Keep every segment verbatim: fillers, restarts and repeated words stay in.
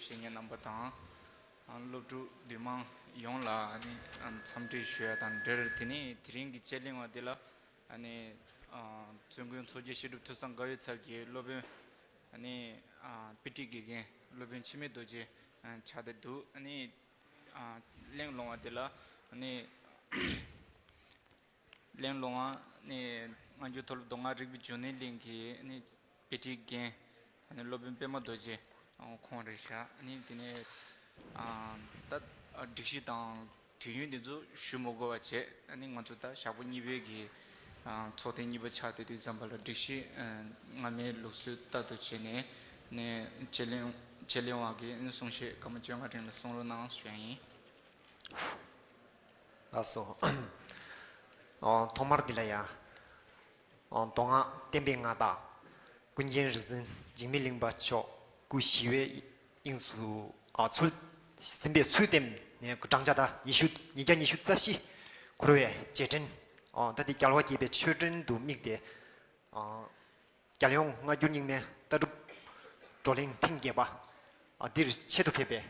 བཤེས་གཉེན་རྣམ་པ་དང་། ཨ། སློབ་ཕྲུག་འདུས་མང་ཡོངས་ལ་ཨ་ནི་ཨ་འཚམས་འདྲི་ཞུ་ཡ་དང་འབྲེལ། དེ་ནས་དེ་རིང་གི་དཔྱད་གླེང་བ་འདི་ལ་ཨ་ནི་ཨ་བཙུན་དགོན་མཚོ་སྐྱེས་བཤད་སྒྲུབ་ཐོས་བསམ་དགའ་བའི་ཚལ་གྱི་སློབ་དཔོན་ཨ་ནི་ཨ་དཔེ་ཁྲིད་དགེ་རྒན་སློབ་དཔོན་འཆི་མེད་རྡོ་རྗེ་ཨ་ཕྱག་དེ་འདུག་ཨ་ནི་ཨ་གླེང་སློང་བ་འདི་ལ་ཨ་ནི་གླེང་སློང་བ་ནི་སྔ་འགྱུར་མཐོ་སློབ་མདོ་སྔགས་རིག་པའི་འབྱུང་གནས་གླིང་གི་ནི་དཔེ་ཁྲིད་རྒན་ནི་སློབ་དཔོན་པད་མ་རྡོ་རྗེ་ཁོང་རེད་ཤག་ནི་དེ་ནས་ཨ་ད་སྒྲིག་གཞི་དང་དུས་ཡུན་དེ་ཚོ་ཞུ་མི་དགོས་པ་བྱས། ནི་ང་ཚོ་ད་ཞག་པོ་གཉིས་པའི་གི་ཨ་ཚོགས་ཐེངས་གཉིས་པ་ཆགས་བསྡད་དུས་ཙམ་པ་ལ་སྒྲིག་གཞི་ཨ་སྔ་མའི་ལུགས་སྲོལ་ལྟར་དུ་བྱས་ནས་ནི་དཔྱད་གླེང་དཔྱད་གླེང་བ་གི་ནི་གསུང་བཤད་སྐར་མ་བཅོ་ལྔ་རིང་ལ་གསུང་རོགས་གནང་ཞུ་ཡ་ཡིན། ལགས་སོ། ཨོ། ཐོག་མར་འདི་ལ་ཡ། ཨོ། མདོ་སྔགས་བསྟན་པའི་མངའ་བདག་ཀུན་མཁྱེན་རིག་འཛིན་འཇིགས་མེད་གླིང་པ་མཆོག་སྐུ་ཞི་བའི་དབྱིངས་སུ། ཨ། ཚུལ། ཟིན་པའི་ཚུལ་བསྟན་ནས་བགྲང་བྱ་ད་ཉི་ཤུ། ཉིས་བརྒྱ་ཉི་ཤུ་རྩ་བཞི་འཁོར་བའི་རྗེས་དྲན། ཨོ། ད་འདི་རྒྱལ་བ་དགྱེས་པའི་མཆོད་སྤྲིན་དུ་དམིགས་ཏེ། ཨོ། རྒྱལ་ཡོངས་སྔ་འགྱུར་རྙིང་མའི་ལྟ་གྲུབ་བགྲོ་གླེང་ཐེངས་བརྒྱད་པ། ཨ། འདིར་ཆེད་དུ་ཕེབས་པའི།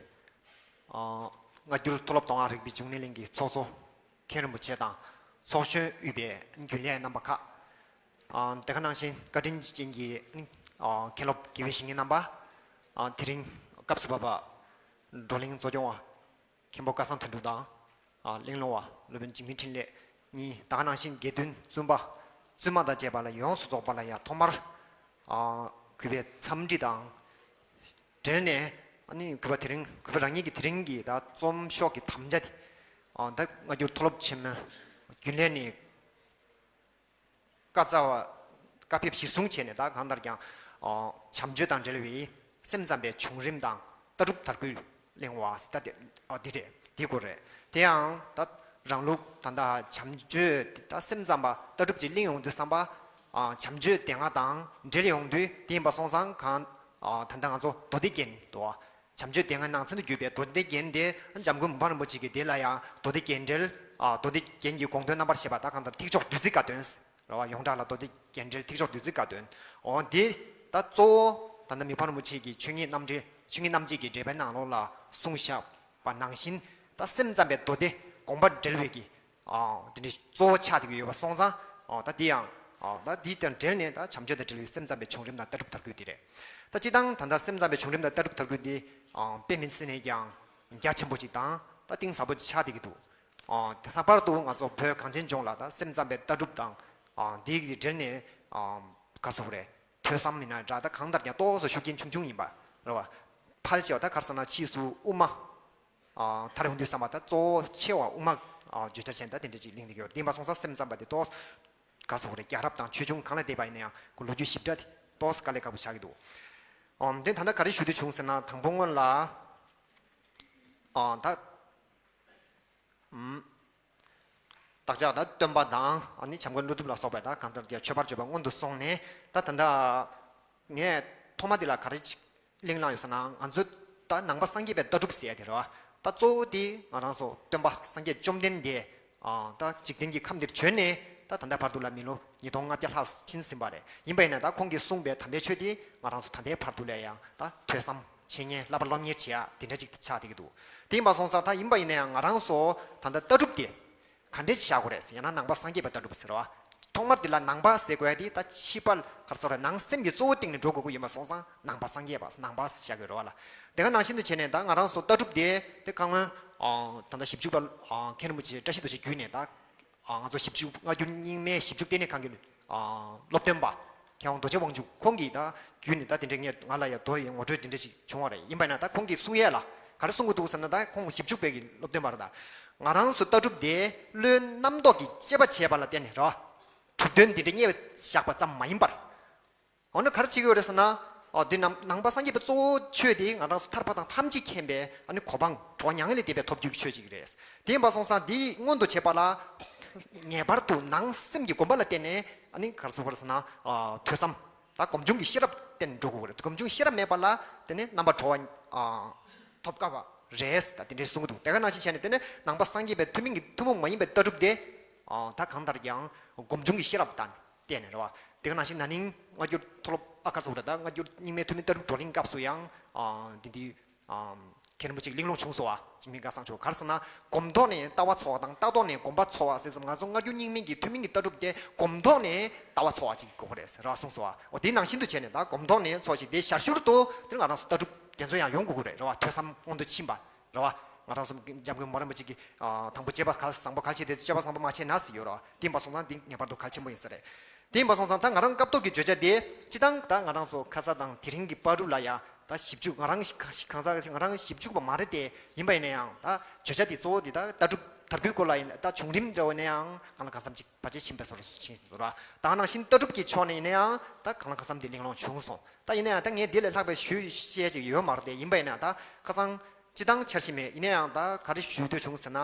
ཨ། སྔ་འགྱུར་མཐོ་སློབ་མདོ་སྔགས་རིག་པའི་འབྱུང་གནས་གླིང་གི་ཚོགས་གཙོ་མཁན་རིན་པོ་ཆེ་དང་ཚོགས་གཞོན་དབུས་པའི་རྒྱུན་ལས་རྣམ་པ་ཁག་ཨ། དེ་ག་ནང་བཞིན་བཀའ་དྲིན་ཅན་གྱི། ཨ། མཁན་སློབ་དགེ་བའི་བཤེས་གཉེན་རྣམ་པ། ཨ། དེ་རིང་སྐབས་སུ་བབས་པ་བགྲོ་གླེང་གཙོ་སྐྱོང་བ། མཁན་པོ་སྐལ་བཟང་དོན་གྲུབ་དང་། ཨ། གླེང་སློང་བ་སློབ་དཔོན་འཇིགས་མེད་འཕྲིན་ལས་གཉིས། ད་ག་ནང་བཞིན་དགེ་འདུན་བཙུན་པ་བཙུན་མ་དང་བཅས་པ་ལ་ཡོངས་སུ་རྫོགས་པ་ལ་ཡང་ཐོག་མར། ཨ། གུས་པའི་འཚམས་འདྲི་དང་འབྲེལ་ནས། ཨ་ནི་གུས་པ་དེ་རིང་གུས་པ་རང་ཉིད་ཀྱི་དེ་རིང་གི་ད་རྩོམ་ཤོག་གི་དམ་བཅའ་དེ། ཨ། ད་སྔ་འགྱུར་མཐོ་སློབ་ཆེན་མོའི་རྒྱུན་ལས་ནས། བཀའ་སྩལ་བ། བཀའ་ཕེབས་གཞིར་བཟུང་བྱས་ནས་ད་གང་ལྟར་ཀྱང་། ཨོ། བྱམས་ཆོས་དང་འབྲེལ་བའི་སེམས་ཙམ་པའི་བྱུང་རིམ་དང་ལྟ་གྲུབ་དར་རྒུད་གླེང་བ་ཟེར། ད་དེ། ཨ། འདི་རེད། འདི་སྐོར་རེད། དེ་ཡང་ད་རང་ལུགས་ད་ལྟ་བྱམས་ཆོས་ད་སེམས་ཙམ་པ་ལྟ་གྲུབ་ཅིག་གླེང་ཡོང་དུས་ཙམ་པ། ཨ། བྱམས་ཆོས་སྡེ་ལྔ་དང་འབྲེལ་ཡོང་དུས་དེ་ཡིན་པ་སོང་ཙང་གང་། ཨ། ད་ལྟ་ང་ཚོ་མདོ་སྡེ་རྒྱན་དུ། བྱམས་ཆོས་སྡེ་ལྔའི་ནང་ཚན་དུ་གྱུར་པའི་མདོ་སྡེ་རྒྱན་དེ་འཇམ་མགོན་མི་ཕམ་རིན་པོ་ཆེ་གིས་དེ་ལ་ཡང་མདོ་སྡེ་རྒྱན་འགྲེལ། ཨ། མདོ་སྡེ་རྒྱན་གྱི་དགོངས་དོན་རྣམ་པར་བཤད་པ་ད་གང་ལྟར་ཐེག་མཆོག་བདུད་རྩིའི་བཀའ་དོན་རེད་བ། ཡོངས་གྲགས་ལ་མདོ་སྡེ་རྒྱན་འགྲེལ་ཐེག་མཆོག་བདུད་རྩིའི་བཀའ་དོན། འོ་འདི་ད་གཙོ་བོ་ད་ལྟ་མི་ཕམ་རིན་པོ་ཆེ་གི་ཆོས་ཉིད་རྣམ་འགྲེལ། ཆོས་ཉིད་རྣམ་འབྱེད་ཀྱི་འགྲེལ་པའི་ནང་ལོགས་ལ་གསུངས་བཞག་པ་ནང་བཞིན། ད་སེམས་ཙམ་པའི་མདོ་སྡེ་དགོངས་པ་འགྲེལ་བའི་གི། ཨ། དེ་འདྲའི་གཙོ་བོ་ཆགས་བསྡད་ཀྱི་ཡོད་པ་སོང་ཙང་། ཨ། ད་འདི་ཡང་། ཨ། ད་འདི་དང་འབྲེལ་ནས་ད་བྱམས་ཆོས་དང་འབྲེལ་བའི་སེམས་ཙམ་པའི་བྱུང་རིམ་དང་ལྟ་གྲུབ་དར་རྒུད་འདི་རེད། ད་སྤྱིར་བཏང་ད་ལྟ་སེམས་ཙམ་པའི་བྱུང་རིམ་དང་ལྟ་གྲུབ་དར་རྒུད་འདི། ཨ། དཔེ་མི་སྲིད་ནས་ཀྱང་རྒྱ་ཆེན་པོ་ཅིག་དང་ད་གཏིང་ཟབ་པོ་ཅིག་ཆགས་བསྡད་ཀྱི་འདུག་ཨ། ལྷག་པར་དུ་ང་ཚོ་བོད་གངས་ཅན་ལྗོངས་ལ་ད་སེམས་ཙམ་པའི་ལྟ་གྲུབ་དང་། ཨ། འདི་གི་འབྲེལ་ནས། ཨ། ག་རེ་ཟེར་དགོས་རེད། ཐོས་བསམ་ཡིན་ན་འདྲ། ད་གང་ལྟར་ཀྱང་ཏོག་ཙམ་ཤུགས་རྐྱེན་ཆུང་ཆུང་ཡིན་པ་རེད་བ། ཕལ་ཆེ་བ་ད་ག་རེ་ཟེར་ན་ཕྱིས་སུ་དབུ་མ། ཨ། མཐར་ཡོང་དུས་ཙམ་པ་ད་གཙོ་བོ་ཆེ་བ་དབུ་མ། ཨ། བརྗོད་བྱར་བྱས་ནས་ད་དེ་འདྲ་ཅིག་གླེང་བསྡད་ཀྱི་ཡོད་རེད། དེ་ཡིན་པ་སོང་ཙང་སེམས་ཙམ་པ་དེ་ཏོག་ཙམ་ག་རེ་ཟེར་དགོས་རེད། རྒྱལ་རབས་དང་ཆོས་འབྱུང་གང་ལ་བལྟས་པ་ཡིན་ན་ཡང་ཁོ་ལོ་རྒྱུས་ཞིབ་ཕྲ་དེ་ཏོག་ཙམ་དཀའ་ལས་ཁག་པོ་ཆགས་ཀྱི་འདུག་ཨམ། དེ་ད་ལྟ་ག་རེ་ཞུ་འདོད་བྱུང་ཟེར་ན། དང་པོ་སྔོན་ལ། ཨ། ད། ཨམ། བདག་ཅག་ད་སྟོན་པ་དང་ཨ་ནི་བྱམས་མགོན་ཀླུ་སྒྲུབ་ལ་སོགས་པའི་ད་གང་ལྟར་རྒྱ་ཆོས་པར་བརྗོད་པ་སྔོན་དུ་སོང་ནས། ད་ད་ལྟ་ངས་ཐོག་མ་འདི་ལ་ག་རེ་ཅིག་གླེང་གནང་ཡོད་ཟེར་ན། ང་ཚོས་ད་ནང་པ་སངས་རྒྱས་པའི་ལྟ་གྲུབ་ཟེར་ཡ་དེ་རེད་བ། ད་གཙོ་བོ་དེ་ང་རང་ཚོ་སྟོན་པ་སངས་རྒྱས་བཅོམ་ལྡན་འདས། ཨ། ད་འཇིག་རྟེན་གྱི་ཁམས་འདིར་བྱོན་ནས་ད་ད་ལྟ་བར་དུ་ལ་མི་ལོ་ཉིས་སྟོང་ལྔ་བརྒྱ་ལྷག་ཕྱིན་ཟིན་པ་རེད། ཡིན་པ་ཡིན་ན་ད་ཁོང་གིས་གསུངས་པའི་དམ་པའི་ཆོས་དེ་ང་རང་ཚོ་ད་ལྟའི་བར་དུ་ལ་ཡང་ད་ཐོས་བསམ་འཆད་ཉན་བསླབ་པ་སློབ་གཉེར་བྱེད་ཡ་དེ་འདྲ་ཅིག་ཆགས་བསྡད་ཀྱི་འདུག་དེ་ཡིན་པ་སོང་ཙང་ད་ཡིན་པ་ཡིན་ན་ཡང་ང་རང་ཚོ་ད་ལྟ་ལྟ་གྲུབ་དེ་ག་འདྲས་བཞག་དགོས་རེད་ཟེར་ན། ནང་པ་སངས་རྒྱས་པའི་ལྟ་གྲུབ་ཟེར་བ། ཐོག་མར་འདི་ལ་ནང་པ་ཟེར་དགོས་ཡ་དེ་ད་ཕྱི་པ་ག་རེ་ཟེར་རེད། ནང་སེམས་ཀྱི་གཙོ་བོ་སྟེང་ནས་འགྲོ་དགོས་ཀྱི་ཡིན་པ་སོང་ཙང་ནང་པ་སངས་རྒྱས་པ་ནང་པ་ཟེར་བཞག་གི་རེད་བ་ལ། དེ་ག་ནང་བཞིན་དུ་བྱས་ནས་ད་ང་རང་ཚོ་ལྟ་གྲུབ་དེ་དེ་ཁ་སྔོན། ཨ། ད་ལྟ་ཞིབ་འཇུག་པ། ཨ། མཁན་རིན་པོ་ཆེ་བཀྲ་ཤིས་རྡོ་རྗེ་བརྒྱུད་ནས་ད། ཨ། ང་ཚོ་ཞིབ་འཇུག་སྔ་འགྱུར་རྙིང་མའི་ཞིབ་འཇུག་ལྟེ་གནས་ཁང་གི། ཨ། སློབ་སྟོན་པ་མཁས་དབང་རྡོ་རྗེ་དབང་ཕྱུག་ཁོང་གིས་ད་བརྒྱུད་ནས་ད་དེ་འདྲའི་ངས་ང་ལ་ཡ་མདོ་ཡི་ངོ་སྤྲོད་དེ་འདྲ་ཞིག་བྱུང་བ་རེད། ཡིན་པ་ཡིན་ན་ད་ཁོང་གིས་གསུང་ཡས་ལ་ག་རེ་གསུང་གི་འདུག་ཟེར་ན། ད་ཁོང་ཞིབ་འཇུག་པའི་གི་སློབ་སྟོན་པ་རེད། ད་ང་རང་ཚོ་ལྟ་གྲུབ་དེ་བློའི་རྣམ་རྟོག་གིས་དཔྱད་པ་བྱས་པ་ལ་བརྟེན་ནས་རེད་བ། གྲུབ་དོན་འདི་འདྲ་རྙེད་བཞག་པ་ཙམ་མ་ཡིན་པར། འོ་ན་ག་རེ་བྱེད་ཀྱི་ཡོད་རེད་ཟེར་ན། ཨོ། འདི་ནང་ནང་པ་སངས་རྒྱས་པའི་གཙོ་བོ་ཆོས་དེ་ང་རང་ཚོ་ཐར་པ་དང་ཐམས་ཅད་མཁྱེན་པའི་ཨ་ནི་གོ་འཕང་གྲོགས་མྱ་ངན་ལས་འདས་པའི་ཐོབ་རྒྱུའི་ཆོས་ཅིག་རེད། དེ་ཡིན་པ་སོང་ཙང་འདི་མངོན་དུ་བྱེད་པ་ལ་ངེས་པར་དུ་ནང་སེམས་ཀྱི་སྒོམ་པ་ལ་བརྟེན་ནས་ཨ་ནི་ག་རེ་ཟེར་དགོས་རེད་ཟེར་ན། ཨ། ཐོས་བསམ་དང་སྒོམ་བྱུང་གི་ཤེས་རབ་བརྟེན་འགྲོ་དགོས་རེད། སྒོམ་བྱུང་ཤེས་རབ་མེད་པ་ལ་དེ་ནི་རྣམ་པར་གྲོལ་བ། ཨ། ཐོབ་དཀའ་བ་རེད། ད་དེ་འདྲའི་གསུང་གི་འདུག་དེ་ག་ནང་བཞིན་བྱས་ནས་དེ་ནི་ནང་པ་སངས་རྒྱས་པའི་ཐུན་མིན་གྱི་ཐུན་མོང་མ་ཡིན་པའི་ལྟ་གྲུབ་དེ། ཨ། ད་གང་ལྟར་ཀྱང་སྒོམ་བྱུང་གི་ཤེས་རབ་དང་བརྟེན་ནས་རེད་བ། དེ་ག་ནང་བཞིན་ན་ནིང་སྔ་འགྱུར་མཐོ་སློབ། ཨ། ག་རེ་ཟེར་དགོས་རེད། ད་སྔ་འགྱུར་རྙིང་མའི་ཐུན་མིན་ལྟ་གྲུབ་བགྲོ་གླེང་སྐབས་སུ་ཡང་། ཨ། འདི་འདི་ ཨམ། མཁན་རིན་པོ་ཆེ་གླེང་སློང་བྱུང་སོང་བ། འཇིགས་མེད་དགའ་བཟང་མཆོག་ག་རེ་ཟེར་ན། སྒོམ་ཐོག་ནས་ལྟ་བ་འཚོལ་བ་དང་ལྟ་ཐོག་ནས་སྒོམ་པ་འཚོལ་བ་ཟེར་ཙམ། ང་ཚོ་སྔ་འགྱུར་རྙིང་མའི་གི་ཐུན་མིན་གྱི་ལྟ་གྲུབ་དེ་སྒོམ་ཐོག་ནས་ལྟ་བ་འཚོལ་བ་ཅིག་དགོས་ཀྱི་རེད་ཟེར་ར་གསུངས་སོང་བ། འོ་དེ་ནང་བཞིན་དུ་བྱས་ནས་ད་སྒོམ་ཐོག་ནས་འཚོལ་ཞིག་དེ་ཞར་ཞུར་དུ་དེ་ང་རང་ཚོ་ལྟ་གྲུབ་དེ་ཚོ་ཡང་ཡོང་དགོས་ཀྱི་རེད། རེད་བ། ཐོས་བསམ་སྔོན་དུ་ཕྱིན་པ། རེད་བ། ང་རང་ཚོ་འཇམ་མགོན་རྨོ་རིན་པོ་ཆེ་གིས་ཨ་དང་པོ་དཔྱད་པ་ག་བཟང་པོ་གལ་ཆེ་དེ་ཚོ་དཔྱད་པ་བཟང་པོ་མ་བྱས་ན་ཟེར་ཡོད་རེད་བ། དེ་ཡིན་པ་སོང་ཙང་འདི་ངེས་པར་དུ་གལ་ཆེན་པོ་ཡིན་ས་རེད། དེ་ཡིན་པ་སོང་ཙང་ད་ང་རང་སྐབས་ཐོག་གི་བརྗོད་བྱ་དེ་སྤྱི་བཏང་ད་ང་རང་ཚོ་ཁ་ས་དང་དེ་རིང་གི་བར་དུ་ལ་ཡ་ད་ཞིབ་འཇུག་ང་རང་ཤི་ཁ་ས་ང་རང་ཞིབ་འཇུག་པ་མ་རེད་དེ། ཡིན་པ་ཡིན་ན་ཡང་ད་བརྗོད་བྱ་དེ་གཙོ་བོ་དེ་ད་ལྟ་གྲུབ་དར་རྒུད་སྐོར་ལ་ཡིན་ད་བྱུང་རིམ་འདྲ་བོ་ཡིན་ན་ཡང་གང་ལ་གང་འཚམ་ཅིག་བར་ཆད་ཕྱིན་པའི་བཟོ་འདྲ་ཞིག་ཡིན་ཟེར་བ། ད་ནང་བཞིན་ལྟ་གྲུབ་ཀྱི་ཕྱོགས་ནས་ཡིན་ན་ཡང་ད་གང་ལ་གང་འཚམ་དེ་གླེང་སློང་བྱུང་སོང་། ད་ཡིན་ན་ཡང་ད་ངས་འདི་ལས་ལྷག་པའི་ཞུ་བཤད་ཅིག་ཡོད་མ་རེད་དེ། ཡིན་པ་ཡིན་ན་ཡང་ད་ཁ་སང་སྤྱི་བཏང་འཆར་གཞི་མེད། ཡིན་ན་ཡང་ད་ག་རེ་ཞུ་འདོད་བྱུང་ཟེར་ན།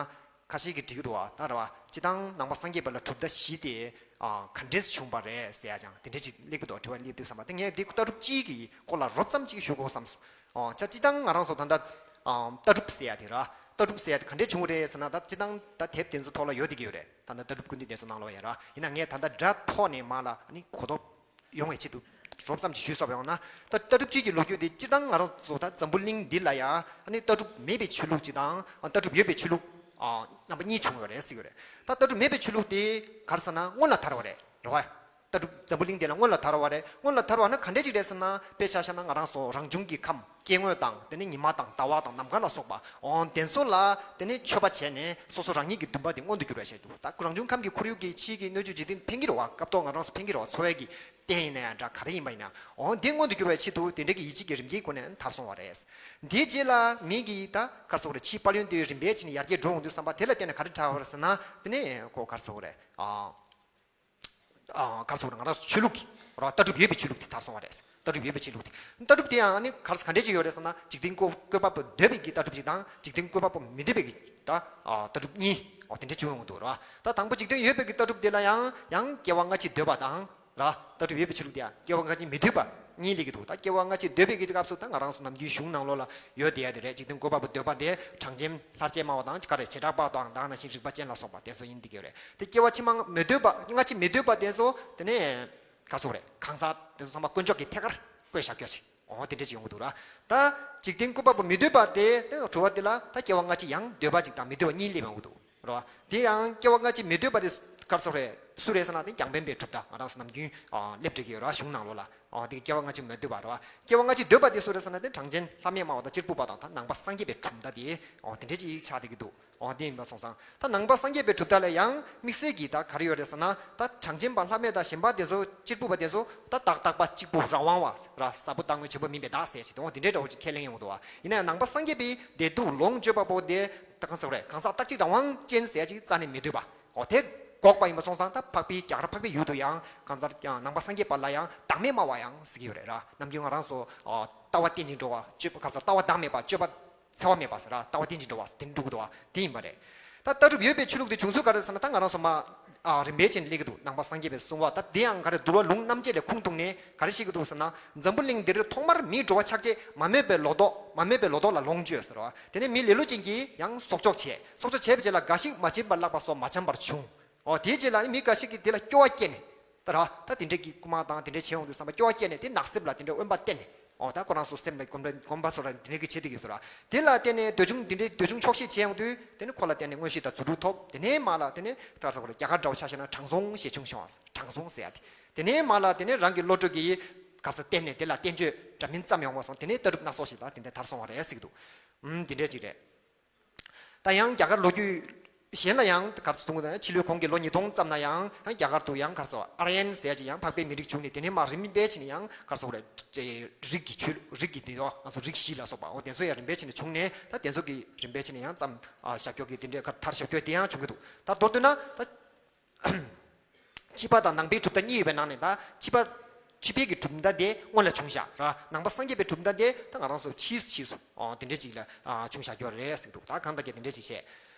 ཁ་ཤས་ཀྱིས་འགྲིག་གི་འདུག་བ། ད་རེད་བ། སྤྱི་བཏང་ནང་པ་སངས་རྒྱས་པ་ལ་གྲུབ་མཐའ་བཞི་དེ་ཨ་ག་འདྲས་བྱུང་བ་རེད་ཟེར་ཡ་ཅང་དེ་འདྲས་ཅིག་སླེབས་ཀྱི་འདུག་དྲི་བ་སླེབས་དུས་ཙམ་པ་དེ་ངས་འདི་ལྟ་གྲུབ་གཅིག་གི་སྐོར་ལ་རོབ་ཙམ་ཅིག་ཞུ་དགོས་བསམ་སོང་། ཨོ་ཅག་སྤྱི་བཏང་ང་རང་ཚོ་ད་ལྟ་ཨ་ལྟ་གྲུབ་ཟེར་ཡ་དེ་ར། ལྟ་གྲུབ་ཟེར་ཡ་དེ་ག་འདྲས་བྱུང་བ་རེད་ཟེར་ན། ད་སྤྱི་བཏང་ད་དེབ་དེ་ཚོ་ཐོག་ལ་ཡོད་བསྡད་ཀྱི་ཡོད་རེད། ད་ལྟ་ལྟ་གྲུབ་ཀུན་འདུས་དེ་ཚོ་ནང་ལ་ཡ་ར། ཡིན་ན་ངས་ད་ལྟ་སྒྲ་ཐོག་ནས་མར་ལ་ཨ་ནི་གོ་རྟོགས་ཡོང་བའི་ཆེད་དུ་རོབ་ཙམ་ཅིག་ཞུས་སོང་བ། ཡང་ན་ད་ལྟ་གྲུབ་སྤྱི་གི་ལོ་རྒྱུས་དེ་སྤྱིར་བཏང་ང་རང་ཚོ་ད་འཛམ་བུ་གླིང་འདི་ལ་ཡང་ཨ་ནི་ལྟ་གྲུབ་མེད་པའི་ཆོས་ལུགས་ཅིག་དང་ལྟ་གྲུབ་ཡོད་པའི་ཆོས་ལུགས་ཨ་རྣམ་པ་གཉིས་བྱུང་ཡོད་རེད་ཟེར་གྱི་ཡོད་རེད། ད་ལྟ་གྲུབ་མེད་པའི་ཆོས་ལུགས་དེ་ག་རེ་ཟེར་ན་སྔོན་ལ་དར་བ་རེད། རེད་བ། ལྟ་གྲུབ་འཛམ་བུ་གླིང་འདི་ལ་སྔོན་ལ་དར་བ་རེད། སྔོན་ལ་དར་བ་ན་ག་འདྲས་ཅིག་རེད་ཟེར་ན། དཔེ་ཆ་བཞག་ན་ང་རང་ཚོ་རང་བྱུང་གི་ཁམས་སྐྱེ་དངོས་དང་དེ་ནས་ཉི་མ་དང་ཟླ་བ་དང་ནམ་མཁའ་ལ་སོགས་པ་འོ་དེ་ཚོ་ལ་དེ་ནས་མཆོད་པ་བྱས་ནས་སོ་སོ་རང་ཉིད་ཀྱི་འདུན་པ་དེ་མངོན་དུ་འགྱུར་བ་བྱས་འདུག་ད་རང་བྱུང་ཁམས་ཀྱི་ཁོར་ཡུག་གི་ཕྱིའི་གི་སྣོད་བཅུད་འཇིག་རྟེན་ཕན་གྱི་རེད་བ། སྐབས་ཐོག་ང་རང་ཚོ་ཕན་གྱི་རེད་བ། འཚོ་བའི་གི་རྟེན་ཡིན་ན་ཡང་འདྲ་ག་རེ་ཡིན་པ་ཡིན་ན་འོ་འདི་མངོན་དུ་འགྱུར་བའི་ཆེད་དུ་དེ་འདྲ་གི་ཡིད་ཆེས་ཀྱི་རིམ་གྱིས་སྒོ་ནས་དར་སོང་བ་རེད། འདིའི་རྗེས་ལ་མི་གིས་ད་ག་རེ་ཟེར་དགོས་རེད། ཕྱིའི་དཔལ་ཡོན་དེ་རིམ་པས་ཕྱིན་ནས་ཡར་རྒྱས་འགྲོ་འོང་དུས་ཙམ་པ་དེ་ལ་བརྟེན་ནས་ག་རེ་དར་བ་རེད་ཟེར་ན། དེ་ནས་ཁོ་ག་རེ་ཟེར་དགོས་རེད། ཨ། ཨ། ག་རེ་ཟེར་དགོས་རེད། ང་རང་ཚོ་ཆོས་ལུགས་ཀྱི་རེད་བ། ལྟ་གྲུབ་ཡོད་པའི་ཆོས་ལུགས་དེ་དར་སོང་བ་རེད། ལྟ་གྲུབ་ཡོད་པའི་ཆོས་ལུགས་དེ། ལྟ་གྲུབ་དེ་ཡང་ཨ་ནི་ག་རེ་ག་འདྲས་ཅིག་ཡོད་རེད་ཟེར་ན། འཇིག་རྟེན་བཀོད་བཀོད་པ་པོ་འདོད་པའི་གི་ལྟ་གྲུབ་ཅིག་དང་འཇིག་རྟེན་བཀོད་པ་པོ་མི་འདོད་པའི་གི་ད་ཨ་ལྟ་གྲུབ་གཉིས་འོ་དེ་འདྲས་བྱུང་ཡོང་གི་འདུག་རེད་བ། ད་དང་པོ་འཇིག་རྟེན་ཡོད་པའི་གི་ལྟ་གྲུབ་དེ་ལ་ཡང་ཡང་སྐྱེ་བ་སྔ་ཕྱི་འདོད་པ་དང་རེད་བ། ལྟ་གྲུབ་ཡོད་པའི་ཆོས་ལུགས་དེ་ཡང་སྐྱེ་བ་སྔ་ཕྱི་མི་འདོད་པ་གཉིས་སླེབས་ཀྱི་འདུག་ད་སྐྱེ་བ་སྔ་ཕྱི་འདོད་པའི་གི་སྐབས་སུ་ད་ང་རང་ཚོ་ནམ་རྒྱུན་གཞུང་ནང་ལོགས་ལ་ཡོད་བསྡད་ཡ་དེ་རེད། འཇིག་རྟེན་བཀོད་པ་པོ་འདོད་པ་དེ་གྲངས་ཅན་ལྷར་བཅས་སྨྲ་བ་དང་ག་རེ་བྱེ་བྲག་པ་དང་ད་ག་ནང་བཞིན་རིག་པ་ཅན་ལ་སོགས་པ་དེ་ཚོ་ཡིན་བསྡད་ཀྱི་ཡོད་རེད། དེ་སྐྱེ་བ་ཕྱི་མ་མི་འདོད་པ་སྔ་ཕྱི་མི་འདོད་པ་དེ་ཚོ་དེ་ནས་ག་རེ་ཟེར་དགོས་རེད། གང་ཟག་དེ་ཚོ་ཚང་མ་དཀོན་མཆོག་གི་ཐད་ཀར་བཀོད་བཞག་རྒྱུ་ཞིག་འོ་དེ་འདྲ་ཅིག་ཡོང་གི་འདུག་ར། ད་འཇིག་རྟེན་བཀོད་པ་པོ་མི་འདོད་པ་དེ་དེ་གྲུབ་པ་དེ་ལ་ད་སྐྱེ་བ་སྔ་ཕྱི་ཡང་འདོད་པ་ཅིག་དང་མི་འདོད་པ་གཉིས་སླེབས་ཡོང་གི་འདུག་ར། དེ་ཡང་སྐྱེ་བ་སྔ་ཕྱི་མི་འདོད་པ་དེ་ག་རེ་ཟེར་དགོས་རེད། སུ་རེད་ཟེར་ན་དེ་རྒྱང་འཕེན་པའི་གྲུབ་མཐའ་ང་རང་ཚོ་ནམ་རྒྱུན་ཨ་སླེབས་བསྡད་ཀྱི་ཡོད་ར། གཞུང་ནང་ལོགས་ལ། ཨོ་དེ་སྐྱེ་བ་སྔ་ཕྱི་མི་འདོད་པ་རེད་བ། སྐྱེ་བ་སྔ་ཕྱི་འདོད་པ་དེ་སུ་རེད་ཟེར་ན་དེ་གྲངས་ཅན་ལྷ་མི་སྨྲ་བ་དང་གཅེར་བུ་པ་དང་ད་ནང་པ་སངས་རྒྱས་པའི་གྲུབ་མཐའ་དེ་ཨོ་དེ་འདྲས་ཅིག་ཆགས་བསྡད་ཀྱི་འདུག་ཨོ་དེ་ཡིན་པ་སོང་ཙང་ད་ནང་པ་སངས་རྒྱས་པའི་གྲུབ་མཐའ་ལ་ཡང་དམིགས་བསལ་གྱི་ད་ག་རེ་ཡོད་རེད་ཟེར་ན། ད་གྲངས་ཅན་པ་ལྷ་མི་དང་གཞན་པ་དེ་ཚོ་གཅེར་བུ་པ་དེ་ཚོ་ད་བདག་རྟག་པ་གཅིག་པུ་རང་དབང་བ་ར། ཟབ་པོ་རྟག་ངོས་ཆེན་པོ་མིན་པའི་བདག་ཟེར་ཞིག་དེ་འོ་དེ་འདྲས་འདྲ་བོ་ཅིག་ཁས་ལེན་ཡོང་གི་འདུག་བ། ཡིན་ན་ཡང་ནང་པ་སངས་རྒྱས་པའི་བདེ་སྡུག་ལོངས་སྤྱོད་པ་པོ་དེ་ད་གང་ཟེར་དགོས་རེད། གང་ཟག་རྟག་གཅིག་རང་དབང་ཅན་ཟེར་ཅིག་རྩ་ནས་མི་འདོད་པ། འོ་དེ་འགོག་པ་ཡིན་པ་སོང་ཙང་ད་འཕགས་པའི་རྒྱ་གར་འཕགས་པའི་ཡུལ་དུ་ཡང་གང་ལྟར་ཀྱང་ནང་པ་སངས་རྒྱས་པ་ལ་ཡང་བདག་མེད་སྨྲ་བ་ཡང་ཟེར་གྱི་ཡོད་རེད་ར། ནམ་རྒྱུན་ང་རང་ཚོ་ཨ་ལྟ་བ་རྟེན་ཅིང་འགྲོ་བ་སྤྱོད་པ་ག་རེ་ཟེར། ལྟ་བ་བདག་མེད་པ་སྤྱོད་པ་འཚེ་བ་མེད་པ་ཟེར་ར། ལྟ་བ་རྟེན་ཅིང་འགྲོ་བ་དེ་འགྲོ་གི་འདུག་བ། དེ་ཡིན་པ་རེད། ད་ལྟ་གྲུབ་ཡོད་པའི་ཆོས་ལུགས་དེ་བྱུང་ཚུལ་ག་རེ་ཟེར་ན་ད་ང་རང་ཚོ་མ་ཨ་རིམ་པས་བྱས་ནས་སླེབས་ཀྱི་འདུག་ནང་པ་སངས་རྒྱས་པའི་གསུང་བ་ད་དེ་ཡང་ག་རེ་འདུལ་བ་ལུང་རྣམ་འབྱེད་ལས་ཁུངས་གཏུགས་ནས་ག་རེ་བཤད་ཀྱི་འདུག་ཟེར་ན། འཛམ་བུ་གླིང་འདིར་ཐོག་མར་མིའི་འགྲོ་བ་ཆགས་རྗེས་མ་རྨོས་པའི་ལོ་ཏོག་མ་རྨོས་པའི་ལོ་ཏོག་ལ་ལོངས་སྤྱོད་ཟེར་བ། དེ་ནས་མི་ལེ་ལོ་ཅན་གྱིས་ཡང་གསོག་འཇོག་བྱས། གསོག་འཇོག་བྱས་པའི་རྗེས་ལ་འགའ་ཞིག་མ་བྱིན་པར་བརླག་པ་སོགས་མ་འཆམ་པར་བྱུང་། འོ་དེའི་རྗེས་ལ་མི་འགའ་ཞིག་གིས་དེ་ལ་སྐྱོ་བ་སྐྱེས་ནས། ད་ར་ད་དེ་འདྲས་ཀྱི་རྐུ་མ་དང་དེ་འདྲས་བྱས་ཡོང་དུས་ཙམ་པ་སྐྱོ་བ་སྐྱེས་ནས་དེ་ནགས་གསེབ་ལ་དེ་འདྲས་དབེན་པ་བསྟེན་ནས། འོ་ད་ཁོ་རང་ཚོ་སེམས་ལ་སྒོམ་ར་སྒོམ་པ་ཚོ་ལ་དེ་འདྲས་ཀྱི་བྱེད་དེ་ཡོད་ཟེར་ར། དེ་ལ་བརྟེན་ནས་འདོད་ཆུང་དེ་འདྲས་འདོད་ཆུང་ཆོག་ཤེས་བྱས་ཡོང་དུས་དེ་ནི་ཁོ་ལ་བརྟེན་ནས་མངོན་ཤེས་དང་རྫུ་འཕྲུལ་ཐོབ། དེ་ནས་མ་ལ་དེ་ནས་ད་ས་ཁོ་ལ་རྒྱ་གར་འདྲ་བོ་ཆ་བཞག་ན་དྲང་སྲོང་ཞེས་ཆུང་ཤོས་དྲང་སྲོང་ཟེར་ཡ་དེ། དེ་ནས་མ་ལ་དེ་ནས་རང་གི་བློ་གྲོས་ཀྱིས་ག་རེ་ཟེར་བརྟེན་ནས་དེ་ལ་བསྟན་བཅོས་འདྲ་མིན་བརྩམས་ཡོང་བ་སོང་། དེ་ནས་ལྟ་གྲུབ་སྣ་ཚོགས་ཤིག་ད་དེ་འདྲས་དར་སོང་བ་རེད་ཟེར་གྱི་འདུག་ཨུམ་དེ་འདྲས་ཅིག་རེད། ད་ཡང་རྒྱ་གར་ལོ་རྒྱུས་གཞན་ལ་ཡང་ག་རེ་ཟེར་གྱི་འདུག་ཕྱི་ལོའི་གོང་གི་ལོ་ཉིས་སྟོང་ཙམ་ན་ཡང་ཡང་རྒྱ་གར་དུ་ཡང་ག་རེ་ཟེར་ཨར་ཡན་ཟེར་ཡ་ཅིག་ཡང་འཕགས་པའི་མི་རིགས་བྱུང་ནས་དེ་ནས་མར་རིམ་པས་བྱས་ནས་ཡང་ག་རེ་ཟེར་རེད། རིགས་ཀྱི་ཆོས་རིགས་ཀྱི་དེ་ང་ཚོ་རིགས་བཞི་ལ་སོགས་པ་འོ་དེ་ཚོ་ཡང་རིམ་པས་བྱས་ནས་བྱུང་ནས་ད་དེ་ཚོ་གི་རིམ་པས་བྱས་ནས་ཡང་ཙམ་ཨ་བཞག་ཀྱོག་གི་དེ་འདྲས་ག་དར་བཞག་ཀྱོག་དེ་ཡང་བྱུང་གི་འདུག་ད་མདོར་བསྡུས་ན་ད། ཕྱི་པ་དང་ནང་པའི་གྲུབ་མཐའ་གཉིས་ཡོད་པའི་ནང་ནས་ད་ཕྱི་པ། ཕྱི་པའི་གི་གྲུབ་མཐའ་དེ་སྔོན་ལ་བྱུང་བཞག་ར། ནང་པ་སངས་རྒྱས་པའི་གྲུབ་མཐའ་དེ་ད་ང་རང་ཚོ་ཕྱིས་ཕྱིས་སུ་ཨོ་དེ་འདྲས་ཅིག་ལ་ཨ་བྱུང་བཞག་ཡོད་རེད་ཟེར་འདུག་ད་གང་ལྟར་ཀྱང་དེ་འདྲས་ཅིག་བྱས།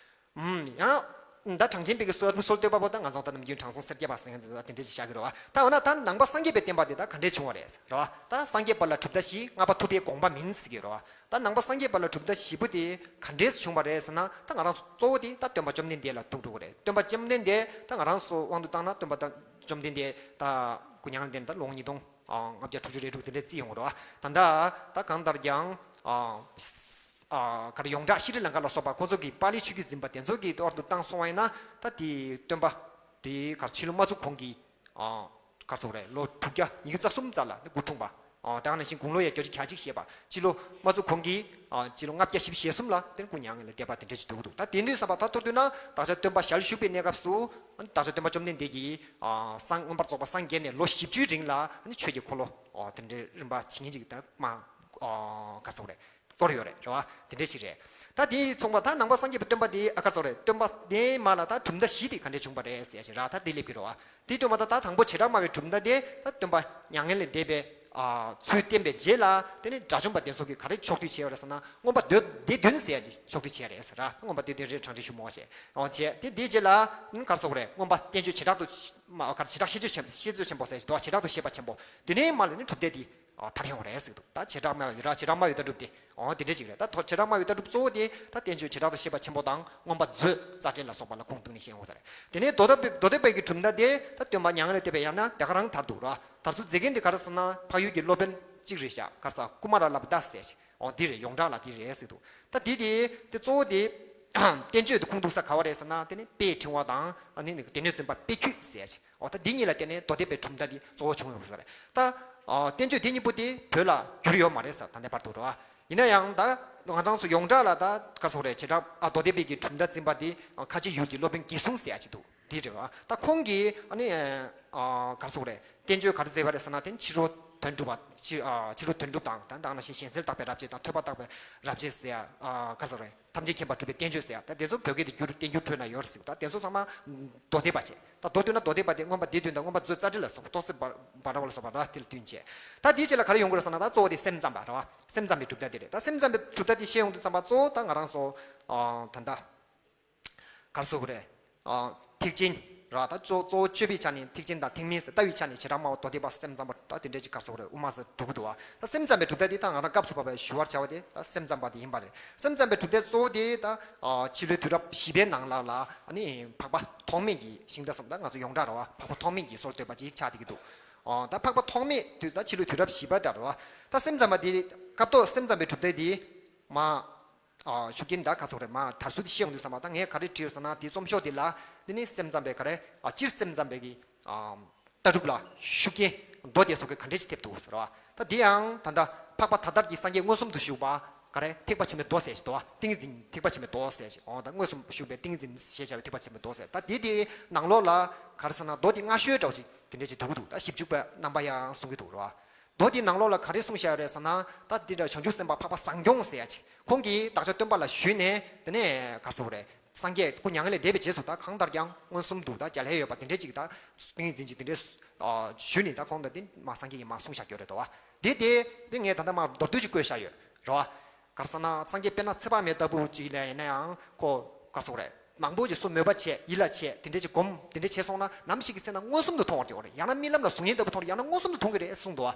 ཨུམ་ཡང་། ད་གྲངས་ཅན་པའི་གི་སྲོལ་སྲོལ་གཏོད་པ་པོ་ད་ང་ཚོ་ད་ནམ་རྒྱུན་དྲང་སྲོང་སེར་སྐྱ་པ་ཟེར་མཁན་དེ་ད་དེ་འདྲས་ཅིག་བཞག་གི་རེད་བ། ད་འོ་ན་ད་ནང་པ་སངས་རྒྱས་པའི་བསྟན་པ་དེ་ད་ག་འདྲས་བྱུང་བ་རེད་ར། ད་སངས་རྒྱས་པ་ལ་གྲུབ་མཐའ་བཞི་ལྔ་པ་ཐུབ་པའི་དགོངས་པ་མིན་ཟེར་གི་རེད་བ། ད་ནང་པ་སངས་རྒྱས་པ་ལ་གྲུབ་མཐའ་བཞི་པོ་དེ་ག་འདྲས་བྱུང་བ་རེད་ཟེར་ན། ད་ང་རང་ཚོ་གཙོ་བོ་དེ་ད་སྟོན་པ་བཅོམ་ལྡན་འདས་ལ་ཐུག་འགྲོ་གི་རེད། སྟོན་པ་བཅོམ་ལྡན་འདས་ད་ང་རང་ཚོ་དབང་དུ་བཏང་ན་སྟོན་པ་ད་བཅོམ་ལྡན་འདས་ད་སྐུ་མྱ་ངན་ལྡན་ད་ལོ་ངོ་ཉིས་སྟོང་ལྔ་བརྒྱ་དྲུག་ཅུ་རེ་དྲུག་དེ་འདྲས་བརྩིས་ཡོང་གི་རེད་བ། ད་ད་ད་གང་ལྟར་ཀྱང་ཨ་ ཨ་ག་རེ་ཡོངས་གྲགས་ཤྲི་ལང་ཀ་ལ་སོགས་པ་ཁོང་ཚོ་གི་པཱ་ལི་ཆོས་བརྒྱུད་འཛིན་པ་དེ་ཚོ་གི་དབར་དུ་བཏང་སོང་བ་ཡིན་ན། ད་དེ་སྟོན་པ་དེ་ག་རེ་ཕྱི་ལོ་མ་བཙུགས་གོང་གི་ཨ་ག་རེ་ཟེར་དགོས་རེད། ལོ་དྲུག་བརྒྱ་ཉི་ཤུ་རྩ་གསུམ་ཙམ་ལ་དེ་སྐུ་འཁྲུངས་པ། ཨ་ད་ག་ནང་བཞིན་དགུང་ལོ་ཡང་བརྒྱད་ཅུ་གྱ་གཅིག་བཞེས་པ། ཕྱི་ལོ་མ་བཙུགས་གོང་གི་ཨ་ཕྱི་ལོ་ལྔ་བརྒྱ་བཞི་བཅུ་ཞེ་གསུམ་ལ་དེ་སྐུ་མྱ་ངན་ལས་འདས་པ་དེ་འདྲ་ཅིག་འདུག་འདུག་ད་དེ་དུས་ཙམ་པ་ད་མདོར་བསྡུས་ན་བདག་ཅག་སྟོན་པ་ཞལ་བཞུགས་པའི་གནས་སྐབས་སུ་བདག་ཅག་སྟོན་པ་བཅོམ་ལྡན་འདས་ཀྱིས་ཨ་སངས་མངོན་པར་རྫོགས་པ་སངས་རྒྱས་ནས་ལོ་བཞི་བཅུའི་རིང་ལ་ཆོས་ཀྱི་འཁོར་ལོ་ཨ་དེ་འདྲའི་རིམ་པ་བྱེད་མཁན་ཅིག་ད་མ་ཨ་ག་རེ་ཟེར་དགོས་རེད། བསྐོར་ཡོད་རེད། རེད་བ། དེ་འདྲ་ཞིག་རེད། ད་དེ་མཚུངས་པ་ད་ནང་པ་སངས་རྒྱས་པའི་སྟོན་པ་དེ་ཨ་ག་རེ་ཟེར་དགོས་རེད། སྟོན་པ་དེའི་མ་ལ་ད་གྲུབ་མཐའ་བཞི་དེ་ག་འདྲས་བྱུང་པ་རེད་ཟེར་ཡ་ཞིག་ར། ད་དེ་སླེབས་ཀྱི་རེད་བ། དེའི་སྟོན་པ་ད་ད་དང་པོ་བྱེ་བྲག་སྨྲ་བའི་གྲུབ་མཐའ་དེ་ད་སྟོན་པ་མྱ་ངན་ལས་འདས་པའི་ཨ་ཚུལ་བསྟན་པའི་རྗེས་ལ་དེ་ནས་དགྲ་བཅོམ་པ་དེ་ཚོ་གིས་ག་རེ་ཕྱོགས་བསྡུས་བྱས་ཡོད་རེད་ཟེར་ན། མངོན་པ་སྡེ་སྡེ་བདུན་ཟེར་ཡ་ཅིག་ཕྱོགས་བསྡུས་བྱས་རེད་ཟེར་ར། མངོན་པ་སྡེ་བདུན་རེད། གྲངས་འདྲེན་ཞུ་མོ་བ་བྱས་འོང་བྱས་དེ་དེའི་རྗེས་ལ་ག་རེ་ཟེར་དགོས་རེད། མངོན་པ་བསྟན་བཅོས་བྱེ་བྲག་ཏུ་མ་ག་རེ་བྱེ་བྲག་བཤད་བྱེད་ཆེན་པོ་ཟེར་ཞིག་འདུག་བ། བྱེ་བྲག་ཏུ་བཤད་པ་ཆེན་པོ་དེ་ནས་མ་ལ་ནི་གྲུབ་མཐའ་དེ་ཨ་དར་ཡོང་རེད་ཟེར་འདུག་ད་བྱེ་བྲག་སྨྲ་བའི་ར་བྱེ་བྲག་སྨྲ་བའི་ལྟ་གྲུབ་དེ་ཨོ་དེ་འདྲ་ཅིག་རེད། ད་ཐོ་བྱེ་བྲག་སྨྲ་བའི་ལྟ་གྲུབ་གཙོ་བོ་དེ་ད་བསྟན་བཅོས་བྱེ་བྲག་ཏུ་བཤད་པ་ཆེན་པོ་དང་མངོན་པ་མཛོད་རྩ་འགྲེལ་ལ་སོགས་པ་ལ་ཁུངས་གཏུགས་ནས་བཤད་ཡོང་ས་རེད། དེ་ནས་མདོ་སྡེ་པའི་མདོ་སྡེ་པའི་གི་གྲུབ་མཐའ་དེ་ད་སྟོན་པ་མྱ་ངན་ལས་འདས་པའི་ཡང་ན་དེ་ག་རང་དར་འདུག་ར། དར་ཚུལ་མཛད་མཁན་དེ་ག་རེ་ཟེར་ན་འཕགས་ཡུལ་གྱི་སློབ་དཔོན་གཅིག་རེད་ཤག་ག་རེ་ཟེར། ཀུ་མ་ར་ལབ་དྷ་ཟེར་ཞིག་ཨོ་འདི་རེད། ཡོངས་གྲགས་ལ་འདི་རེད་ཟེར་འདུག་ད་འདི་དེ་དེ་གཙོ་བོ་དེ་བསྟན་བཅོས་དེ་ཁུངས་གཏུགས་ས་ག་བ་རེད་ཟེར་ན། དེ་ནི་དཔལ་ཕྲེང་བ་དང་ཨ་ནི་སྡེ་སྣོད་བཙུན་པ་དཔལ་འཁྱུད་ཟེར་ཞིག་ཨོ་ད་འདི་གཉིས་ལ་བརྟེན་ནས་མདོ་སྡེ་པའི་གྲུབ་མཐའ་འདི་གཙོ་བོ་བྱུང་ཡོད་ས་རེད། ད་ཨ་བསྟན་བཅོས་དེ་གཉིས་པོ་དེ་བོད་ལ་བསྒྱུར་ཡོད་མ་རེད་ཟེར། ད་ལྟའི་བར་དུ་རེད་བ། ཡིན་ན་ཡང་ད་ང་རང་ཚོ་ཡོངས་གྲགས་ལ་ད་ག་རེ་ཟེར་དགོས་རེད། བྱེ་བྲག་ཨ་མདོ་སྡེ་པའི་གི་གྲུབ་མཐའ་འཛིན་པ་འདི་ཨ་ཁ་ཆེ་ཡུལ་གྱི་སློབ་དཔོན་དགེ་གསུང་ཟེར་ཡ་ཅིག་འདུག་འདི་རེད་བ། ད་ཁོང་གིས་ཨ་ནི་ཨ་ག་རེ་ཟེར་དགོས་རེད། བསྟན་བཅོས་ག་རེ་མཛད་པ་རེད་ཟེར་ན། དེ་ནི་ཕྱི་རོལ་དོན་གྲུབ་པ་ཕྱི་ཨ་ཕྱི་རོལ་དོན་གྲུབ་དང་ད་ད་ག་ནང་བཞིན་གཞན་སེལ་བརྟག་པའི་རབ་བྱེད་དང་ཐོས་པ་བརྟག་པའི་རབ་བྱེད་ཟེར་ཡ་ཨ་ག་རེ་ཟེར་དགོས་རེད། ཐམས་ཅད་མཁྱེན་པ་གྲུབ་པའི་བསྟན་བཅོས་ཟེར་ཡ། ད་དེ་ཚོ་བོད་སྐད་དུ་བསྒྱུར་བསྟན་འགྱུར་འཕྲོད་ན་ཡོད་རེད་ཟེར། ད་དེ་ཚོ་ཚང་མ་མདོ་སྡེ་པ་བྱས། ད་མདོར་བསྡུས་ན་མདོ་སྡེ་པ་དེ་མངོན་པ་སྡེ་བདུན་དང་མངོན་པ་མཛོད་རྩ་འགྲེལ་ལ་སོགས་པ་ཏོག་ཙམ་བར་བར་བ་ལ་སོགས་པ་ར་དེ་ལ་བསྟུན་བྱས། ད་དེའི་རྗེས་ལ་ག་རེ་ཡོང་གི་རེད་ཟེར་ན། ད་གཙོ་བོ་དེ་སེམས་ཙམ་པ་རེད་བ། སེམས་ཙམ་པའི་གྲུབ་མཐའ་དེ་རེད། ད་སེམས་ཙམ་པའི་གྲུབ་མཐའ་དེ་བཤད་ཡོང་དུས་ཙམ་པ་གཙོ་བོ་ད་ང་རང་ཚོ་ཨ་ད་ལྟ་ག་རེ་ཟེར་དགོས་རེད། ཨ་ཐེག་ཆེན་ར། ད་གཙོ་གཙོ་བོ་སྤྱོད་པའི་ཆ་ནས་ཐེག་ཆེན་དང་ཐེག་དམན་ཟེར། ལྟ་བའི་ཆ་ནས་བྱེ་བྲག་སྨྲ་བ་མདོ་སྡེ་པ་སེམས་ཙམ་པ་ད་དེ་འདྲ་ཅིག་ག་རེ་ཟེར་དགོས་རེད། དབུ་མ་ཟེར་འགྲོ་གི་འདུག་བ། ད་སེམས་ཙམ་པའི་གྲུབ་མཐའ་དེ་ད་ང་རང་སྐབས་སུ་བབས་པའི་ཞུ་བར་བྱ་བ་དེ་ད་སེམས་ཙམ་པ་དེ་ཡིན་པ་རེད། སེམས་ཙམ་པའི་གྲུབ་མཐའི་གཙོ་བོ་དེ་ད་ཨ་ཕྱི་ལོའི་དུས་རབས་བཞི་པའི་ནང་ལ་ལ་ཨ་ནི་འཕགས་པ་ཐོགས་མེད་ཀྱི་ཤིང་རྟ་གསུམ། ད་ང་ཚོ་ཡོངས་གྲགས་རེད་བ། འཕགས་པ་ཐོགས་མེད་ཀྱི་སྲོལ་བཏོད་པ་ཅིག་ཆགས་བསྡད་ཀྱི་འདུག་ཨ་ད་འཕགས་པ་ཐོགས་མེད་དུས་ད་ཕྱི་ལོའི་དུས་རབས་བཞི་པ་ད་རེད་བ། ད་སེམས་ཙམ་པ་དེ་སྐབས་ཐོག་སེམས་ཙམ་པའི་གྲུབ་མཐའ་དེ་མ་ཨ་ཤུགས་རྐྱེན་ད་ག་ཚོད་རེད། མ་དར་ཚུལ་དེ་ཤེས་ཡོང་དུས་ཙམ་པ་ད་ངས་ག་རེ་བྲིས་ཡོད་ཟེར་ན། དེའི་རྩོམ་ཤོག་དེ་ལ་འདི་ནི་སེམས་ཙམ་པའི་ག་རེ་ཨ་སྤྱིར་སེམས་ཙམ་པའི་གི་ཨ་ལྟ་གྲུབ་ལ་ཤུགས་རྐྱེན་མདོ་སྡེ་སོགས་ཀྱིས་ག་འདྲས་ཞིག་ཐེབས་འདུག་ཟེར་བ། ད་དེ་ཡང་ད་ལྟ་འཕགས་པ་ད་ལྟར་གྱི་སངས་རྒྱས་མངོན་སུམ་དུ་བཞུགས་པ་ག་རེ་ཐེག་པ་ཆེན་པོའི་མདོ་ཟེར་ཞིག་འདུག་བ། ཏིང་ངེ་འཛིན་ཐེག་པ་ཆེན་པོའི་མདོ་ཟེར་ཞིག་འོ་ད་མངོན་སུམ་དུ་བཞུགས་པའི་ཏིང་ངེ་འཛིན་ཞེས་བྱ་བའི་ཐེག་པ་ཆེན་པོའི་མདོ་ཟེར། ད་དེ་དེའི་ནང་ལོགས་ལ་ག་རེ་ཟེར་ན་མདོ་དེ་སྔ་ཤོས་འདྲ་བོ་ཅིག་དེ་འདྲས་ཅིག་འདུག་གི་འདུག་ད་ཞིབ་འཇུག་པའི་རྣམ་པ་ཡང་གསུང་གི་འདུག་རེད་བ། མདོ་དེའི་ནང་ལོགས་ལ་ག་རེ་གསུངས་བཞག་ཡོད་རེད་ཟེར་ན། ད་འདི་འདྲ་བྱང་ཆུབ་སེམས་དཔའ་འཕགས་པ་བཟང་སྐྱོང་ཟེར་ཡ་ཅིག་ཁོང་གིས་བདག་ཅག་སྟོན་པ་ལ་ཞུས་ནས་དེ་ནས་ག་རེ་ཟེར་དགོས་རེད། སངས་རྒྱས་སྐུ་མྱ་ངན་ལས་འདས་པའི་རྗེས་སུ་ད་གང་ལྟར་ཀྱང་མངོན་སུམ་དུ་ད་མཇལ་ཡ་ཡོད་པ་དེ་འདྲས་ཅིག་ད་ཏིང་ངེ་འཛིན་གྱིས་དེ་འདྲས་ཨ་ཞུས་ནས་ད་ཁོང་ད་དེ་མ་སངས་རྒྱས་ཀྱིས་མ་གསུངས་བཞག་ཡོད་རེད་དོ། དེ་དེ་དེ་ངས་ད་ལྟ་མ་མདོར་བསྡུས་ཅིག་བཀོད་བཞག་ཡོད་རེད་བ། ག་རེ་ཟེར་ན་སངས་རྒྱས་དཔེར་ན་ཚེ་དཔག་མེད་ལྟ་བུ་ཅིག་ལ་ཡིན་ན་ཡང་ཁོ་ག་རེ་ཟེར་དགོས་རེད། མང་པོ་ཅིག་སུ་མོས་པ་བྱས་ཡིད་ལ་བྱས་དེ་འདྲས་ཅིག་སྒོམ་དེ་འདྲས་བྱས་སོང་ན་ནམ་ཞིག་གི་ཚེ་ན་མངོན་སུམ་དུ་མཐོང་བར་འགྱུར་བ་རེད། ཡང་ན་རྨི་ལམ་ལ་གཟུགས་བརྙན་ལྟ་བུ་མཐོང་རེད། ཡང་ན་མངོན་སུམ་དུ་མཐོང་གི་རེད་གསུངས་འདུག་བ།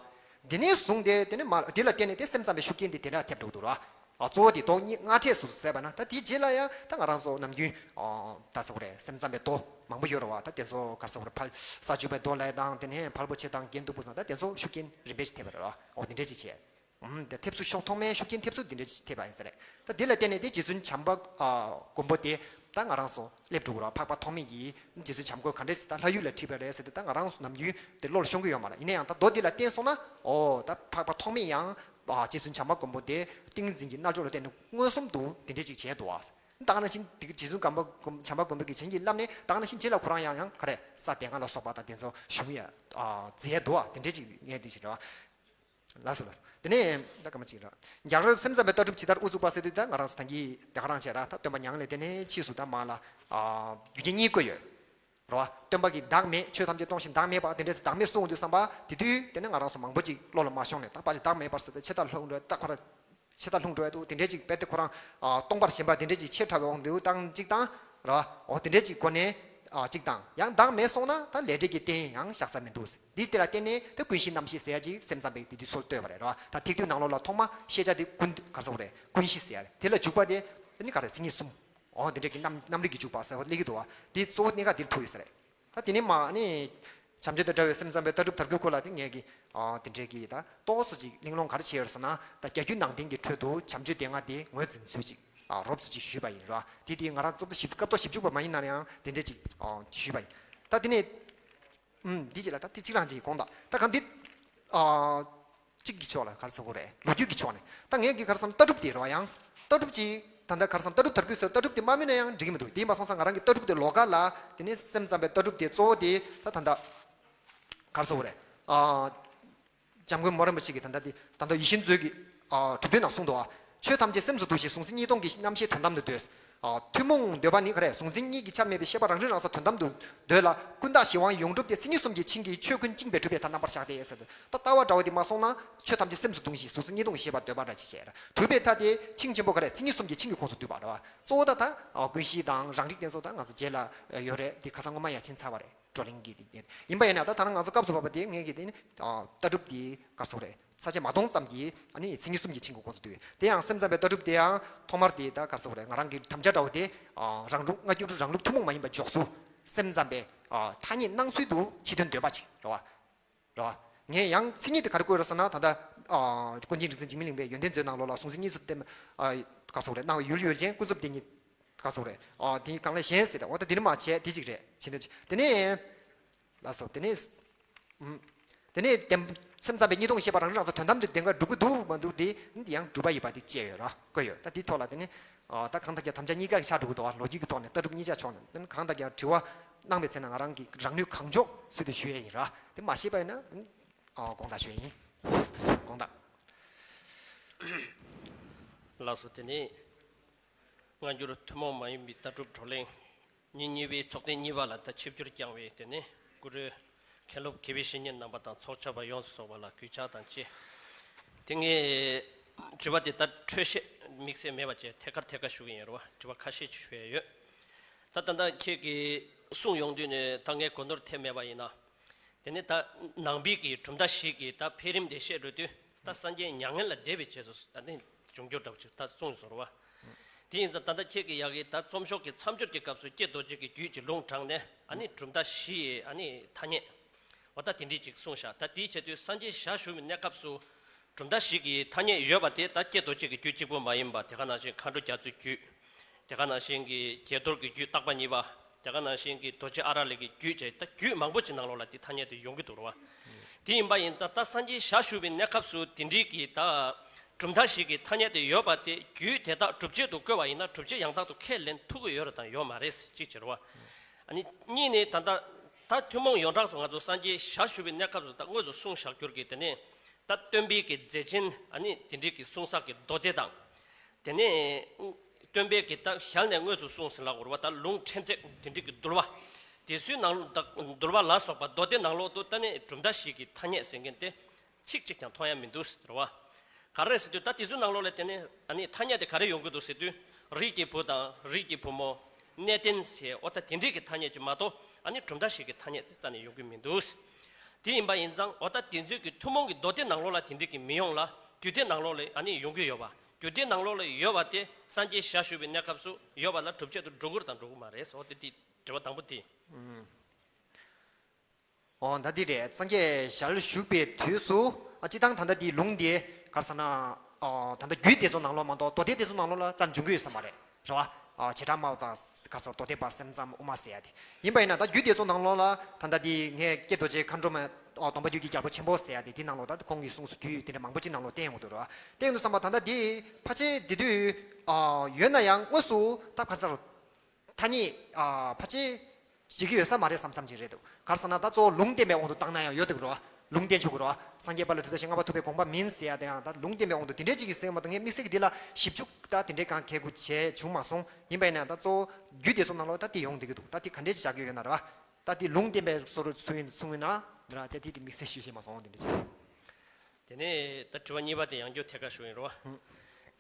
འདི་ནས་བཟུང་སྟེ་དེ་ནས་མ་འདི་ལ་བརྟེན་ནས་དེ་སེམས་ཙམ་པའི་ཤུགས་རྐྱེན་འདི་དེ་འདྲ་ཐེབས་འགྲོ་གི་འདུག་ར། ཨ་གཙོ་བོ་དེ་མདོ་གཉིས་སྔ་གྲས་སུ་ཟད་པ་ན། ད་དེའི་རྗེས་ལ་ཡང་ད་ང་རང་ཚོ་ནམ་རྒྱུན་ཨ་ད་ཟེར་དགོས་རེད། སེམས་ཙམ་པའི་མདོ་མང་པོ་ཡོད་རེད་བ། ད་དེ་ཚོ་ག་རེ་ཟེར་དགོས་རེད། ཕལ་ས་བཅུ་པའི་མདོ་ལས་དང་དེ་ནས་ཕལ་པོ་ཆེ་དང་རྒྱན་བདུན་པོ་སོགས་ད་དེ་ཚོ་ཤུགས་རྐྱེན་རིམ་པས་ཅིག་ཐེབས་པ་རེད་བ། འོ་དེ་འདྲས་ཅིག་བྱས། ཨུམ། དེ་ཐེབས་ཚུལ་ཤོག་ཐོག་མའི་ཤུགས་རྐྱེན་ཐེབས་ཚུལ་འདི་འདྲ་ཞིག་ཐེབས་པ་ཡིན་ས་རེད། ད་འདི་ལ་བརྟེན་ནས་དེ་རྗེ་བཙུན་བྱམས་པ་ཨ་མགོན་པོ་དེ་ད་ང་རང་ཚོ་སླེབས་འགྲོ་གི་ར། འཕགས་པ་ཐོགས་མེད་ཀྱིས་རྗེ་བཙུན་བྱམས་མགོན་ག་འདྲས་ཞིག་ད་ལྷ་ཡུལ་ལ་ཁྲིད་པ་རེད་ཟེར་ཏེ་ད་ང་རང་ཚོ་ནམ་རྒྱུན་དེ་བློ་ལ་ཤོང་གི་ཡོད་མ་རེད། ཡིན་ན་ཡང་ད་མདོ་འདི་ལ་བརྟེན་སོང་ན་ཨོ་ད་འཕགས་པ་ཐོགས་མེད་ཡང་ཨ་རྗེ་བཙུན་བྱམས་པ་མགོན་པོ་དེ་ཏིང་ངེ་འཛིན་གྱི་རྣལ་འབྱོར་ལ་བརྟེན་ནས་མངོན་སུམ་དུ་དེ་འདྲས་ཅིག་བྱས་འདུག་ཨ། ད་ག་ནང་བཞིན་དེ་རྗེ་བཙུན་བྱམས་པ་མགོན་བྱམས་པ་མགོན་པོ་གིས་བྱིན་གྱིས་བརླབས་ནས་ད་ག་ནང་བཞིན་རྗེས་ལ་ཁོ་རང་ཡང་ཡང་ག་རེ་ས་སྡེ་ལྔ་ལ་སོགས་པ་དང་དེ་ཚོ་བཞུགས་ཡ་ཨ་མཛད་འདུག་ཨ། དེ་འདྲས་ཅིག་ངས་འདི་ཞིག་རེད་བ། ལགས་སོ་ལགས་སོ། དེ་ནས་ད་སྐར་མ་གཅིག་ར། རྒྱ་གར་སེམས་ཙམ་པའི་ལྟ་གྲུབ་ཇི་ལྟར་དབུ་བཙུགས་པ་ཟེར་དུས་ད་ང་རང་ཚོ་ད་གིན་དེ་ག་རང་བྱས་ར། ད་སྟོན་པ་མྱ་ངན་ལས་འདས་ནས་ཕྱིས་སུ་ད་མ་ལ་ཨ་རྒྱུ་རྐྱེན་གཉིས་བཀོད་ཡོད་རེད་བ། སྟོན་པ་གིས་བདག་མེད། ཆོས་ཐམས་ཅད་སྟོང་ཞིང་བདག་མེད་པ་དེ་འདྲས་བདག་མེད་གསུངས་དུས་ཙམ་པ་དེ་དུས་དེ་ནས་ང་རང་ཚོ་མང་པོ་ཅིག་བློ་ལ་མ་ཤོང་ནས་ད་ཕལ་ཆེར་བདག་མེད་པར་ཟེར་ཏེ་ཆད་ལྟ་ལྷུང་འགྲོ་ད་ཁོ་ར་ཆད་ལྟ་ལྷུང་འགྲོ་ཡ་འདུག་དེ་འདྲས་ཅིག་དཔེ་དེ་ཁོ་རང་ཨ་སྟོང་པར་ཞེན་པ་དེ་འདྲས་ཅིག་ཆེ་དྲགས་པའི་དབང་དུ་བཏང་གཅིག་དང་ར། འོ་དེ་འདྲས་ཅིག་སྒོ་ནས་ཨ་གཅིག་དང་ཡང་བདག་མེད་སོང་ན་ད་ལས་འབྲས་ཀྱི་རྟེན་ཡང་བཞག་ས་མི་འདུག་འདི་དེ་ལ་བརྟེན་ནས་ད་ཀུན་གཞི་རྣམ་བཞི་ཟེར་ཡ་ཅིག་སེམས་ཙམ་པས་དེ་དུས་སྲོལ་བཏོད་པ་རེད་ར། ད་ཐེག་བསྡུས་ནང་ལོགས་ལ་ཐོག་མ་ཤེས་བྱ་དེ་ཀུན་ག་རེ་ཟེར་དགོས་རེད། ཀུན་གཞི་ཟེར་ཡ་རེད། དེ་ལ་འཇུག་པ་དེ་ནི་ག་རེ་མཚན་ཉིད་གསུམ། འོ་དེ་འདྲས་ཀྱི་རྣམ་རྣམ་རིག་གི་འཇུག་པ་ཟེར་བ་སླེབས་ཀྱི་འདུག་བ། དེ་གཙོ་བོ་གནད་འགག་འདིར་ཐུག་ཡོད་ས་རེད། ད་དེ་ནས་མ་ནི་ བྱམས་ཆོས་དང་འབྲེལ་བའི་སེམས་ཙམ་པའི་ལྟ་གྲུབ་དར་རྒུད་སྐོར་ལ་དེ་ངས་ཀྱི་ཨ་དེ་འདྲའི་གི་ད་ཏོག་ཙམ་ཅིག་གླེང་སློང་ག་རེ་བྱས་ཡོད་ཟེར་ན། ད་བརྒྱད་རྒྱུད་ནང་བསྟན་གྱི་ཁྲོད་དུ་བྱམས་ཆོས་སྡེ་ལྔ་དེ་ངོས་འཛིན་ཚུལ་ཅིག་ཨ་རོབ་ཙམ་ཅིག་ཞུས་པ་ཡིན་ར། དེ་དེ་ང་རང་ཚོ་ཞིབ་སྐབས་ཐོག་ཞིབ་འཇུག་པ་མ་ཡིན་ན་ཡང་དེ་འདྲའི་ཅིག་ཨ་ཞུས་པ་ཡིན། ད་དེ་ནས་ཨུམ་འདི་ཅིག་ལ་ད་དེ་གཅིག་རང་ཅིག་དགོངས་དག་ད་གང་འདི་ཨ་གཅིག་གི་ཕྱོགས་ལ་ག་རེ་ཟེར་དགོས་རེད། ལོ་རྒྱུས་ཀྱི་ཕྱོགས་ནས་ད་ངས་ཀྱི་ག་རེ་ཟེར་ན་ལྟ་གྲུབ་དེ་རེད་བ། ཡང་ལྟ་གྲུབ་ཅིག་ད་ལྟ་ག་རེ་ཟེར་ན་ལྟ་གྲུབ་དར་རྒུད་ཟེར་ལྟ་གྲུབ་དེ་མ་སྨོས་ན་ཡང་འགྲིག་གི་མི་འདུག་དེ་མ་སོང་ཙང་ང་རང་གི་ལྟ་གྲུབ་དེ་ལོགས་ཀ་ལ་དེ་ནས་སེམས་ཙམ་པའི་ལྟ་གྲུབ་དེ་གཙོ་བོ་དེ་ད་ད་ལྟ་ག་རེ་ཟེར་དགོས་རེད། ཨ་འཇམ་མགོན་མོ་རིན་པོ་ཆེ་གིས་ད་ལྟ་དེ་ད་ལྟ་ཡིད་བཞིན་མཛོད་ཀྱི་ཨ་གྲུབ་དོན་ནང་གསུངས་འདུག་ཨ་ཆོས་ཐམས་ཅད་སེམས་སུ་འདུ་ཞིང་གཟུང་འཛིན་གཉིས་སྟོང་གི་རྣམ་ཤེས་དོན་དམ་དུ་འདོད། ཨ་ཐུན་མོང་འདོད་པ་ནི་ག་རེ། གཟུང་འཛིན་གཉིས་ཀྱི་ཆ་མེད་པའི་ཤེས་པ་རང་རིག་རང་གསལ་དོན་དམ་དུ་འདོད་ལ། ཀུན་བརྟགས་གཞི་དབང་ཡོངས་གྲུབ་སྟེ། མཚན་ཉིད་གསུམ་གྱིས་བྱིན་གྱིས་ཆོས་ཀུན་བཅིངས་པས་གྲུབ་པའི་མཐའ་རྣམ་པར་གཞག་སྟེ་ཟེར་འདུག་ད་ལྟ་བ་འདྲ་བོ་དེ་མ་སོང་ན་ཆོས་ཐམས་ཅད་སེམས་སུ་གདུང་ཞིང་གཟུང་འཛིན་གཉིས་སྟོང་ཤེས་པ་འདོད་པ་འདྲ་ཅིག་བྱས། གྲུབ་པའི་མཐའ་དེ་ཆིངས་ཆེན་པོ་ག་རེ། མཚན་ཉིད་གསུམ་གྱིས་བྱིན་གྱིས་ཁོངས་སུ་འདུས་པ་རེད་བ། གཙོ་བོ་ད་ད་ཀུན་གཞི་དང་རང་རིག་དེ་ཚོ་ད་ང་ཚོ་རྗེས་ལ་ཡོད་རེད། དེ་ཁ་སང་སྔོན་མ་ཡང་ཕྱིན་ཚར་བ་རེད། བགྲོ་གླེང་གི་དེ་ཡིན་པ་ཡིན་ན་ད་ད་ང་ཚོ་སྐབས་སུ་བབས་པ་དེ་ངས་ཀྱི་དེ་ནི་ལྟ་གྲུབ་དེ་ག་རེ་ཟེར་དགོས་རེད། ས་བཅད་མ་སྟོང་ཙམ་གྱིས་ཨ་ནི་མཚན་ཉིད་གསུམ་གྱིས་བྱིན་གྱིས་ཁོངས་སུ་འདུས། དེ་ཡང་སེམས་ཙམ་པའི་ལྟ་གྲུབ་དེ་ཡང་ཐོག་མར་དེ་ད་ག་རེ་ཟེར་དགོས་རེད། ང་རང་གི་དམ་བཅའ་འདྲ་བོ་དེ་རང་ལུགས་སྔ་འགྱུར་རང་ལུགས་ཐུན་མོང་མ་ཡིན་པ་འཇོག་ཚུལ། སེམས་ཙམ་པའི་ཐ་སྙད་སྣང་ཚུལ་དུ་ཕྱི་དོན་འདོད་པ་ཅིག་རེད་བ། རེད་བ། ངས་ཡང་མཚན་ཉིད་དེ་ག་རེ་བཀོད་རེད་ཟེར་ན་ད་ལྟ་ཀུན་མཁྱེན་རིག་འཛིན་འཇིགས་མེད་གླིང་པས་ཡོན་ཏན་མཛོད་ནང་ལོགས་ལ་གཟུང་འཛིན་གཉིས་སུ་བསྟན་ག་རེ་ཟེར་དགོས་རེད། སྣང་བའི་ཡུལ་ཡུལ་ཅན་ཀུན་རྫོབ་དེ་ཉིད་ག་རེ་ཟེར་དགོས་རེད། དེ་གང་ལས་གཞན་ཟེར་ཏེ་འོ་ད་དེ་ནི་མ་བྱས་དེ་ཅིག་རེད་བྱས་ནས་དེ་ནས། ལགས་སོ། དེ་ནས་ཨུམ། དེ་ནས་བདེན་སེམས་ཙམ་པའི་གཉིས་སྟོང་ཤེས་པ་རང་རང་ཚོ་དོན་དམ་དུ་བདེན་ཁ་སྒྲུབ་ཀྱི་འདུག་མ་འདུག་དེ་ཡང་སྒྲུབ་པ་ཡོད་པ་དེ་བཅས་ཡོད་ར་བཀོད་ཡོད། ད་དེའི་ཐོག་ལ་དེ་ནས་ཨ་ད་གང་ལྟར་ཀྱང་དམ་བཅའ་གཉིས་ཀ་གི་ཆ་འགྲོ་གི་འདུག་ལོ་རྒྱུས་ཀྱི་ཐོག་ནས་ལྟ་གྲུབ་གཉིས་ཆ་ཕྱོགས་ནས་དེ་ནས་གང་ལྟར་ཀྱང་དྲི་བ་གནང་བའི་ཚེ་ན་ང་རང་གི་རང་ནུས་གང་ལྕོགས་ཚུལ་དུ་ཞུ་ཡས་ཡིན་ར། དེ་མ་ཤེས་པ་ཡིན་ན་ཨ་དགོངས་དག་ཞུ་ཡས་ཡིན། དགོངས་དག་ལགས་སོ། དེ་ནས་སྔ་འགྱུར་ཐུན་མོང་མ་ཡིན་པའི་ལྟ་གྲུབ་བགྲོ་གླེང་། ཉིན་གཉིས་པའི་ཚོགས་ཐེངས་གཉིས་པ་ལ་ད་ཆིབས་བསྒྱུར་བསྐྱངས་པའི་དེ་ནས་གུ་རུ་མཁན་སློབ་དགེ་བའི་བཤེས་གཉེན་རྣམ་པ་དང་ཚོགས་བཅར་བ་ཡོངས་སུ་རྫོགས་པ་ལ་གུས་ཕྱག་དང་བཅས། དེ་ངས་དྲི་བ་དེ་ད་འཕྲོས་བཤད་དམིགས་བསལ་མེད་པ་བཅས་ཐད་ཀར་ཐད་ཀར་ཞུ་གི་ཡིན་རེད་བ། དྲི་བ་ཁ་ཤས་ཅིག་ཞུ་ཡས་ཡོད། ད་ད་ལྟ་ཁྱེད་ཀྱིས་གསུངས་ཡོང་དུས་ནས་ད་ངས་གོ་ནོར་ཐེབས་མེད་པ་ཡིན་ན། དེ་ནས་ད་ནང་པའི་གི་གྲུབ་མཐའ་བཞི་གི་ད་འཕེལ་རིམ་དེ་བཤད་འགྲོ་དུས་ད་སངས་རྒྱས་མྱ་ངན་ལས་འདས་པའི་རྗེས་སུ་ད་ནི་འབྱུང་འགྱུར་འདྲ་བོ་ཅིག་ད་གསུངས་སོང་རེད་བ། དེ་ཡིན་ཙང་ད་ལྟ་ཁྱེད་ཀྱིས་ཡ་གི་ད་རྩོམ་ཤོག་གི་མཚམས་སྦྱོར་གྱི་སྐབས་སུ་ཀྱེ་རྡོ་རྗེ་གི་རྒྱུད་ཀྱི་ལུང་དྲངས་ནས་ཨ་ནི་གྲུབ་མཐའ་བཞི་ཡི་ཨ་ནི་ཐ་སྙད། འོ་ད་དེ་འདྲའི་ཅིག་གསུངས་ཤག་ད་དེའི་ཆེད་དུ་སངས་རྒྱས་ཞལ་བཞུགས་པའི་གནས་སྐབས་སུ་གྲུབ་མཐའ་བཞི་གི་ཐ་སྙད་ཡོད་པ་དེ་ད་ཀྱེ་རྡོ་རྗེ་གི་རྒྱུད་གཅིག་པུ་མ་ཡིན་པ་དེ་ག་ནང་བཞིན་མཁའ་འགྲོ་རྒྱ་མཚོའི་རྒྱུད། དེ་ག་ནང་བཞིན་གྱི་དགྱེས་རྡོར་གྱི་རྒྱུད་བརྟག་པ་གཉིས་པ། དེ་ག་ནང་བཞིན་གྱི་རྡོ་རྗེ་ཨ་ར་ལས་ཀྱི་རྒྱུད་བཅས་ད་རྒྱུད་མང་པོ་ཅིག་ནང་ལོགས་ལ་དེ་ཐ་སྙད་དེ་ཡོང་གི་འདུག་རེད་བ། དེ་ཡིན་པ་ཡིན་ད་ད་སངས་རྒྱས་ཞལ་བཞུགས་པའི་གནས་སྐབས་སུ་དེ་འདྲའི་གི་ད་གྲུབ་མཐའ་ཞིག་གི་ཐ་སྙད་དེ་ཡོད་པ་དེ་རྒྱུད་དེ་དག་སྒྲུབ་བྱེད་དུ་བཀོད་པ་ཡིན་ན་སྒྲུབ་བྱེད་ཡང་དག་ཏུ་ཁས་ལེན་ཐུབ་ཀྱི་ཡོད་རེད་དང་ཡོད་མ་རེད་གཅིག་བྱེད་རེད་བ། ཨ་ནི་གཉིས་ནི་ད་ལྟ་ད་ཐུན་མོང་ཡོངས་གྲགས་སུ་ང་ཚོ་སངས་རྒྱས་ཞལ་བཞུགས་པའི་གནས་སྐབས་སུ་ད་དངོས་སུ་གསུངས་བཞག་རྒྱུར་གི་དེ་ནས། ད་སྟོན་པའི་གི་མཛད་ཆེན་ཨ་ནི་དེ་འདྲའི་གི་གསུང་ས་གི་མདོ་སྡེ་དང་། དེ་ནས་སྟོན་པའི་གི་ད་ཞལ་ནས་དངོས་སུ་གསུངས་ཟིན་ལ་འོར་བ་ད་ལུང་ཕྲན་ཚེགས་དེ་འདྲའི་གི་འདུལ་བ། དེ་ཚོའི་ནང་ད་འདུལ་བ་ལ་སོགས་པ་མདོ་སྡེ་ནང་ལོགས་དུ་ད་ནི་གྲུབ་མཐའ་བཞི་གི་ཐ་སྙད་ཟེར་མཁན་དེ་ཚིག་གཅིག་ཀྱང་མཐོང་ཡ་མི་འདུག་ཟེར་བ། ག་རེ་ཟེར་དུས་ད་དེ་ཚོའི་ནང་ལོགས་ལ་དེ་ནི་ཨ་ནི་ཐ་སྙད་དེ་ག་རེ་ཡོང་གི་འདུག་ཟེར་དུས་རིགས་ཀྱི་བུ་དང་རིགས་ཀྱི་བུ་མོ། གནས་བརྟན་ཟེར་འོ་ད་དེ་འདྲའི་གི་ཐ་སྙད་ཅིག་མ་གཏོགས་ཨ་ནི་གྲུབ་མཐའ་བཞི་གི་ཐ་སྙད་དེ་རྩ་ནས་ཡོང་གི་མི་འདུག་དེ་ཡིན་པ་ཡིན་ཙང་འོ་ད་དེ་ཚོའི་གི་ཐུན་མོང་གི་མདོ་སྡེ་ནང་ལོགས་ལ་དེ་འདྲའི་གི་མི་ཡོང་ལ་རྒྱུད་སྡེ་ནང་ལོགས་ལ་ཨ་ནི་ཡོང་གི་ཡོད་པ། རྒྱུད་སྡེ་ནང་ལོགས་ལ་ཡོད་པ་དེ་སངས་རྒྱས་ཞལ་བཞུགས་པའི་གནས་སྐབས་སུ་ཡོད་པ་ལ་སྒྲུབ་བྱེད་དུ་འགྲོ་གི་རེད་དང་འགྲོ་གི་མ་རེད་ཟེར་འོ་དེ་དེ་དྲི་བ་དང་པོ་དེ། ཨོ་ད་འདི་རེད། སངས་རྒྱས་ཞལ་བཞུགས་པའི་དུས་སུ་ཨ་སྤྱི་བཏང་ད་ལྟ་འདིའི་ལུང་འདི་ག་རེ་ཟེར་ན། ཨོ་ད་ལྟ་རྒྱུད་སྡེ་ཚོ་ནང་ལོགས་མ་གཏོགས་མདོ་སྡེ་སྡེ་ཚོ་ནང་ལོགས་ལ་རྩ་འབྱུང་གི་ཡོད་ས་མ་རེད། རེད་བ། ཨོ་བྱེ་བྲག་སྨྲ་བ་དང་ག་རེ་ཟེར་མདོ་སྡེ་པ་སེམས་ཙམ་དབུ་མ་ཟེར་ཡ་དེ་ཡིན་པ་ཡིན་ན་ད་རྒྱུད་སྡེ་ཚོ་ནང་ལོགས་ལ་ད་ལྟ་འདི་ངས་ཀྱེ་རྡོ་རྗེ་མཁའ་འགྲོ་མ་ཨོ་སྟོང་པ་རྒྱུད་ཀྱི་རྒྱལ་པོ་ཆེན་པོ་ཟེར་ཡ་དེ་དེ་ནང་ལོགས་ད་ཁོང་གིས་གསུངས་སུ་རྒྱུད་དེ་འདྲ་མང་པོ་ཅིག་ནང་ལོགས་བསྟན་ཡོང་གི་འདུག་རེད་བ། བསྟན་ཡོང་དུས་ཙམ་པ་ད་ལྟ་འདི་ཕལ་ཆེར་འདི་དུས་ཨོ་ཡོད་ན་ཡང་དངོས་སུ་ད་ག་རེ་ཟེར། ཐ་སྙད་ཨ་ཕལ་ཆེར་བྱེད་ཀྱི་ཡོད་ས་མ་རེད་བསམ་བསམ་ཅིག་རེད་འདུག་ག་རེ་ཟེར་ན་ད་གཙོ་བོ་ལུང་བསྟན་པའི་དབང་དུ་བཏང་ན་ཡང་ཡོད་འདུག་རེད་བ། ལུང་བསྟན་ཆོག་གི་རེད་བ། སངས་རྒྱས་དཔལ་ལ་དུས་མཐའ་བཞིན་བསྔགས་པ་ཐུབ་པའི་དགོངས་པ་མིན་ཟེར་ཡ་དེ་ཡང་ད་ལུང་བསྟན་པའི་དབང་དུ་དེ་འདྲས་ཅིག་གི་ཟེར་མ་གཏོགས་ངས་དམིགས་བསལ་གྱི་འདི་ལ་ཞིབ་འཇུག་ད་དེ་འདྲས་གང་གལ་དགོས་བྱས་བྱུང་མ་སོང་། ཡིན་པ་ཡིན་ན་ད་གཙོ་བོ་རྒྱུད་སྡེ་ཚོ་ནང་ལོགས་ད་དེ་ཡོང་བསྡད་ཀྱི་འདུག་ད་དེ་ག་འདྲས་ཅིག་བཞག་གི་ཡོད་ན་རེད་བ། ད་དེ་ལུང་བསྟན་པའི་བཟོ་འདྲ་སུ་ཡིན་གསུང་ཡིན་ན་འདི་ར་ད་དེ་དེ་དམིགས་བསལ་ཞུ་ཤེས་མ་སོང་དེ་འདྲས་ཅིག་དེ་ནས་ད་དྲི་བ་གཉིས་པ་དེ་ཡང་བསྐྱར་ཐད་ཀར་ཞུ་ཡིན་རོ།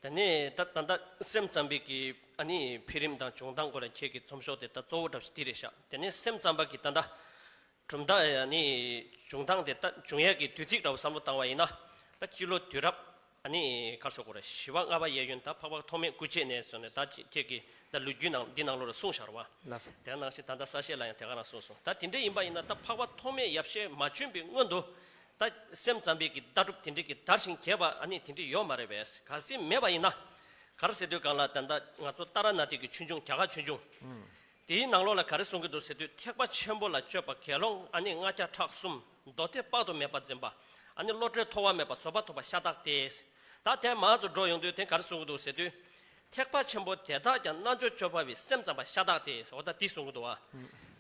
དེ་ནས་ད་ད་ལྟ་སེམས་ཙམ་པའི་གི་ཨ་ནི་འཕེལ་རིམ་དང་འབྱུང་སྟངས་སྐོར་ལ་ཁྱེད་ཀྱི་རྩོམ་ཤོག་དེ་ད་གཙོ་བོ་འདྲ་བོ་ཞིག་འདི་རེད་ཤག་དེ་ནས་སེམས་ཙམ་པ་གི་ད་ལྟ་གྲུབ་མཐའ་ཨ་ནི་འབྱུང་སྟངས་དེ་ད་འབྱུང་ཡས་ཀྱི་དུས་ཚིགས་འདྲ་བོ་བསམ་བློ་བཏང་བ་ཡིན་ན་ད་སྤྱི་ལོ་དུས་རབས་ཨ་ནི་ག་རེ་ཟེར་དགོས་རེད། བཞི་པ་ལྔ་པ་གཡས་གཡོན་ད་འཕགས་པ་ཐོགས་མེད་སྐུ་མཆེད་ནས་བཟུང་ནས་ད་ཁྱེད་ཀྱི་ ད་ལོ་རྒྱུས་ནང་འདི་ནང་ལོགས་ལ་གསུངས་བཞག་རེད་བ། ལགས་སོ། དེ་ནང་བཞིན་ད་ལྟ་གསལ་བཤད་ལ་ཡང་དེ་ག་རང་གསུངས་སོང་། ད་དེ་འདྲ་ཡིན་པ་ཡིན་ན་ད་འཕགས་པ་ཐོགས་མེད་ཡབ་གཞན་མ་བྱོན་པའི་སྔོན་དུ་ད་སེམས་ཙམ་པའི་གི་ལྟ་གྲུབ་དེ་འདྲའི་གི་དར་ཞིང་རྒྱས་པ་ཨ་ནི་དེ་འདྲའི་ཡོད་མ་རེད་པས། གལ་སྲིད་མེད་པ་ཡིན་ན་ག་རེ་ཟེར་དུས་སྒང་ལ་ད་ལྟ་ང་ཚོ་ཏཱ་ར་ནཱ་ཐའི་གི་ཆོས་འབྱུང་རྒྱ་གར་ཆོས་འབྱུང་དེའི་ནང་ལོགས་ལ་ག་རེ་གསུང་གི་འདུག་ཟེར་དུས་ཐེག་པ་ཆེན་པོ་ལ་སྤྱོད་པ་དགེ་སློང་ཨ་ནི་ལྔ་བརྒྱ་ཕྲག་གསུམ་མདོ་སྡེ་དཔག་ཏུ་མེད་པ་འཛིན་པ་ཨ་ནི་བློ་གྲོས་མཐོ་བ་མེད་པ་བཟོད་པ་ཐོབ་པ་ཤ་སྟག་སྟེ། ད་དེ་མར་ཚུར་འགྲོ་ཡོང་དུས་དེ་ག་རེ་གསུང་གི་འདུག་ཟེར་དུས། ཐེག་པ་ཆེན་པོ་དེ་དག་ཀྱང་རྣལ་འབྱོར་སྤྱོད་པ་པའི་སེམས་ཙམ་པ་ཤ་སྟག་སྟེ་ཟེར་བ་ད་འདི་གསུང་གི་འདུག་བ།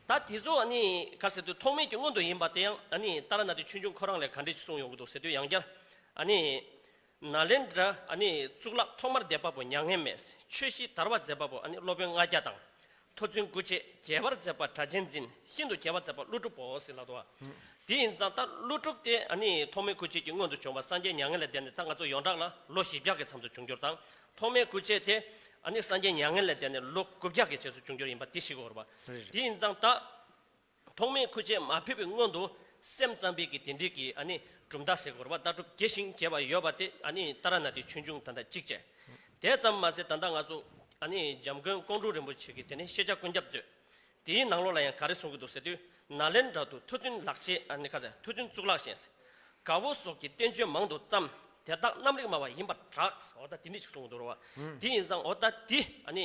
ད་དེ་ཚོ་ཨ་ནི་ག་རེ་ཟེར་དུས་ཐོགས་མེད་ཀྱི་སྔོན་དུ་ཡིན་པ་དེ་ཡང་ཨ་ནི་ཏཱ་ར་ནཱ་ཐའི་ཆོས་འབྱུང་ཁོ་རང་ལས་ག་འདྲ་ཞིག་གསུངས་ཡོང་གི་འདུག་ཟེར་དུས་ཡང་བསྐྱར་ཨ་ནི། ནཱ་ལེནྡྲ་ཨ་ནི་གཙུག་ལག་ཐོག་མར་བསྡེབས་པ་པོ་མྱ་ངན་མེད། ཆོས་བཞི་དར་བར་མཛད་པ་པོ་ཨ་ནི་སློབ་དཔོན་ལྔ་བརྒྱ་དང་། མཐོ་བཙུན་སྐུ་མཆེད་རྒྱས་པར་མཛད་པ་སྒྲ་གཅན་འཛིན། ཤིན་ཏུ་རྒྱས་པར་མཛད་པ་ཀླུ་སྒྲུབ་པོ་ཟེར་ལབ་འདུག་བ། དེ་ཡིན་ཙང་ད་ཀླུ་སྒྲུབ་དེ་ཨ་ནི་ཐོགས་མེད་སྐུ་མཆེད་ཀྱི་སྔོན་དུ་བྱུང་བ་སངས་རྒྱས་མྱ་ངན་ལས་འདས་ནས་ད་ང་ཚོ་ཡོངས་གྲགས་ལ་ལོ་བཞི་བརྒྱ་གི་མཚམས་སུ་བྱུང་འགྱུར་དང་ཐོགས་མེད་སྐུ་མཆེད་དེ་ཨ་ནི་སངས་རྒྱས་མྱ་ངན་ལས་འདས་ནས་ལོ་དགུ་བརྒྱ་གི་རྗེས་སུ་བྱུང་འགྱུར་ཡིན་པ་དེ་ཤེས་དགོས་རེད་པ། རེད་རེད། དེ་ཡིན་ཙང་ད། ཐོགས་མེད་སྐུ་མཆེད་མ་ཕེབས་པའི་སྔོན་དུ་སེམས་ཙམ་པའི་གི་དེ་འདྲའི་གི་ཨ་ནི་གྲུབ་མཐའ་ཟེར་དགོས་རེད་པ། ལྟ་གྲུབ་རྒྱས་ཤིང་རྒྱས་པ་ཡོད་པ་དེ་ཨ་ནི་ཏཱ་ར་ནཱ་ཐའི་ཆོས་འབྱུང་ད་ལྟ་གཅིག་བྱས། དེ་ཙམ་མ་ཟད་ད་ལྟ་ང་ཚོ་ཨ་ནི་འཇམ་མགོན་ཀོང་སྤྲུལ་རིན་པོ་ཆེ་གིས་དེ་ནས་ཤེས་བྱ་ཀུན་ཁྱབ་མཛོད། དེའི་ནང་ལོགས་ལ་ཡང་ག་རེ་གསུང་གི་འདུག་ཟེར་དུས། ནཱ་ལེནྡྲ་དུ་མཐོ་བཙུན་ལག་ཆས་ཨ་ནི་ཁ་ཟེར་མཐོ་བཙུན་གཙུག་ལག་ཤེས། དགའ་བོ་སོགས་ཀྱི་བསྟན་བཅོས་མང་དུ་བརྩམས། དེ་དག་རྣམ་རིག་སྨྲ་བ་ཡིན་པར་གྲགས། འོ་ད་དེ་འདྲ་ཞིག་གསུང་གི་འདུག་རེད་པ། དེ་ཡིན་ཙང་འོ་ད་དེ་ཨ་ནི་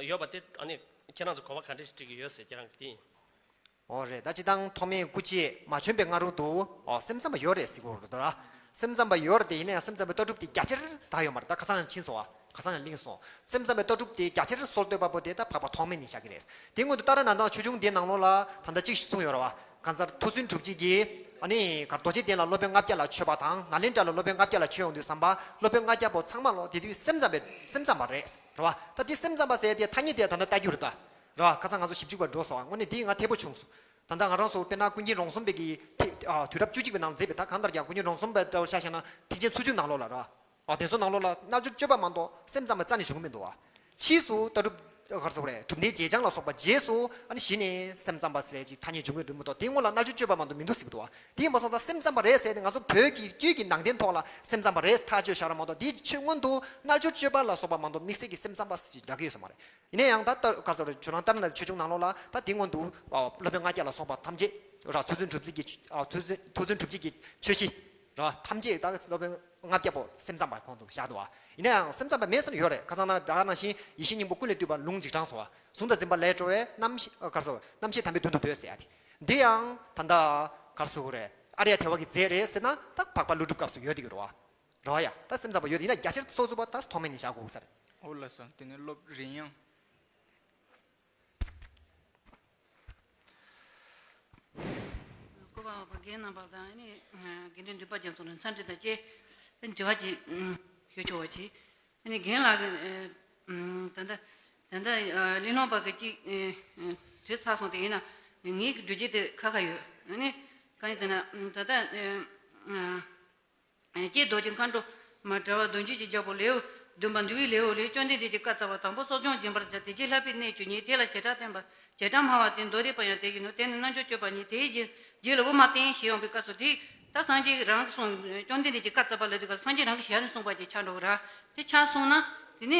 ཡོད་པ་དེ་ཨ་ནི་ཁྱེད་རང་ཚོ་གོ་བ་ག་འདྲ་ཞིག་འདྲི་གི་ཡོད་ཟེར་ཁྱེད་རང་གི་དེ་ཡིན། འོ་རེད། ད་སྤྱིར་བཏང་ཐོགས་མེད་སྐུ་མཆེད་མ་བྱོན་པའི་སྔ་རོལ་དུ་འོ་སེམས་ཙམ་པ་ཡོད་རེད་ཟེར་གྱི་ཡོད་རེད་དོ། སེམས་ཙམ་པ་ཡོད་རེད་དེ། ཡིན་ན་ཡང་སེམས་ཙམ་པའི་ལྟ་གྲུབ་དེ་རྒྱ་ཆེར་དར་ཡོད་མ་རེད། ད་ཁ་སང་ཡང་ཕྱིན་སོང་བ། ཁ་སང་ཡང་གླེང་སོང་། སེམས་ཙམ་པའི་ལྟ་གྲུབ་དེ་རྒྱ་ཆེར་སྲོལ་གཏོད་པ་པོ་དེ་ད་འཕགས་པ་ཐོགས་མེད་ནས་བཞག་གི་རེད། དེ་སྔོན་དུ་ཏཱ་ར་ནཱ་ཐ་ཆོས་འབྱུང་དེའི་ནང་ལོགས་ལ་ད་ལྟ་གཅིག་གསུངས་ཡོད་རེད་པ། གང་ཟག་མཐོ་བཙུན་གྲུབ་རྗེ་གིས་ཨ་ནི་ག་རྡོ་རྗེ་གདན་ལ་སློབ་དཔོན་ལྔ་བརྒྱ་ལ་མཆོད་པ་དང་། ནཱ་ལེནྡྲ་ལ་སློབ་དཔོན་ལྔ་བརྒྱ་ལ་མཆོད་ཡོང་དུས་ཙམ་པ་སློབ་དཔོན་ལྔ་བརྒྱ་པོ་ཚང་མ་ལོ་དེ་དུས་སེམས་ཙམ་པའི་སེམས་ཙམ་པ་རེད། རེད་པ། ད་དེ་སེམས་ཙམ་པ་ཟེར་ཡ་དེ་ཐ་སྙད་དེ་ད་ལྟ་ལྟ་རྒྱུ་རེད་ད། རེད་པ། ཁ་སང་ང་ཚོ་ཞིབ་འཇུག་པ་འགྲོ་སོང་བ། དངོས་གནས་དེ་ང་ཐད་པོ་བྱུང་སོང་། ད་ལྟ་ང་རང་ཚོ་དཔེར་ན་ཀུན་མཁྱེན་རོང་ཟོམ་པའི་གི་དེ་ཨ་དུས་རབས་བཅུ་གཅིག་པའི་ནང་མཛད་པའི་ད་གང་ལྟར་ཀྱང་ཀུན་མཁྱེན་རོང་ཟོམ་པའི་ལྟ་བུ་ཆ་བཞག་ན་ཐེག་ཆེན་ཚུལ་འཇུག་ནང་ལོགས་ལ་རེད་པ། ཨ་དེ་ཚོ་ནང་ལོགས་ལ་རྣལ་འབྱོར་སྤྱོད་པ་མ་གཏོགས་སེམས་ཙམ་པ་རྩ་ནས་བྱུང་གི་མི་འདུག་བ། ཕྱིས་སུ་ལྟ་གྲུབ་ག་རེ་ཟེར་དགོས་རེད། གྲུབ་མཐའི་རྗེས་འཆང་ལ་སོགས་པ་རྗེས་སུ་ཨ་ནི་གཞི་ནས་སེམས་ཙམ་པ་ཟེར་གྱི་ཐ་སྙད་བྱུང་གི་འདུག་མ་གཏོགས་དེའི་སྔོན་ལ་རྣལ་འབྱོར་སྤྱོད་པ་མ་གཏོགས་མི་འདུག་ཟེར་གྱི་འདུག་བ། དེ་ཡིན་པ་སོང་ཙང་སེམས་ཙམ་པ་རེད་ཟེར་ནས་ང་ཚོ་བོད་ཀྱི་རྒྱུད་ཀྱི་ནང་བསྟན་ཐོག་ལ་སེམས་ཙམ་པ་རེད་ཐག་ཆོད་བཞག་ར་མ་གཏོགས། དེའི་ཆོས་སྔོན་དུ་རྣལ་འབྱོར་སྤྱོད་པ་ལ་སོགས་པ་མ་གཏོགས་དམིགས་བསལ་གྱི་སེམས་ཙམ་པ་ཞིག་ལབ་ཀྱི་ཡོད་ས་མ་རེད། ཡིན་ན་ཡང་ད་ལྟ་ག་རེ་ཟེར་དགོས་རེད། ཁྱོད་རང་ལྟར་ན་ཆོས་འབྱུང་ནང་ལོགས་ལ་ད་དེ་སྔོན་དུ་ཨ་སློབ་དཔོན་ལྔ་བརྒྱ་ལ་སོགས་པ་ཐམས་ཅད་ར་མཐོ་བཙུན་གྲུབ་རྗེ་གི་ཨ་མཐོ་བཙུན་མཐོ་བཙུན་གྲུབ་རྗེ་གི་ཆོས་གཞི་ར་ཐམས་ཅད་ད་སློབ་དཔོན་ལྔ་བརྒྱ་པོ་སེམས་ཙམ་པ་ཁོང་དུ་བཞག་འདུག་བ། ཡིན་ན་ཡང་སེམས་ཙམ་པ་མེད་ཟེར་ན་ཡོད་རེད། ཁ་སང་ན་ད་ག་ནང་བཞིན་ཡེ་ཤེས་སྙིང་པོ་ཀུན་ལས་བཏུས་པ་ལུང་འཇིགས་སྐྲག་སོགས་པ། གཟུང་དང་འཛིན་པ་ལས་གྲོལ་བའི་རྣམ་ཤེས་ཨ་ག་རེ་ཟེར་རྣམ་ཤེས་དམ་པའི་དོན་དུ་འདོད་ཟེར་ཡ་དེ། འདི་ཡང་ད་ལྟ་ག་རེ་ཟེར་དགོས་རེད། ཨཱརྱ་དེ་བ་གི་རྫས་རེད་ཟེར་ན་ད་འཕགས་པ་ཀླུ་སྒྲུབ་སྐབས་སུ་ཡོད་དེ་གི་རེད་བ། རེད་བ་ཡ། ད་སེམས་ཙམ་པ་ཡོད་དེ་ཡིན་ན་རྒྱ་ཆེར་སྲོལ་བཙུགས་པ་ད་ཐོགས་མེད་ནས་བཞག་དགོས་ས་རེད། འོ་ལགས་སོ། དེ་ནས་སློབ་རིམ་ཡང་། སྐུ་པར་འོག་པ་རྒན་རྣམ་པ་དང་ཨ་ནི་དགེ་འདུན་འདུས་པ་རྒྱ་མཚོ་ལ་འཚམས་འདྲི་དང་བཅས་དྲི་བ་ཅིག་ཞུ་ཆོག་པ་ཅིག་ཨ་ནི་རྒན་ལགས་ཀྱིས་ད་ལྟ་ད་ལྟ་གླེང་སློང་པ་གི་ཅིག་དྲི་ཚར་སོང་། དེ་ཡིན་ན་ངའི་འགྲོ་རྒྱུ་དེ་ཁ་ཁ་ཡོད། ཨ་ནི་གང་ཡིན་ཟེར་ན་ད་ལྟ། ཀྱེ་རྡོ་རྗེ་མཁའ་འགྲོ་མ། དྲི་བ་དོན་བརྒྱད་ཀྱི་རྒྱལ་པོ་ལེའུ་བདུན་པ། འདུལ་བའི་ལེའུ་ལས། བཅོམ་ལྡན་འདས་ཀྱིས་བཀའ་སྩལ་པ། དང་པོ་གསོ་སྦྱོང་སྦྱིན་པར་བྱ། དེ་རྗེས་བསླབ་པའི་གནས་བཅུ་གཉིས། དེ་ལ་བྱེ་བྲག་བསྟན་པ། བྱེ་བྲག་སྨྲ་བ་སྟེ་མདོ་སྡེ་པ་ཡང་དེ་བཞིན་ནོ། དེ་ནི་རྣལ་འབྱོར་སྤྱོད་པ་ཉིད། དེའི་རྗེས་རྗེས་ལ་དབུ་མ་བསྟན་ཞེས་ཡོང་བའི་སྐབས་སུ་དེ། ད་སངས་རྒྱས་རང་གིས་གསུངས། བཅོམ་ལྡན་འདས་ཀྱིས་བཀའ་སྩལ་པ་ལབ་དུས་སྐབས་སངས་རྒྱས་རང་གི་ཞལ་ནས་གསུངས་པ་ཅིག་ཆགས་འགྲོ་གི་ར། དེ་ཆགས་སོང་ན་དེ་ནི་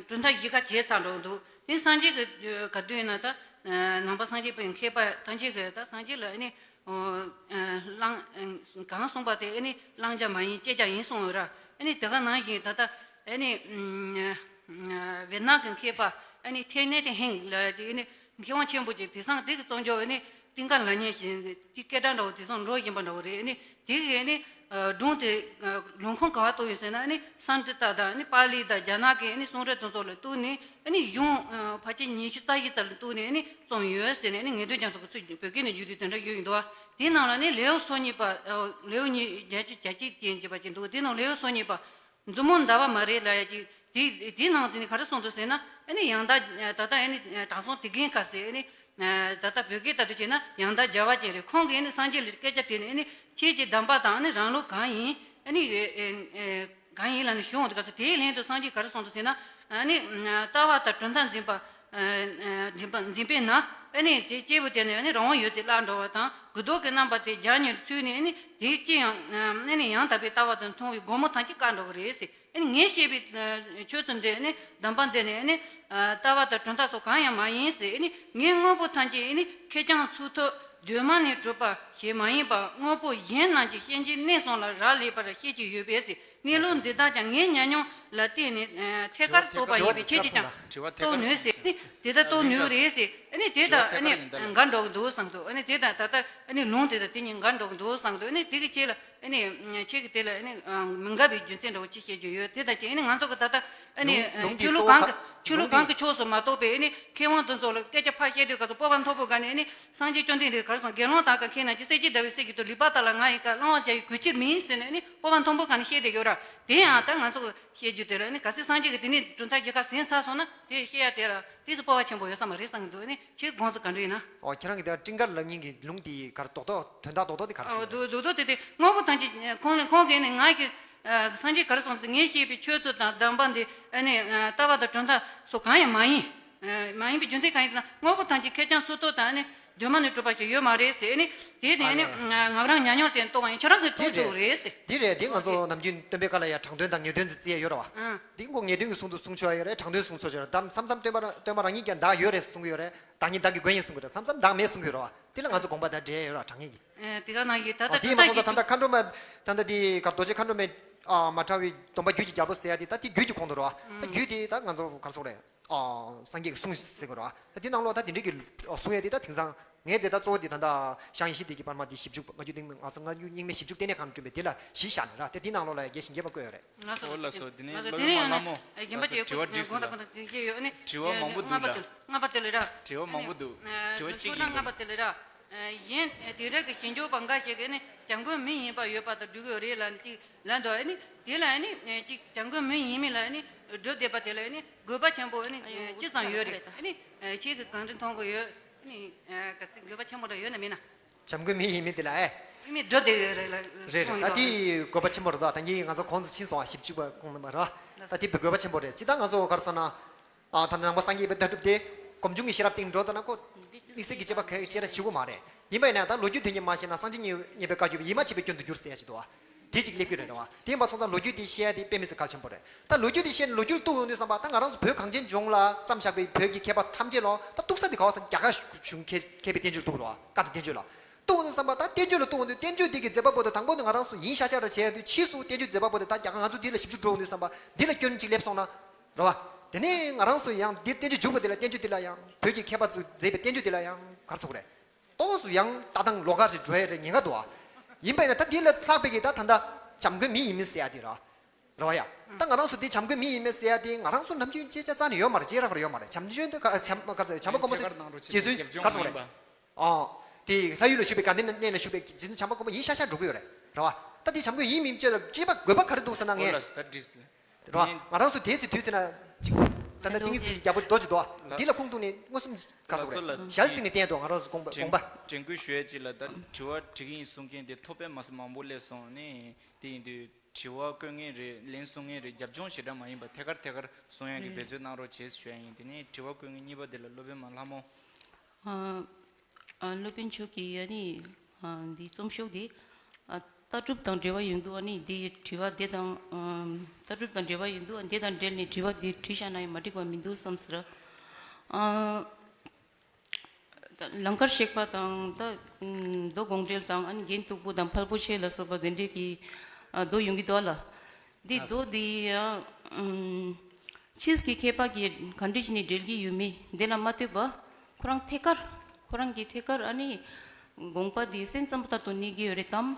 གྲུབ་མཐའ་བཞི་ཀ་བརྗེད་ཚར་འགྲོ་གི་འདུག་དེ་སངས་རྒྱས་ཀྱི་ག་དུས་ཡིན་ན་ད་ནང་པ་སངས་རྒྱས་པའི་མཁས་པ་ཐམས་ཅད་ཀྱིས་ད་སངས་རྒྱས་ལ་ཨ་ནི། ཨོ། ཨ་གླང་། ཨ་གང་གསུངས་པ་དེ་ཨ་ནི་གླང་རྒྱ་མ་ཡིན་ཅེས་ཀྱང་ཡིན་གསུངས་ཡོད་ར། ཨ་ནི་དེ་ག་ནང་བཞིན་ད་ལྟ་ཨ་ནི་ཨ་ཝེར་ནག་གི་མཁས་པ་ཨ་ནི་ཐེ་ནེ་ཏེ་ཧེང་ལ་ཅིག་ཨ་ནི་མཁས་དབང་ཆེན་པོ་ཅིག་དེང་སང་དེ་གི་བཙོང་འཇོག་ཨ་ནི་ཏིང་ཀ་ལ་ཉེ་ཞིང་དེ་སྐད་གྲགས་འདྲ་བོ་དེང་སང་འགྲོ་བཞིན་པ་འདྲ་བོ་རེད། ཨ་ནི་དེ་གི་ཨ་ནི་སྒྲུང་དེ་ལུང་ཁུངས་ག་བ་གཏུགས་ཡོད་ཟེར་ན། ཨ་ནི་སཾ་སྐྲྀ་ཏ་དང་ཨ་ནི་པཱ་ལི་དང་རྒྱ་ནག་གི་ཨ་ནི་གསུང་རབ་དེ་ཚོ་ལ་གཏུགས་ནས། ཨ་ནི་གཞུང་ཕལ་ཆེར་ཉི་ཤུ་རྩ་བཞི་ཙམ་ལ་གཏུགས་ནས་ཨ་ནི་རྩོམ་ཡོད་ཟེར་ནས། ཨ་ནི་ངེས་དོན་རྒྱ་མཚོ་གི་ཚུལ་བོད་སྐད་ནས་བརྗོད་དུས་དེ་འདྲ་ཡོད་ཡིན་འདུག་དེའི་ནང་ལ་ནི་ལེའུ་སོ་གཉིས་པ། ལེའུ་ཉིས་བརྒྱད་ཅུ་གྱ་གཅིག་ཅན་ཅེས་པ་ཅིག་འདུག་དེའི་ནང་ལེའུ་སོ་གཉིས་པ་མཛུབ་མོ་ཟླ་བ་མ་རེད་ལབ་ཡ་ཅིག་དེ་དེའི་ནང་དེ་ནི་ག་རེ་གསུངས་འདུག་ཟེར་ན། ཨ་ནི་ཡང་དག་ད་ལྟ་ཨ་ནི་དྲང་སྲོང་དེ་རྒན་ཁ་ཟེར། ཨ་ནི་ད་ལྟ་བོད་སྐད་ལྟར་དུ་བྱས་ན་ཡང་དག་རྒྱལ་བ་ཅན་རེད། ཁོང་གིས་ཨ་ནི་སངས་རྒྱས་ལ་སྐད་ཆ་དྲིས་ནས། ཨ་ནི་ཁྱེད་ཀྱི་གདམས་པ་དང་ཨ་ནི་རང་ལུགས་གང་ཡིན། ཨ་ནི་གང་ཡིན་ལབ་ནས་ཞུ་འོང་དུས་སྐབས་སུ། དེའི་ལན་དུ་སངས་རྒྱས་ག་རེ་གསུངས་འདུག་ཟེར་ན། ཨ་ནི་ལྟ་བ་དང་གྲུབ་མཐའ་འཛིན་པ། འཛིན་པ་འཛིན་པས་ན། ཨ་ནི་དེ་སྐྱེས་བུ་དེ་ནི་ཨ་ནི་རང་དབང་ཡོད་ཚད་བརླག་འགྲོ་བ་དང་། གུ་དོག་གི་རྣམ་པ་དེ་རྒྱ་ཉེར་ཚུད་ནས། ཨ་ནི་དེ་ཅི་ཡང་ཨ་ནི་ཡང་དག་པའི་ལྟ་བ་དང་མཚུངས་པའི་སྒོ་མོ་ཐམས་ཅད་བཀག་འགྲོ་གི་རེད་ཟེར། ཨ་ནི་ངས་བཤད་པའི་ཆོས་ཚུལ་འདི་ནི་གདམས་པ་འདི་ནི་ནི་ལྟ་བ་དང་གྲུབ་མཐའ་སོགས་གང་ཡང་མ་ཡིན་ཟེར། ཨ་ནི་ངའི་དངོས་པོ་ཐམས་ཅད་ནི་ཁེར་རྐྱང་ཚུལ་ཐོག་གདོད་མ་ནས་གྲུབ་པ་ཞིག་མ་ཡིན་པ་དངོས་པོ་གཞན་རྣམས་ཀྱི་སྐྱེ་འཇིག་གནས་གསུམ་ལ་རག་ལས་པར་ཤེས་ཀྱི་ཡོད་པས་ཟེར། གནས་ལུགས་འདི་དག་ཀྱང་ངའི་ཉམས་མྱོང་ལ་བརྟེན་ནས་ཐད་ཀར་རྟོགས་པ་ཡིན་པས་ཁྱེད་ཀྱིས་ཀྱང་རྟོགས་ནུས་ཟེར། ནི་དེ་ལྟར་རྟོགས་ནུས་རེད་ཟེར། ཨ་ནི་དེ་དང་ཨ་ནི་འགལ་འགྲོ་གི་འདུག་བསམ་འདུག་ཨ་ནི་དེ་དང་ད་ལྟ་ཨ་ནི་ལུང་དེ་དང་དེ་གཉིས་འགལ་འགྲོ་གི་འདུག་བསམ་འདུག་ཨ་ནི་དེ་གི་ཆེད་ལ་ཨ་ནི་ཁྱེད་ཀྱི་དེ་ལ་ཨ་ནི་མི་འགལ་བའི་རྒྱུ་མཚན་འདྲ་བོ་ཅིག་བཤད་རྒྱུ་ཡོད། དེ་དང་གཅིག་ཨ་ནི་ང་ཚོ་གི་ད་ལྟ་ཨ་ནི་ལུང་ལུང་གི་ཆོས་ལུགས་གང་གི་ཆོས་ལུགས་གང་གི་ཕྱོགས་སུ་མ་གཏོགས་པའི་ཨ་ནི་མཁས་དབང་དེ་ཚོ་ལ་སྐད་ཆ་ཕར་བཤད་དུས་ག་ཚོད་སྤོབས་པ་མཐོ་པོ་ག་ནས་ཨ་ནི་སངས་རྒྱས་བཅོམ་ལྡན་འདས་ག་རེ་གསུངས། དགེ་སློང་དག་གིས་མཁྱེན་ན་ཅི། སྲས་བཅས་ཟླ་བའི་སྲས་ཀྱི་དུས། ལེགས་པར་བལྟ་ལ་ང་ཡི་བཀའ། བླང་བར་བྱ་ཡི་གུས་ཕྱིར་མིན་ཟེར་ནས་ཨ་ནི་སྤོབས་པ་མཐོ་པོ་ག་ནས་བཤད་བསྡད་ཡོད་ར། དེ་ཡང་ད་ང་ཚོ་གི་བཤད་རྒྱུ་དེ་ལ་ནི་གལ་སྲིད་སངས་རྒྱས་ཀྱིས་དེ་ནས་གྲུབ་མཐའ་བཞི་ཀ་ཟིན་ཚར་སོང་ན་དེ་བཤད་ཡ་དེ་ལ་དེ་ཚོ་སྤོབས་པ་ཆེན་པོ་ཡོད་ས་མ་རེད་བསམ་གྱི་འདུག་ནི་ཁྱེད་དགོངས་ཚུལ་ག་འདྲ་ཡིན་ན། ཨོ། ཁྱེད་རང་གི་དེ་སྤྲིན་དཀར་ལགས་གཉིས་ཀྱི་ལུང་དེ་ག་རེ་རྡོག་རྡོག་དོན་དག་རྡོག་རྡོག་དེ་ག་རེ་ཟེར། ཨོ། རྡོག་རྡོག་རྡོག་དེ་དེ་དངོས་པོ་ཐམས་ཅད་ཁོང་ཁོང་གིས་ནི་ང་གི་སངས་རྒྱས་ག་རེ་གསུངས་ཟེར། ངས་བཤད་པའི་ཆོས་ཚུལ་དང་གདམས་པ་འདི་ཨ་ནི་ལྟ་བ་དང་གྲུབ་མཐའ་སོགས་གང་ཡང་མ་ཡིན། མ་ཡིན་པའི་རྒྱུ་མཚན་གང་ཡིན་ཟེར་ན། དངོས་པོ་ཐམས་ཅད་ཁེར་རྐྱང་ཚུལ་རྟོག་དང་ནི་གདོད་མ་ནས་གྲུབ་པ་ཞིག་ཡོད་མ་རེད་ཟེར་ནི། དེ་དེ་ནི་ང་རང་ཉམས་མྱོང་དེ་རྟོགས་པ་ཡིན། ཁྱོད་རང་གིས་ཐུག་ཐུག་རེད་ཟེར། འདི་རེད། འདི་ང་ཚོ་ནམ་རྒྱུན་སྟོན་པའི་བཀའ་ལ་ཡང་དྲང་དོན་དང་ངེས་དོན་ཟེར་རྩིས་ཡ་ཡོད་རེད་བ། འདི་ཁོ་ངེས་དོན་གྱི་གསུང་དུ་གསུང་ཆོག་ཡ་ཡོད་རེད། དྲང་དོན་གསུང་ཆོག་ཡ་ཡོད་རེད། ད་མཚམས་མཚམས་སྟོན་པ་རང་སྟོན་པ་རང་ཉིད་ཀྱང་བདག་ཡོད་རེད་གསུང་གི་ཡོད་རེད། བདག་ཉིད་བདག་གི་མགོན་ཡིན་གསུང་གི་རེད། མཚམས་མཚམས་བདག་མེད་གསུང་གི་ཡོད་རེད་བ། དེ་ལ་ང་ཚོ་དགོངས་པ་དང་འབྲེལ་ཡོད་རེད། དྲང་ངེས་ཀྱི། དེ་ག་ནང་བཞིན་ད་ལྟ་ཨ། དེ་ད་ལྟ་མ་གི་སོང་ཙང་ད་ལྟ་མཁའ་འགྲོ་མ། ད་ལྟ་དེ་ག་རྡོ་རྗེ་མཁའ་འགྲོ་མས། ཨ། མ་ཕྲ་བའི་སྡོམ་པ་རྒྱུད་ཀྱི་རྒྱལ་པོ་ཟེར་ཡ་དེ་ད་དེ་རྒྱུད་ཀྱི་གོང་དུ་རེད་བ། ད་རྒྱུད་དེ་ད་ང་ཚོ་ག་རེ་ཟེར་དགོས་རེད། ཨ། སངས་རྒྱས་ཀྱི་གསུང་ཟེར་དགོས་རེད་བ། ད་དེ་ནང་ལོགས་ད་དེ་འདྲའི་གི་གསུང་ཡ་དེ་ད་དེང་སང་ངས་དེ་ད་གཙོ་བོ་དེ་ད་ལྟ་ཞང་ཡེ་ཤེས་སྡེ་དགེ་པར་མ་དེ་ཞིབ་འཇུག་མ་རྒྱུད་སྟེང་ང་ཚོ་སྔར་རྒྱུད་རྙིང་མའི་ཞིབ་འཇུག་ལྟེ་གནས་ཁང་བསྐྲུན་པའི་དེ་ལ་གཞི་བཞག་ནས་ར། དེ་དེ་ནང་ལོགས་ལ་རྒྱས་ཤིང་རྒྱས་པ་བཀོད་ཡོད་རེད། ལགས་སོ། ལགས་སོ། དེ་ནས་ལགས་སོ། སློབ་དཔོན་དེ་ནས་ཡང་ནི་རྒན་པ་དེ་དྲི་བ་བསྒྲིགས་ཟིན་ལ། དྲི་བ་མང་པོ་འདུག་ལ། ལྔ་པ་དེ་ལ་ར། དྲི་བ་མང་པོ་འདུག་དྲི་བ་གཅིག་ཡིན། ལྔ་པ་དེ་ལ་ར། གཞན་དེང་རབས་ཀྱི་ཞིབ་འཇུག་པ་འགའ་ཞིག་གིས་ནི་བྱམས་མགོན་མི་ཡིན་པ་ཡོད་པ་དང་སྦྲགས་ཀྱི་ཡོད་རེད་ལབ་ནི་གཅིག་ལབ་འདུག་ཨ་ནི་དེ་ལ་ཨ་ནི་གཅིག་བྱམས་མགོན་མི་ཡིན་མིན་ལ་ཨ་ནི་སྒྲུབ་བསྡད་པ་དེ་ལ་ཨ་ནི་དགོས་པ་ཆེན་པོ་ཨ་ནི་ཅི་ཙམ་ཡོད་རེད། ཨ་ནི་ཁྱེད་ཀྱིས་གང་འདྲ་མཐོང་གི་ཡོད། ཨ་ནི་ག་ཚོད་དགོས་པ་ཆེན་པོ་འདྲ་ཡོད་ན་མིན་ན། བྱམས་མགོན་མི་ཡིན་མིན་དེ་ལ་ཨེ། མི་སྒྲུབ་བསྡད་ཡོད་རེད་ལ། རེད་རེད། ད་དེ་དགོས་པ་ཆེན་པོ་རེད། ད་ད་གིན་ང་ཚོ་གོང་དུ་ཕྱིན་སོང་བ། ཞིབ་འཇུག་པ་ཁོང་རྣམ་པ་རེད། ད་དེ་དགོས་པ་ཆེན་པོ་རེད། ཅི་ད་ང་ཚོ་ག་རེ་ཟེར་ན། ཨ། ད་ནང་པ་སངས་རྒྱས་པའི་ལྟ་གྲུབ་དེ་སྒོམ་བྱུང་གི་ཤེས་རབ་སྟེང་འགྲོ་ད་ན་ཁོ་དམིགས་བསལ་གྱི་དཔྱད་པ་ག་ཅི་ར་ཞུ་གི་མ་རེད། ཡིན་པ་ཡིན་ན་ད་ལོ་རྒྱུས་དོན་གཉེར་མ་བྱས་ན་སངས་རྒྱས་མཉེས་པའི་བཀའ་བརྒྱུད་པ་ཡིད་མ་ཆེས་པའི་སྐྱོན་དུ་འགྱུར་ཟེར་ཡ་ཅིག་འདུག་བ། དེ་ཅིག་སླེབས་ཀྱི་རེད་རེད་བ། དེ་ཡིན་པ་སོང་ཙང་ལོ་རྒྱུས་དེ་བཤད་ཡ་དེ་དཔེ་མི་སྲིད་གལ་ཆེན་པོ་རེད། ད་ལོ་རྒྱུས་དེ་བཤད་ནས་ལོ་རྒྱུས་ལ་གཏུག་ཡོང་དུས་ཙམ་པ་ད་ང་རང་ཚོ་བོད་གངས་ཅན་ལྗོངས་ལ་བརྩམས་བཞག་པའི་བོད་ཀྱི་མཁས་པ་ཐམས་ཅད་ལ་ད་གཏུག་ས་དེ་ག་བ་ཟེར་ན་རྒྱ་གར་གཞུང་མཁས་མཁས་པའི་བསྟན་བཅོས་གཏུག་རེད་བ། བཀའ་དང་བསྟན་བཅོས་ལ། གཏུག་འོང་དུས་ཙམ་པ་ད་བསྟན་བཅོས་ལ་གཏུག་འོང་དུས་བསྟན་བཅོས་དེ་གི་མཛད་པ་པོ་དེ་དང་པོ་དེ་ང་རང་ཚོ་ཡིན་ཤག་ཤག་རེད་བྱས་ཡོང་དུས་ཕྱིས་སུ་བསྟན་བཅོས་མཛད་པ་པོ་དེ་ད་རྒྱ་གར་ང་ཚོ་འདི་ལ་ཞིབ་འཇུག་འགྲོ་འོང་དུས་ཙམ་པ་འདི་ལ་སྐྱོན་གཅིག་སླེབས་སོང་ན། རེད་བ། དེ་ནས་ང་རང་ཚོ་ཡང་འདིར་བསྟན་བཅོས་འཇུག་པ་དེ་ལ་བསྟན་བཅོས་དེ་ལ་ཡང་བོད་ཀྱི་མཁས་པ་ཚོས་མཛད་པའི་བསྟན་བཅོས་དེ་ལ་ཡང་ག་རེ་ཟེར་དགོས་རེད། ཏོག་ཙམ་ཡང་ལྟ་སྟངས་ལོགས་ཀ་ཞིག་འགྲོ་ཡ་རེད་ཉེན་ཁ་འདུག་བ། ཡིན་པ་ཡིན་ན་ད་འདི་ལས་ལྷག་པའི་གི་ད་ད་ལྟ་བྱམས་མགོན་མི་ཡིན་མིན་ཟེར་ཡ་དེ་རེད་བ། རེད་བ་ཡ། ད་ང་རང་ཚོ་འདི་བྱམས་མགོན་མི་ཡིན་མིན་ཟེར་ཡ་དེ་ང་རང་ཚོ་ནམ་རྒྱུན་ཅེས་ཆ་རྩ་ནས་ཡོད་མ་རེད། ཅེས་རང་ག་རེ་ཡོད་མ་རེད། བྱམས་ཆོས་འདི་ག་བྱམས་ག་ཚོད་བྱམས་པ་སྒོམ་པ་ཐད་ཀར་ནང་རུ་རྗེ་བཙུན་ཆོས་ཀྱི་ག་རེ་ཟེར་དགོས་རེད། རྒྱབ་ལྗོངས་ཨ། དེ་ལྷ་ཡུལ་ལ་བཞུགས་པའི་དགའ་ལྡན་གནས་ལ་བཞུགས་པའི་རྗེ་བཙུན་བྱམས་པ་སྒོམ་པ་ཡིན་ཤག་ཤག་འགྲོ་གི་ཡོད་རེད། རེད་བ། ད་འདི་བྱམས་མགོན་ཡིན་མིན་བཅས་ལ་དཔྱད་པ་དགོས་པ་ག་རེ་འདུག་ཟེར་ན། ངས་ཨོ་ལགས་སོ། ད་འགྲིག་ཟེར། རེད་བ། ང་རང་ཚོ་དེའི་ཚེ་དུས་ཚེ་ན་ཅིག་ད་ལྟ་ཏིང་ངེ་འཛིན་གྱི་རྒྱལ་པོ་རྡོ་རྗེ་འདུག་བ། འདི་ལ་ཁུངས་གཏུགས་ནས་མངོན་སུམ་ག་ཟེར་དགོས་རེད། ལགས་སོ་ལགས། ཞལ་གཟིགས་ནས་བསྟན་འདུག་ང་རང་ཚོ་དགོངས་པ་དྲན་དགོངས་པ། དྲན་སྐུལ་ཞུ་ཡ་ཅིག་ལ་ད་དྲི་བ་དྲི་གི་ཡིན་གསུང་མཁན་དེ་ཐོབ་པའི་མ་ཟད་མང་པོ་སླེབས་སོང་ནི། དེ་ཡིན་དུས་དྲི་བ་བཀོད་མཁན་རེད། ལན་གསུང་མཁན་རེད། རྒྱབ་ལྗོངས་ཞེ་དྲག་མ་ཡིན་པ་ཐད་ཀར་ཐད་ཀར་གསུང་ཡག་གི་འབད་རྩོལ་གནང་རོགས་བྱེད་ཞུ་ཡ་ཡིན། དེ་ནས་དྲི་བ་བཀོད་མཁན་གཉིས་པ་དེ་ལ་སློབ་དཔོན་མ་ལྷ་མོ། ཨ། ཨ། སློབ་དཔོན་མཆོག་གིས་ཨ་ནི་ཨ་འདི་རྩོམ་ཤོག་འདི་ཨ་ལྟ་གྲུབ་དང་འབྲེལ་བ་ཡོད་འདུག་ཨ་ནི་འདི་དྲི་བ་འདི་དང་ཨ་ལྟ་གྲུབ་དང་འབྲེལ་བ་ཡོད་འདུག་ཨ་འདི་དང་འབྲེལ་ནས་དྲི་བ་འདི་དྲིས་བཞག་ན་ཡང་མ་འགྲིག་པ་མི་འདུག་བསམ་ཟེར། ཨ། ད་ལང་ཀར་གཤེགས་པ་དང་ད་མདོ་དགོངས་འགྲེལ་དང་ཨ་ནི་རྒྱན་སྟུག་པོ་དང་ཕལ་པོ་ཆེ་ལ་སོགས་པ་དེ་འདྲའི་གི་ཨ་མདོ་ཡོང་གི་འདུག་ལ། འདི་མདོ་འདི་ཡང་ཕྱིས་ཀྱི་མཁས་པ་གིས་ག་འདྲ་བྱས་ནས་འགྲེལ་གྱི་ཡོད་མེད་འདི་ལ་མ་ལྟོས་པ། ཁོ་རང་ཐད་ཀར་ཁོ་རང་གིས་ཐད་ཀར་ཨ་ནི་དགོངས་པ་འདི་སེམས་ཙམ་པ་ལྟར་དུ་གནས་ཀྱི་ཡོད་རེད་དམ།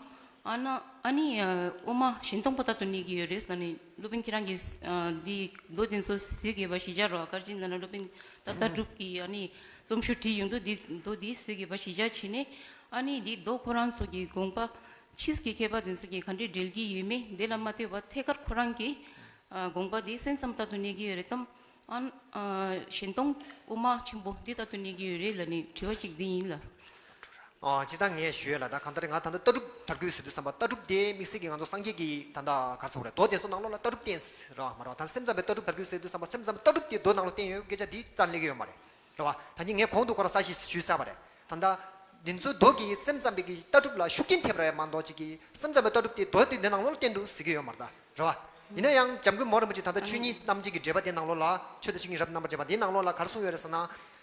ཨ་ན་ཨ་ནི་དབུ་མ་གཞན་སྟོང་པ་ལྟར་དུ་གནས་ཀྱི་ཡོད་རེད་ཟེར་ནས་སློབ་དཔོན་ཁྱེད་རང་གིས་འདི་མདོ་འདི་ཚོ་གཟིགས་ཡོད་པ་ཞིག་སྦྱར་རོགས། ག་རེ་ཟེར་ན་སློབ་དཔོན་ད་ལྟ་གྲུབ་ཀྱིས་ཨ་ནི་རྩོམ་ཤོག་བྲིས་ཡོང་དུས་འདི་མདོ་འདི་གཟིགས་ཡོད་པ་ཞིག་སྦྱར་བྱས་ནས་ཨ་ནི་འདི་མདོ་ཁོ་རང་ཚོ་གི་དགོངས་པ་ཕྱིས་ཀྱི་མཁས་པ་འདི་ཚོ་གིས་ག་འདྲས་འགྲེལ་གྱི་ཡོད་མེད་འདི་ལ་མ་ལྟོས་པར་ཐད་ཀར་ཁོ་རང་གིས་དགོངས་པ་འདི་སེམས་ཙམ་ལྟར་དུ་གནས་ཀྱི་ཡོད་རེད་དམ། ཨ་ན་གཞན་སྟོང་དབུ་མ་ཆེན་པོ་འདི་ལྟར་དུ་གནས་ཀྱི་ཡོད་རེད་ལབ་ནས་དྲི་བ་ཞིག་འདི་ཡིན་ལ། ཨ། ཅི་ད་ངས་ཞུས་ལ་ད་གང་ལྟར་ང་ད་ལྟ་ལྟ་གྲུབ་དར་རྒུད་ཟེར་དུས་ཙམ་པ་ལྟ་གྲུབ་དེ་དམིགས་བསལ་གྱི་ང་ཚོ་སངས་རྒྱས་ཀྱི་ད་ལྟ་ག་རེ་ཟེར་དགོས་རེད། མདོ་དེ་ཚོ་ནང་ལོགས་ལ་ལྟ་གྲུབ་བསྟན་ཟེར་ར་མ་རེད་བ། ད་སེམས་ཙམ་པའི་ལྟ་གྲུབ་དར་རྒུད་ཟེར་དུས་ཙམ་པ་སེམས་ཙམ་ལྟ་གྲུབ་དེ་མདོ་ནང་ལ་བསྟན་ཡོད་སྐད་ཆ་འདི་རྩ་ནས་སླེབས་ཀྱི་ཡོད་མ་རེད། རེད་བ། ད་ནི་ངས་གོང་དུ་ཁོ་རང་ས་ཞིག་ཞུས་ཚར་བ་རེད། ད་ལྟ་འདི་ཚོའི་མདོ་གིས་སེམས་ཙམ་པའི་གི་ལྟ་གྲུབ་ལ་ཤུགས་རྐྱེན་ཐེབས་རེད་མ་གཏོགས་ཅིག་གིས་སེམས་ཙམ་པའི་ལྟ་གྲུབ་དེ་མདོ་དེ་འདི་ནང་ལོགས་ལ་བསྟན་འདུག་ཟེར་གྱི་ཡོད་མ་རེད་ད། རེད་བ། ཡིན་ན་ཡང་འཇམ་མགོན་མོ་རིན་པོ་ཆེ་ད་ལྟ་ཆོས་ཉིད་རྣམ་འབྱེད་ཀྱི་འགྲེལ་པ་དེ་ནང་ལོགས་ལ། ཆོས་དང་ཆོས་ཉིད་རབ་རྣམ་པར་འབྱེད་པ་དེའི་ནང་ལོགས་ལ་ག་རེ་གསུངས་ཡོད་རེད་ཟེར་ན།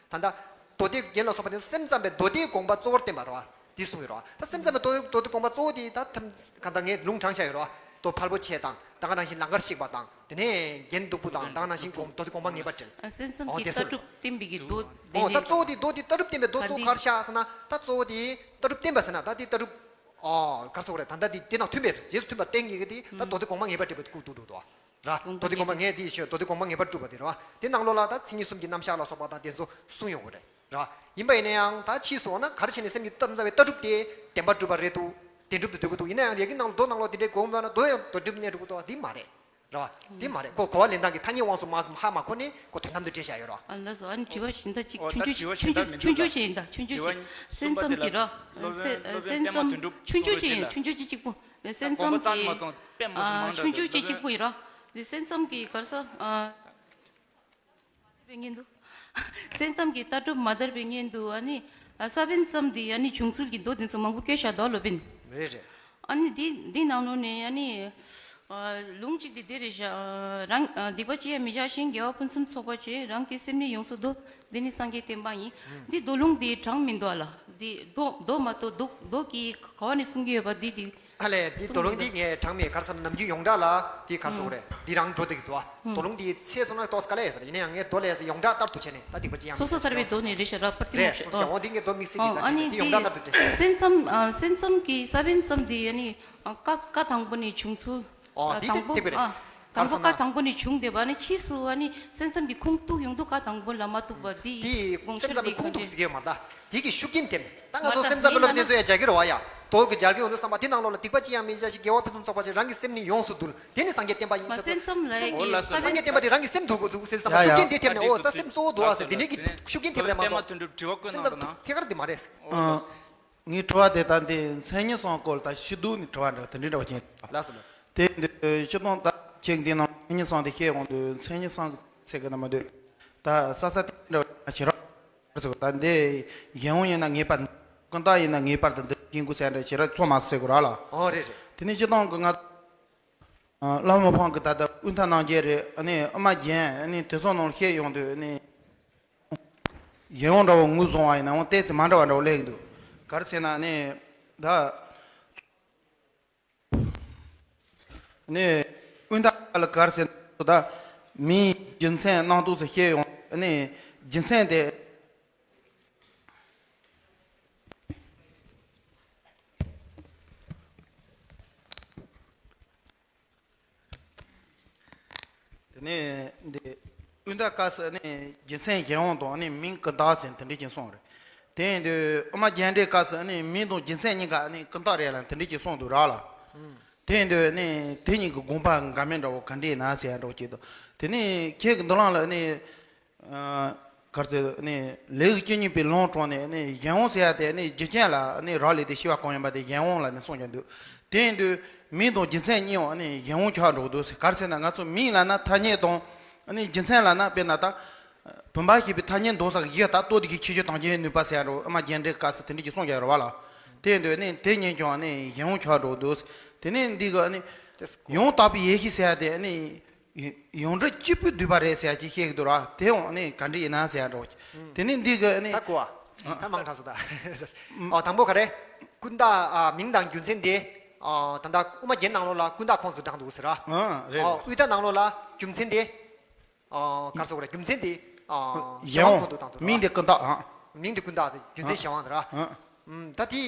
ད་ལྟ་མདོ་སྡེ་རྒྱན་ལ་སོགས་པ་དེ་ཚོ་སེམས་ཙམ་པས་མདོ་སྡེའི་དགོངས་པ་གཙོ་བོར་བསྟན་པ་རེད་བ། འདི་གསུངས་ཡོད་རེད་བ། ད་སེམས་ཙམ་པས་མདོ་སྡེ་མདོ་སྡེའི་དགོངས་པ་གཙོ་བོ་དེ་ད་ཐམས་གང་ལྟར་ངས་ལུང་དྲངས་བཞག་ཡོད་རེད་བ། མདོ་ཕལ་པོ་ཆེ་དང་། ད་ག་ནང་བཞིན་ལང་ཀར་གཤེགས་པ་དང་། དེ་ནས་རྒྱན་སྟུག་པོ་དང་། ད་ག་ནང་བཞིན་དགོངས་མདོ་སྡེའི་དགོངས་པ་ངེས་པར་འགྲེལ། སེམས་ཙམ་གྱི་ལྟ་གྲུབ་བསྟན་པའི་གི་མདོ་དེ་ཨོ་ད་གཙོ་བོ་དེ་མདོ་དེ་ལྟ་གྲུབ་བསྟན་པའི་མདོ་གཙོ་བོ་ག་རེ་བཞག་ཟེར་ན། ད་གཙོ་བོ་དེ་ལྟ་གྲུབ་བསྟན་པ་ཟེར་ན་ད་དེ་ལྟ་གྲུབ། ཨོ་ག་རེ་ཟེར་དགོས་རེད། ད་ལྟ་དེ་དེ་དང་མཐུན་པའི་རྗེས་སུ་མཐུན་པ་བསྟན་ངེས་ཀྱི་དེ་ད་མདོ་སྡེ་དགོངས་པ་ངེས་པར་འགྲེལ་པའི་སྐུ་དུ་འགྲོ་འདུག་བ། ར་མདོ་སྡེ་དགོངས་པ་ངེས་དེ་ཞུ་མདོ་སྡེ་དགོངས་པ་ངེས་པར་གྲུབ་པ་དེ་རེད་བ། དེ་ནང་ལོགས་ལ་ད་མཚན་ཉིད་གསུམ་གྱི་རྣམ་གཞག་ལ་སོགས་པ་དང་དེ་ཚོ་གསུངས་ཡོང་གི་རེད་ར། ཡིན་པ་ཡིན་ན་ཡང་ད་ཕྱིས་སུ་འོ་ན་ག་རེ་བྱས་ནས་སེམས་ཀྱི་སེམས་ཙམ་པའི་ལྟ་གྲུབ་དེ་བདེན་པར་གྲུབ་པ་རེད་འདུག་བདེན་གྲུབ་ཏུ་འདོད་ཀྱི་འདུག་ཡིན་ན་ཡང་ཡ་གི་ནང་ལ་མདོ་ནང་ལོགས་དེ་འདྲའི་དགོངས་པ་ན་མདོ་ཡང་མདོ་སྒྲུབ་གནས་འགྲོ་གི་འདུག་བ། འདི་མ་རེད་ར་བ། འདི་མ་རེད། ཁོ་གོ་བ་ལེན་སྟངས་ཀྱི་ཐ་སྙད་དབང་དུ་མ་ཧ་མ་གོ་ནས་ཁོ་དོན་དམ་དུ་འགྲེལ་བཞག་ཡོད་ར། ཨ་ལགས་སོ། ཨ་ནི་དྲི་བ་གཞན་དག་ཅིག་ཨོ་ཆུང་ད་ཆུང་དྲི་བ་གཞན་དག་མི་འདུག་ཆུང་ཆུང་ད་ཅིག་ཡིན་ད། ཆུང་ཆུང་དྲི་བ་ཅིག་གསུམ་པ་སེམས་ཙམ་འདི་གྱི་ར། ལ་སློབ་དཔོན་སེམས་སློབ་དཔོན་ཙམ་པདྨ་དོན་གྱི་གྲུབ་སེམས་ཙམ་གསུངས་ཅིག་ཡིན་ད། ཆུང་ཆུང་ཅིག་ཆུང་ཆུང་ཅིག་གཅིག་པོ། ད་སེམས་དགོངས་པ་ཙམ་རྩ་ནས་མ་ཚོམ་པད་མ་ཨ་ཟེར་མང་དྲགས་ཆུང་ཆུང་འདུག་ཅིག་གཅིག་པོ་ཡིན་ར། འདི་སེམས་ཙམ་གྱི་ག་རེ་ཟེར་ཨ། པའི་ངན་འདུག་སེམས་ཙམ་གྱི་ལྟ་གྲུབ་མ་དར་བའི་ངན་འདུག་ཨ་ནི། ཨ་ས་བོན་ཙམ་འདི་ཨ་ནི་བྱུང་ཚུལ་གྱི་མདོ་འདི་ཚོ་མང་པོ་བཀོད་བཞག་འདུག་སློབ་དཔོན། རེད་རེད། ཨ་ནི་འདི་འདི་ནང་ལོགས་ནས་ཨ་ནི། ཨ་ལུང་གཅིག་འདི་འདི་རེད་བཞག་རང་ཨ་སྡིག་པ་ཅི་ཡང་མི་བྱ་ཞིང་། དགེ་བ་ཕུན་སུམ་ཚོགས་པར་བྱེད། རང་གི་སེམས་ནི་ཡོངས་སུ་བཟློག་འདི་ནི་སངས་རྒྱས་བསྟན་པ་ཡིན། འདི་མདོ་ལུང་འདི་དྲངས་མི་འདུག་ཨ་ལ། འདི་མདོ་མདོ་མ་གཏོགས་མདོ་མདོ་གི་ག་བ་ནས་གསུང་གི་ཡོད་པ་འདི་འདི། ཨ་ལས། འདི་མདོ་ལུང་འདི་ངས་དྲངས་མེད། ག་རེ་ཟེར་ན་ནམ་རྒྱུན་ཡོངས་གྲགས་ལ་འདི་ག་རེ་ཟེར་དགོས་རེད། འདི་རང་འགྲོ་བསྡད་ཀྱི་འདུག་ཨ། མདོ་ལུང་འདི་ཚད་མཚོན་ན་ཏོག་ཙམ་དཀའ་ལས་ཡོད་ས་རེད། ཡིན་ན་ཡང་ངས་མདོ་ལས་ཡོངས་གྲགས་ལྟར་དུ་བྱས་ནས་ད་སྡིག་པ་ཅི་ཡང་མི་བྱ། སོ་སོ་ཐར་པའི་མདོ་ནི་རེད་ཤག་ར། པར་ཏི་རེད། མ་ཤི་སོ་སོ་ཨོ་ཀྱང་འོ་འདི་ངས་མདོ་དམིགས་བསལ་གྱི་ཨོ་ད་ཨ་ཅི་ནི་ནས་འདི་ཡོངས་གྲགས་ལྟར་དུ་འགྲེལ་ཤག་སེམས་ཙམ་ཨ་སེམས་ཙམ་གྱི་ས་བོན་ཙམ་འདི་ཨ་ནི་ཨ་བཀའ་བཀའ་དང་པོ་ནས་བྱུང་ཚུལ། ཨོ་ཨ་འདི་དང་དེ་པོ་ཐིག་པ་རེད། ཨ་དང་པོ་བཀའ་དང་པོ་ནས་བྱུང་བསྡད་པ་ནི་ཕྱིས་སུ་ཨ་ནི་སེམས་ཙམ་གྱི་ཁུངས་གཏུགས་ཡོང་དུས་བཀའ་དང་པོ་ལ་མ་གཏུགས་པ་འདི་དེ་དགོངས་སེམས་ཙམ་གྱི་ཁུངས་གཏུགས་ཟེར་གྱི་ཡོད་མ་རེད། ད་དེ་གི་ཤུགས་རྐྱེན་ཐེབས་ནས་ད་ང་ཚོ་སེམས་ཙམ་པའི་སློབ་དེ་ཚོ་ཡང་མཇལ་གྱི་རེད་བ་ཡ། མདོ་གི་མཇལ་གྱི་ཡོང་དུས་བསམ་པ་དེ་ནང་ལོགས་ལ་སྡིག་པ་ཅི་ཡང་མི་བྱ་ཞིང་། དགེ་བ་ཕུན་སུམ་ཚོགས་པར་བྱེད། རང་གི་སེམས་ནི་ཡོངས་སུ་འདུལ། དེ་ནི་སངས་རྒྱས་བསྟན་པ་ཡིན་ཟེར། སེམས་ཙམ་ལ་ཡིན་སངས་རྒྱས་བསྟན་པ་དེ་རང་གི་སེམས་འདུལ་དགོས་འདུག་ཟེར་བསམ་པ་ཡ་ཤུགས་ཡ་རྐྱེན་དེ་ཐེབས་ནས་ཨོ་ད་སེམས་གཙོ་བོ་འདུལ་བ་ཟེར་དེ་འདྲའི་གི་ཤུགས་རྐྱེན་ཐེབས་རེད་མ་གཏོགས་སེམས་ཙམ་ཐད་ཀར་དེ་མ་རེད། ངའི་དྲི་བ་དེ་ད་འདི་མཚན་ཉིད་གསུམ་སྐོར་ལ་ད་ཞིབ་ཏུ་ནས་དྲི་བ་འདྲ་དེ་འདྲའི་འདྲ་བ་ཅན། ལགས་སོ་ལགས་སོ། དེ་འདི་སྤྱིར་བཏང་ད་ཁྱེད་འདི་ནང་མཚན་ཉིད་གསུམ་དེ་བཤད་ཡོང་དུས་མཚན་ཉིད་གསུམ་ཚིག་གི་ནང་མ་འདུག་ད་ས་ས་དེ་འདྲ་བ་བྱེད་རོགས་ཟེར་གོ་ད་འདི་གཞན་དབང་ཡིན་ན་ངེས་པར་ཀུན་བརྟགས་ཡིན་ན་ངེས་པར་དུ་འདི་སྐྱེ་དགོས་ཟེར་འདྲ་བྱེད་རོགས་ཚོ་མ་ཟེར་གོ་ར་ལ། ཨོ་རེད་རེད། དེ་ནས་སྤྱིར་བཏང་གི་ང་བླ་མ་ཕང་གི་ད་ལྟ་དབུས་མཐའ་ནང་རྒྱལ་རེད། ཨ་ནི་ཨ་མ་རྒྱན། ཨ་ནི་དེ་ཚོ་ནང་བཤད་ཡོང་དུས་ཨ་ནི། གཞན་དབང་འདྲ་བོ་ངོས་བཟུང་བ་ཡིན་ན་འོང་ཏོག་ཙམ་མ་འདྲ་བ་འདྲ་བོ་སླེབས་ཀྱི་འདུག་ག་རེ་ཟེར་ན་ནི། ད་ནི་དབུས་མཐའ་ལ་ག་རེ་ཟེར་ན་ད་མིའི་རྒྱུ་མཚན་རྣམ་རྟོག་ཟེར་བཤད་ཡོང་ནི་རྒྱུ་མཚན་དེ། དེ་ནས་འདི་དབུས་མཐའ་སྐབས་སུ་ནི་རྒྱུ་མཚན་གཞན་དབང་དང་ནི་མིང་ཀུན་བརྟགས་ཟེར་དེ་འདྲ་ཅིག་གསུངས་རེད། དེ་ཡིན་དུས་དབུ་མ་རྒྱན་འགྲེལ་སྐབས་སུ་ནི་མིང་དང་རྒྱུ་མཚན་གཉིས་ཀ་ནི་ཀུན་བརྟགས་རེད་ལ་དེ་འདྲ་ཅིག་གསུངས་འདུག་ར་ལ། དེ་ཡིན་དུས་ནི་དེ་གཉིས་ཀྱི་དགོངས་པ་འགལ་མེད་འདྲ་བོ་ག་འདྲ་ཡིན་ན་ཟེར་ཡ་འདྲ་བོ་ཅིག་འདུག་དེ་ནི་ཁྱེད་ཀྱི་མདུན་ལམ་ལ་ནི། གར་ཚེ་ནི་ལེའུ་བཅུ་གཉིས་པའི་ལུང་དྲངས་ནས་ནི་གཞན་དབང་ཟེར་ཡ་དེ་ནི་རྒྱུ་རྐྱེན་ལ་ནི་རག་ལས་ཏེ་ཤེས་པ་གང་ཡིན་པ་དེ་གཞན་དབང་ལ་ནི་གསུངས་ཀྱང་འདུག་དེ་ཡིན་དུས་མིང་དང་རྒྱུ་མཚན་གཉིས་པོ་ནི་གཞན་དབང་ཆགས་འགྲོ་གི་འདུག་ཟེར། གར་ཚེ་ན་ང་ཚོ་མིང་ལབ་ན་ཐ་སྙད་དང་ནི་རྒྱུ་མཚན་ལབ་ན་དཔེར་ན་ད་བུམ་པ་ཞེས་པའི་ཐ་སྙད་འདོགས་ས་གི་གཞི་ད་ལྟོ་དེ་གི་ཁྱད་ཆོས་དང་རྐྱེན་ནུས་པ་ཟེར་ཡ་འགྲོ། ཨ་མ་རྒྱན་འགྲེལ་སྐབས་སུ་དེ་འདྲ་ཅིག་གསུངས་ཀྱང་རེད་བ་ལ། དེ་ཡིན་དུས་ནི་དེ་གཉིས་ཀྱང་ནི་གཞན་དབང་ཆགས་འགྲོ་གི་འདུག་དེ་ནི་འདི་གི་ནི་ཡང་དག་པའི་ཡེ་ཤེས་ཟེར་ཡ་དེ་ནི། ཡོངས་གྲུབ་གཅིག་པུས་བསྡུས་པ་རེད་ཟེར་ཡ་ཅིག་བཤད་ཀྱི་འདུག་ར། དེ་ཡང་ནི་ག་འདྲ་ཡིན་ན་ཟེར་ཡ་འདྲ་བོ་ཅིག་དེ་ནི་འདི་གི་ནི། ད་གོ་བ། ད་མང་དྲགས་སོ་ད། ཨོ་དང་པོ་ག་རེ། ཀུན་བརྟགས་ཨ་མིང་དང་རྒྱུ་མཚན་དེ། ཨོ་ད་ལྟ་དབུ་མ་རྒྱན་ནང་ལོགས་ལ་ཀུན་བརྟགས་ཁོངས་སུ་བགྲངས་འདུག་ཟེར་ར། ཨ་རེད། ཨོ་དབུས་མཐའ་ནང་ལོགས་ལ་རྒྱུ་མཚན་དེ། ཨོ་ག་རེ་ཟེར་དགོས་རེད། རྒྱུ་མཚན་དེ། ཨོ་གཞན་དབང་ཁོངས་སུ་བགྲངས་འདུག་ར། མིང་དེ་ཀུན་བརྟགས་ཨ། མིང་དེ་ཀུན་བརྟགས་རྒྱུ་མཚན་གཞན་དབང་དུ་ར། ཨ་ད་དེ།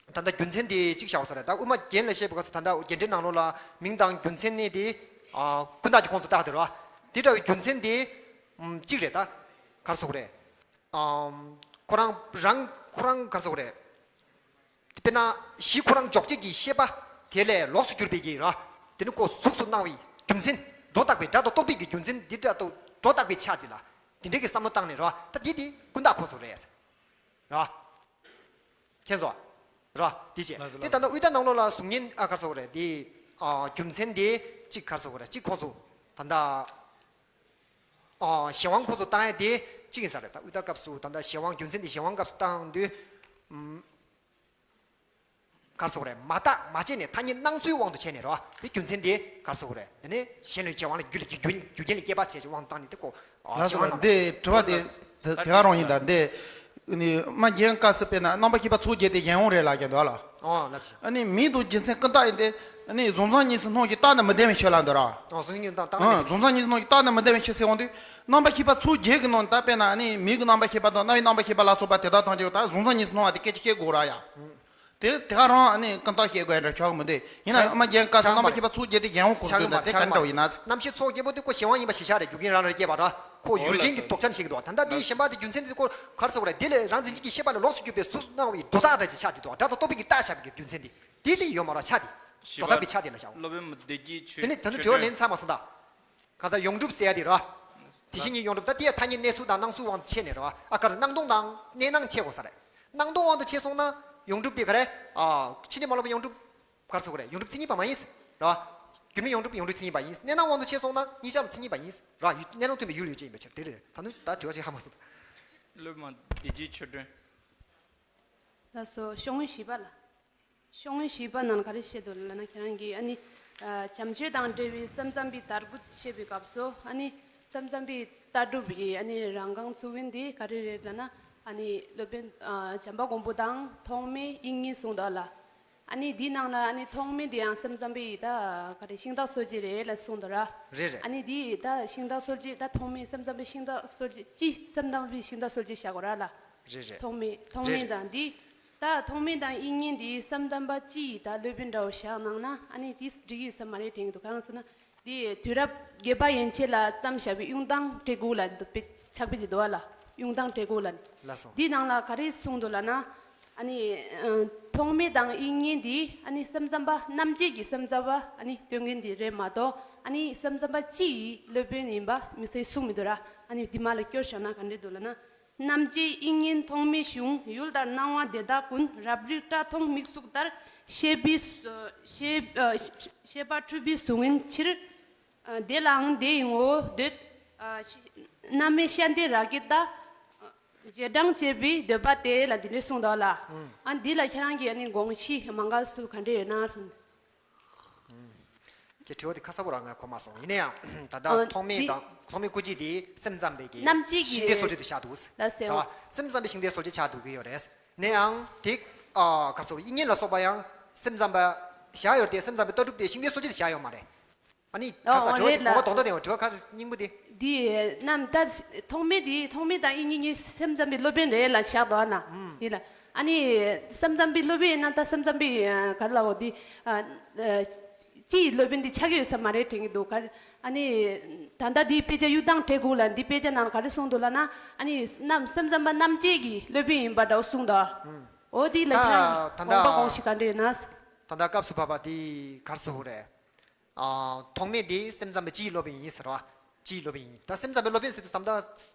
ད་ལྟ་རྒྱུ་མཚན་དེ་གཅིག་བཞག་པ་སོགས་རེད། ད་དབུ་མ་རྒྱན་ལ་བཤད་པའི་སྐབས་སུ་ད་ལྟ་རྒྱན་འགྲེལ་ནང་ལོགས་ལ་མིང་དང་རྒྱུ་མཚན་ནི་དེ་ཨ་ཀུན་བརྟགས་ཀྱི་ཁོངས་སུ་བཏགས་དེ་རེད་བ། དེ་འདྲ་བའི་རྒྱུ་མཚན་དེ་ཨམ་གཅིག་རེད། ད་ག་རེ་ཟེར་དགོས་རེད། ཨམ་ཁོ་རང་རང་ཁོ་རང་ག་རེ་ཟེར་དགོས་རེད། དཔེར་ན་གཞི་ཁོ་རང་འཇོག་བྱེད་ཀྱི་ཤེས་པ་དེ་ལས་ལོགས་སུ་གྱུར་པའི་གི་ར། དེ་ནི་ཁོ་གཟུགས་སུ་སྣང་བའི་རྒྱུ་མཚན། སྒྲོ་བཏགས་པའི་སྒྲ་དང་རྟོག་པའི་གི་རྒྱུ་མཚན་འདི་འདྲ་དང་སྒྲོ་བཏགས་པའི་ཆ་ཅིག་ལ་དེ་འདྲའི་གི་བསམ་བློ་བཏང་ནས་ར། ད་དེ་དེ་ཀུན་བརྟགས་ཁོངས་སུ་རེད། ར། མཁྱེན་སོང་། ར། དེ་བྱས། ལགས་སོ། དེ་ལགས་ད་ལྟ་དབུས་མཐའ་ནང་ལོགས་ལ་གཟུགས་བརྙན་ཨ་ག་རེ་ཟེར་དགོས་རེད། དེ་ཨ་རྒྱུ་མཚན་དེ་གཅིག་ག་རེ་ཟེར་དགོས་རེད། གཅིག་ཁོངས་སུ་ད་ལྟ་ཨ་གཞན་དབང་ཁོངས་སུ་བཏང་ཡ་དེ་གཅིག་ཡིན་ས་རེད། ད་དབུས་མཐའ་སྐབས་སུ་ད་ལྟ་གཞན་དབང་རྒྱུ་མཚན་དེ་གཞན་དབང་སྐབས་སུ་བཏང་དུས་ཨམ་ ག་རེ་ཟེར་དགོས་རེད། མ་བརྟགས་མ་དཔྱད་ནས་ཐ་སྙད་སྣང་ཚུལ་དབང་དུ་བྱས་ནས་རེད་བ། དེ་རྒྱུ་མཚན་དེ་ག་རེ་ཟེར་དགོས་རེད། དེ་ནས་གཞན་ལུས་བྱེད་དབང་ལ་རྒྱུ་ལ་རྒྱུ་རྒྱུ་རྒྱུ་རྐྱེན་ལ་སྐྱེད་པ་བྱས་ཀྱི་དབང་དུ་བཏང་ནས་དེ་ཀོ། ལགས་སོ། འདི་དྲི་བ་དེ་དེ་ག་རང་ཡིན་ད། འདི་ནི་མ་རྒན་སྐབས་སུ་དཔེར་ན་རྣམ་པ་ཤེས་པ་ཚོགས་བརྒྱད་དེ་གཞན་དབང་རེད་ལབ་ཀྱི་འདུག་ལ། ཨོ་ལགས་སོ། ཨ་ནི་མིང་དང་རྒྱུ་མཚན་ཀུན་བརྟགས་ཡིན་ཏེ། ཨ་ནི་གཟུང་བཟང་གཉིས་སུ་སྣང་ཞིང་བརྟགས་ན་མི་ལྡན་པའི་ཕྱིར་ལ་འདོད་ར། ཨོ་གཟུང་བཟང་གཉིས་སུ་སྣང་བརྟགས་ན་མི་ལྡན་པའི་ཕྱིར། གཟུང་བཟང་གཉིས་སུ་སྣང་ཞིང་བརྟགས་ན་མི་ལྡན་པའི་ཕྱིར་ཟེར་འོང་དུས། རྣམ་པ་ཤེས་པ་ཚོགས་བརྒྱད་ཀྱི་ནང་ད་དཔེར་ན་ཨ་ནི་མིང་གི་རྣམ་པ་ཤེས་པ་དང་རྣ་བའི་རྣམ་པ་ཤེས་པ་ལ་སོགས་པ་དེ་དག་ཐམས་ཅད་ད་གཟུང་བཟང་གཉིས་སུ་སྣང་བ་དེ་སྐད་ཆ་བཤད་དགོས་ར་ཡ། དེ་དེ་ག་རང་ཨ་ནི་ཀུན་བརྟགས་བཤད་དགོས་ཡ་འདྲ་ཆགས་ཀྱི་མི་འདུག་ཡིན་ན་ཆགས་ཨ་མ་རྒན་སྐབས་སུ་ཆགས་རྣམ་པ་མ་ཤེས་པ་ཚོགས་བརྒྱད་དེ་གཞན་དབང་གོ་ཆགས་གི་གི་འདུག་མ་དེ་ཆགས་ག་འདྲ་མ་བོ་ཡིན་ན། རྣམ་ཤེས་ཚོགས་བརྒྱད་པོ་དེ་ཁོ་གཞན་དབང་ཡིན་པ་གཞི་བཞག་རེད། རྒྱུ་རྐྱེན་རང་རེ་སྐྱེས་པ་ར། ཁོ་ཡུལ་ཅན་གྱི་དོགས་འཆར་བྱེད་ཀྱི་འདུག་ད་ལྟ་དེའི་གཞན་པ་དེ་རྒྱུ་མཚན་དེ་ཁོ་ག་རེ་ཟེར་དགོས་རེད། དེ་ལས་རང་འཛིན་གྱི་ཤེས་པ་ལས་ལོགས་སུ་གྱུར་པའི་གཟུགས་སྣང་བའི་སྒྲོ་བཏགས་འདྲ་ཅིག་ཆགས་བསྡད་འདུག་སྒྲ་དང་རྟོག་པའི་གི་བཏགས་བཞག་པའི་གི་རྒྱུ་མཚན་དེ་དེ་དེ་ཡོད་མ་རེད། ཆགས་དེ་སྒྲོ་བཏགས་པའི་ཆགས་དེ་ལ་བཞག་དེ་ནས་ད་ནི་དྲི་བ་ལན་ཚར་མ་སོང་ད། གང་ལྟར་ཡོངས་གྲུབ་ཟེར་ཡ་དེ་རེད་བ། དེ་བཞིན་ཉིད་ཡོངས་གྲུབ། ད་དེ་ཡ་ཐ་སྙད་གནས་ཚུལ་དང་སྣང་ཚུལ་དབང་དུ་བྱས་ནས་རེད་བ། ཨ་ག་རེ་སྣང་སྟོང་དང་གནས་སྣང་ཕྱེ་དགོས་ས་རེད། སྣང་སྟོང་དབང་དུ་བྱས་སོང་ན་ཡོངས་གྲུབ་དེ་ག་རེ། ཨ་ཕྱི་ནས་མ་ལོག་པའི་ཡོངས་གྲུབ་ག་རེ་ཟེར་དགོས་རེད། ཡོངས་གྲུབ་མཚན་ཉིད་པ་མ་ཡིན་ཟེར་རེད་བ། སྒྱུ་མའི་ཡོངས་གྲུབ་ཡོངས་གྲུབ་མཚན་ཉིད་པ་ཡིན། གནས་སྣང་དབང་དུ་བྱས་སོང་ན་གཉིས་ཆར་ལ་མཚན་ཉིད་པ་ཡིན་ཟེར་རེད་བ། གནས་སྣང་མཐུན་པའི་ཡུལ་ཡུལ་ཅན་ཡིན་པའི་ཕྱིར་དེ་རེད། ད་ནི་ད་དྲི་བ་ཅིག་ཧ་མ་སོང་། སློབ་མ་བདེ་སྐྱིད་ཆོས་སྒྲོན། ལགས་སོ། ཤོག་ངོས་བཞི་པ་ལ། ཤོག་ངོས་བཞི་པ་ནང་ག་རེ་བཤད་འདུག་ལབ་ན། ཁྱེད་རང་གིས་ཨ་ནི་ཨ་བྱམས་ཆོས་དང་འབྲེལ་བའི་སེམས་ཙམ་པའི་དར་རྒུད་བཤད་པའི་སྐབས་སུ། ཨ་ནི་སེམས་ཙམ་པའི་ལྟ་གྲུབ་ཀྱི་ཨ་ནི་རང་རྐང་ཚུགས་ཡིན་དེ་ག་རེ་རེད་ལབ་ན། ཨ་ནི་སློབ་དཔོན་ཨ་བྱམས་པ་མགོན་པོ་དང་ཐོགས་མེད་དབྱིག་གཉེན་གསུངས་འདུག་ལ། ཨ་ནི་འདི་ནང་ལ་ཨ་ནི་ཐོགས་མེད་དེ་ཡང་སེམས་ཙམ་པའི་ད་ག་རེ་ཤིང་རྟ་གསོ་བྱེད་རེད་ལ་གསུངས་འདུག་ར། རེད་རེད། ཨ་ནི་འདི་ད་ཤིང་རྟ་གསོ་བྱེད་ད་ཐོགས་མེད་སེམས་ཙམ་པའི་ཤིང་རྟ་གསོ་བྱེད་ཅི། སེམས་ཙམ་པའི་ཤིང་རྟ་གསོ་བྱེད་བྱ་དགོས་ར་ལ། རེད་རེད། ཐོགས་མེད་ཐོགས་རེད་མེད་རེད། དང་འདི། ད་ཐོགས་མེད་དང་དབྱིག་གཉེན་འདི་སེམས་ཙམ་པ་སྤྱི་ཡི་ད་སློབ་དཔོན་འདྲ་བོ་བཞག་གནང་ན་ཨ་ནི་འདི་འགྲིག་ཡོད་ས་མ་རེད་དྲན་གྱི་འདུག་གང་ཟེར་ན། འདི་དུས་རབས་བརྒྱད་པ་ཡན་ཆད་ལ་བརྩམས་བཞག་པའི་གཡུང་ཐང་བྲིས་སྐུ་ལ་འདི་དཔེ་ཕྱག་དཔེ་ཅིག་འདུག་བ་ལ། གཡུང་ཐང་བྲིས་སྐུ་ལ། ལགས་སོ། འདི་ནང་ལ་ག་རེ་གསུངས་འདུག་ལབ་ན། ཨ་ནི་ཨ་ཐོགས་མེད་དང་དབྱིག་གཉེན་འདི་ཨ་ནི་སེམས་ཙམ་པ་རྣམ་འབྱེད་ཀྱི་སེམས་ཙམ་པ་ཨ་ནི་སྟོན་མཁན་འདི་རེད་མ་གཏོགས། ཨ་ནི་སེམས་ཙམ་པ་སྤྱི་ཡི་སློབ་དཔོན་ཡིན་པ་མི་སྲིད་གསུངས་མི་འདུག་ར། ཨ་ནི་འདི་མ་ལ་སྐྱོར་བཞག་ན་ག་འདྲ་འདུག་ལབ་ན། རྣམ་འབྱེད་དབྱིག་གཉེན་ཐོགས་མེད་གཞུང་། ཡུལ་ལྟར་སྣང་བ་དེ་དག་ཀུན། རབ་རིབ་སྐྲ་མཐོང་མིག་གཟུགས་ལྟར། ཤེས་པའི་ཤེས་ཤེས་པ་འཁྲུལ་པའི་གཟུགས་ངན་ཕྱིར། དེ་ལའང་དེ་ཡི་ངོ་བོ་འདོད། རྣམ་སྨིན་ཤ་འདི་ར་གི་ལྟ། རྗེས་འབྲང་བྱེད་པའི་འདོད་པ་དེ་ལ་འདི་འདྲ་གསུངས་འདུག་ལ། ཨ་འདི་ལ་ཁྱེད་རང་གིས་ཨ་ནི་དགོངས་གཞི་མ་འགལ་སུ་ག་འདྲ་ཡོད་ན་གསུངས། ཀྱི་དྲི་བ་དེ་ཁ་གསལ་པོ་རང་ང་གོ་མ་སོང་། ཡིན་ན་ཡང་ད་ལྟ་ཨ་ཐོགས་མེད་འདི་དང་ཐོགས་མེད་སྐུ་མཆེད་དེ་སེམས་ཙམ་པའི་གི་རྣམ་འབྱེད་ཀྱི་ཤིང་རྟའི་སྲོལ་འབྱེད་དུ་བཞག་འདུག་ལ་ཟེར་རེད་བ། སེམས་ཙམ་པའི་ཤིང་རྟའི་སྲོལ་འབྱེད་ཆགས་འདུག་གི་ཡོད་རེད། ཡིན་ན་ཡང་དེ་ཨ་ག་ཚོད་དབྱིག་གཉེན་ལ་སོགས་པ་ཡང་སེམས་ཙམ་པ་བཞག་ཡོད་དེ། སེམས་ཙམ་པའི་ལྟ་གྲུབ་དེ་ཤིང་རྟའི་སྲོལ་འབྱེད་དུ་བཞག་ཡོད་མ་རེད། ཨ་ནི་ཨ་ཁ་ས་ཨོ་དྲི་བ་རེད་དེ་ལ། གོ་བ་དོག་དོག་དེ་བ་དྲི་བ་ཁ་སྙིང་པོ་དེ། འདི་རྣམས་ད་ཐོགས་མེད་འདི་ཐོགས་མེད་དང་དབྱིག་གཉེན་གཉིས་སེམས་ཙམ་པའི་སློབ་དཔོན་རེད་ལ་བཞག་འདུག་ཨ་ན། ཨུམ། ཡིན་ལ། ཨ་ནི་སེམས་ཙམ་པའི་སློབ་དཔོན་ཡིན་ན་ད་སེམས་ཙམ་པའི་ཨ་ག་རེ་ལབ་དགོས་འདི། ཨ་ཨ་སྤྱི་ཡི་སློབ་དཔོན་འདི་ཆགས་ཀྱི་ཡོད་ས་མ་རེད་དྲན་གྱི་འདུག་ག་ཨ་ནི་ད་ལྟ་འདིའི་དཔེ་ཆ་གཡུ་ཐང་བྲིས་སྐུ་ལ་འདི་དཔེ་ཆ་ནང་ག་རེ་གསུངས་འདུག་ལབ་ན། ཨ་ནི་རྣམས་སེམས་ཙམ་པ་རྣམ་འབྱེད་ཀྱི་སློབ་དཔོན་ཡིན་པ་འདྲ་བོ་གསུངས་འདུག་ཨོ་འདི་ལ་ད་ཁྱེད་རང་ད་ལྟ་དགོངས་པ་དགོངས་གཞི་ག་འདྲ་ཡོད་ན། ད་ལྟ་སྐབས་སུ་བབས་པ་འདི་ག་རེ་ཟེར་དགོས་རེད། ཨ་ཐོགས་མེད་དེ་སེམས་ཙམ་པའི་སྤྱིའི་སློབ་དཔོན་ཡིན་ཟེར་བ། སྤྱིའི་སློབ་དཔོན་ཡིན། ད་སེམས་ཙམ་པའི་སློབ་དཔོན་ཟེར་དུས་ཙམ་ད་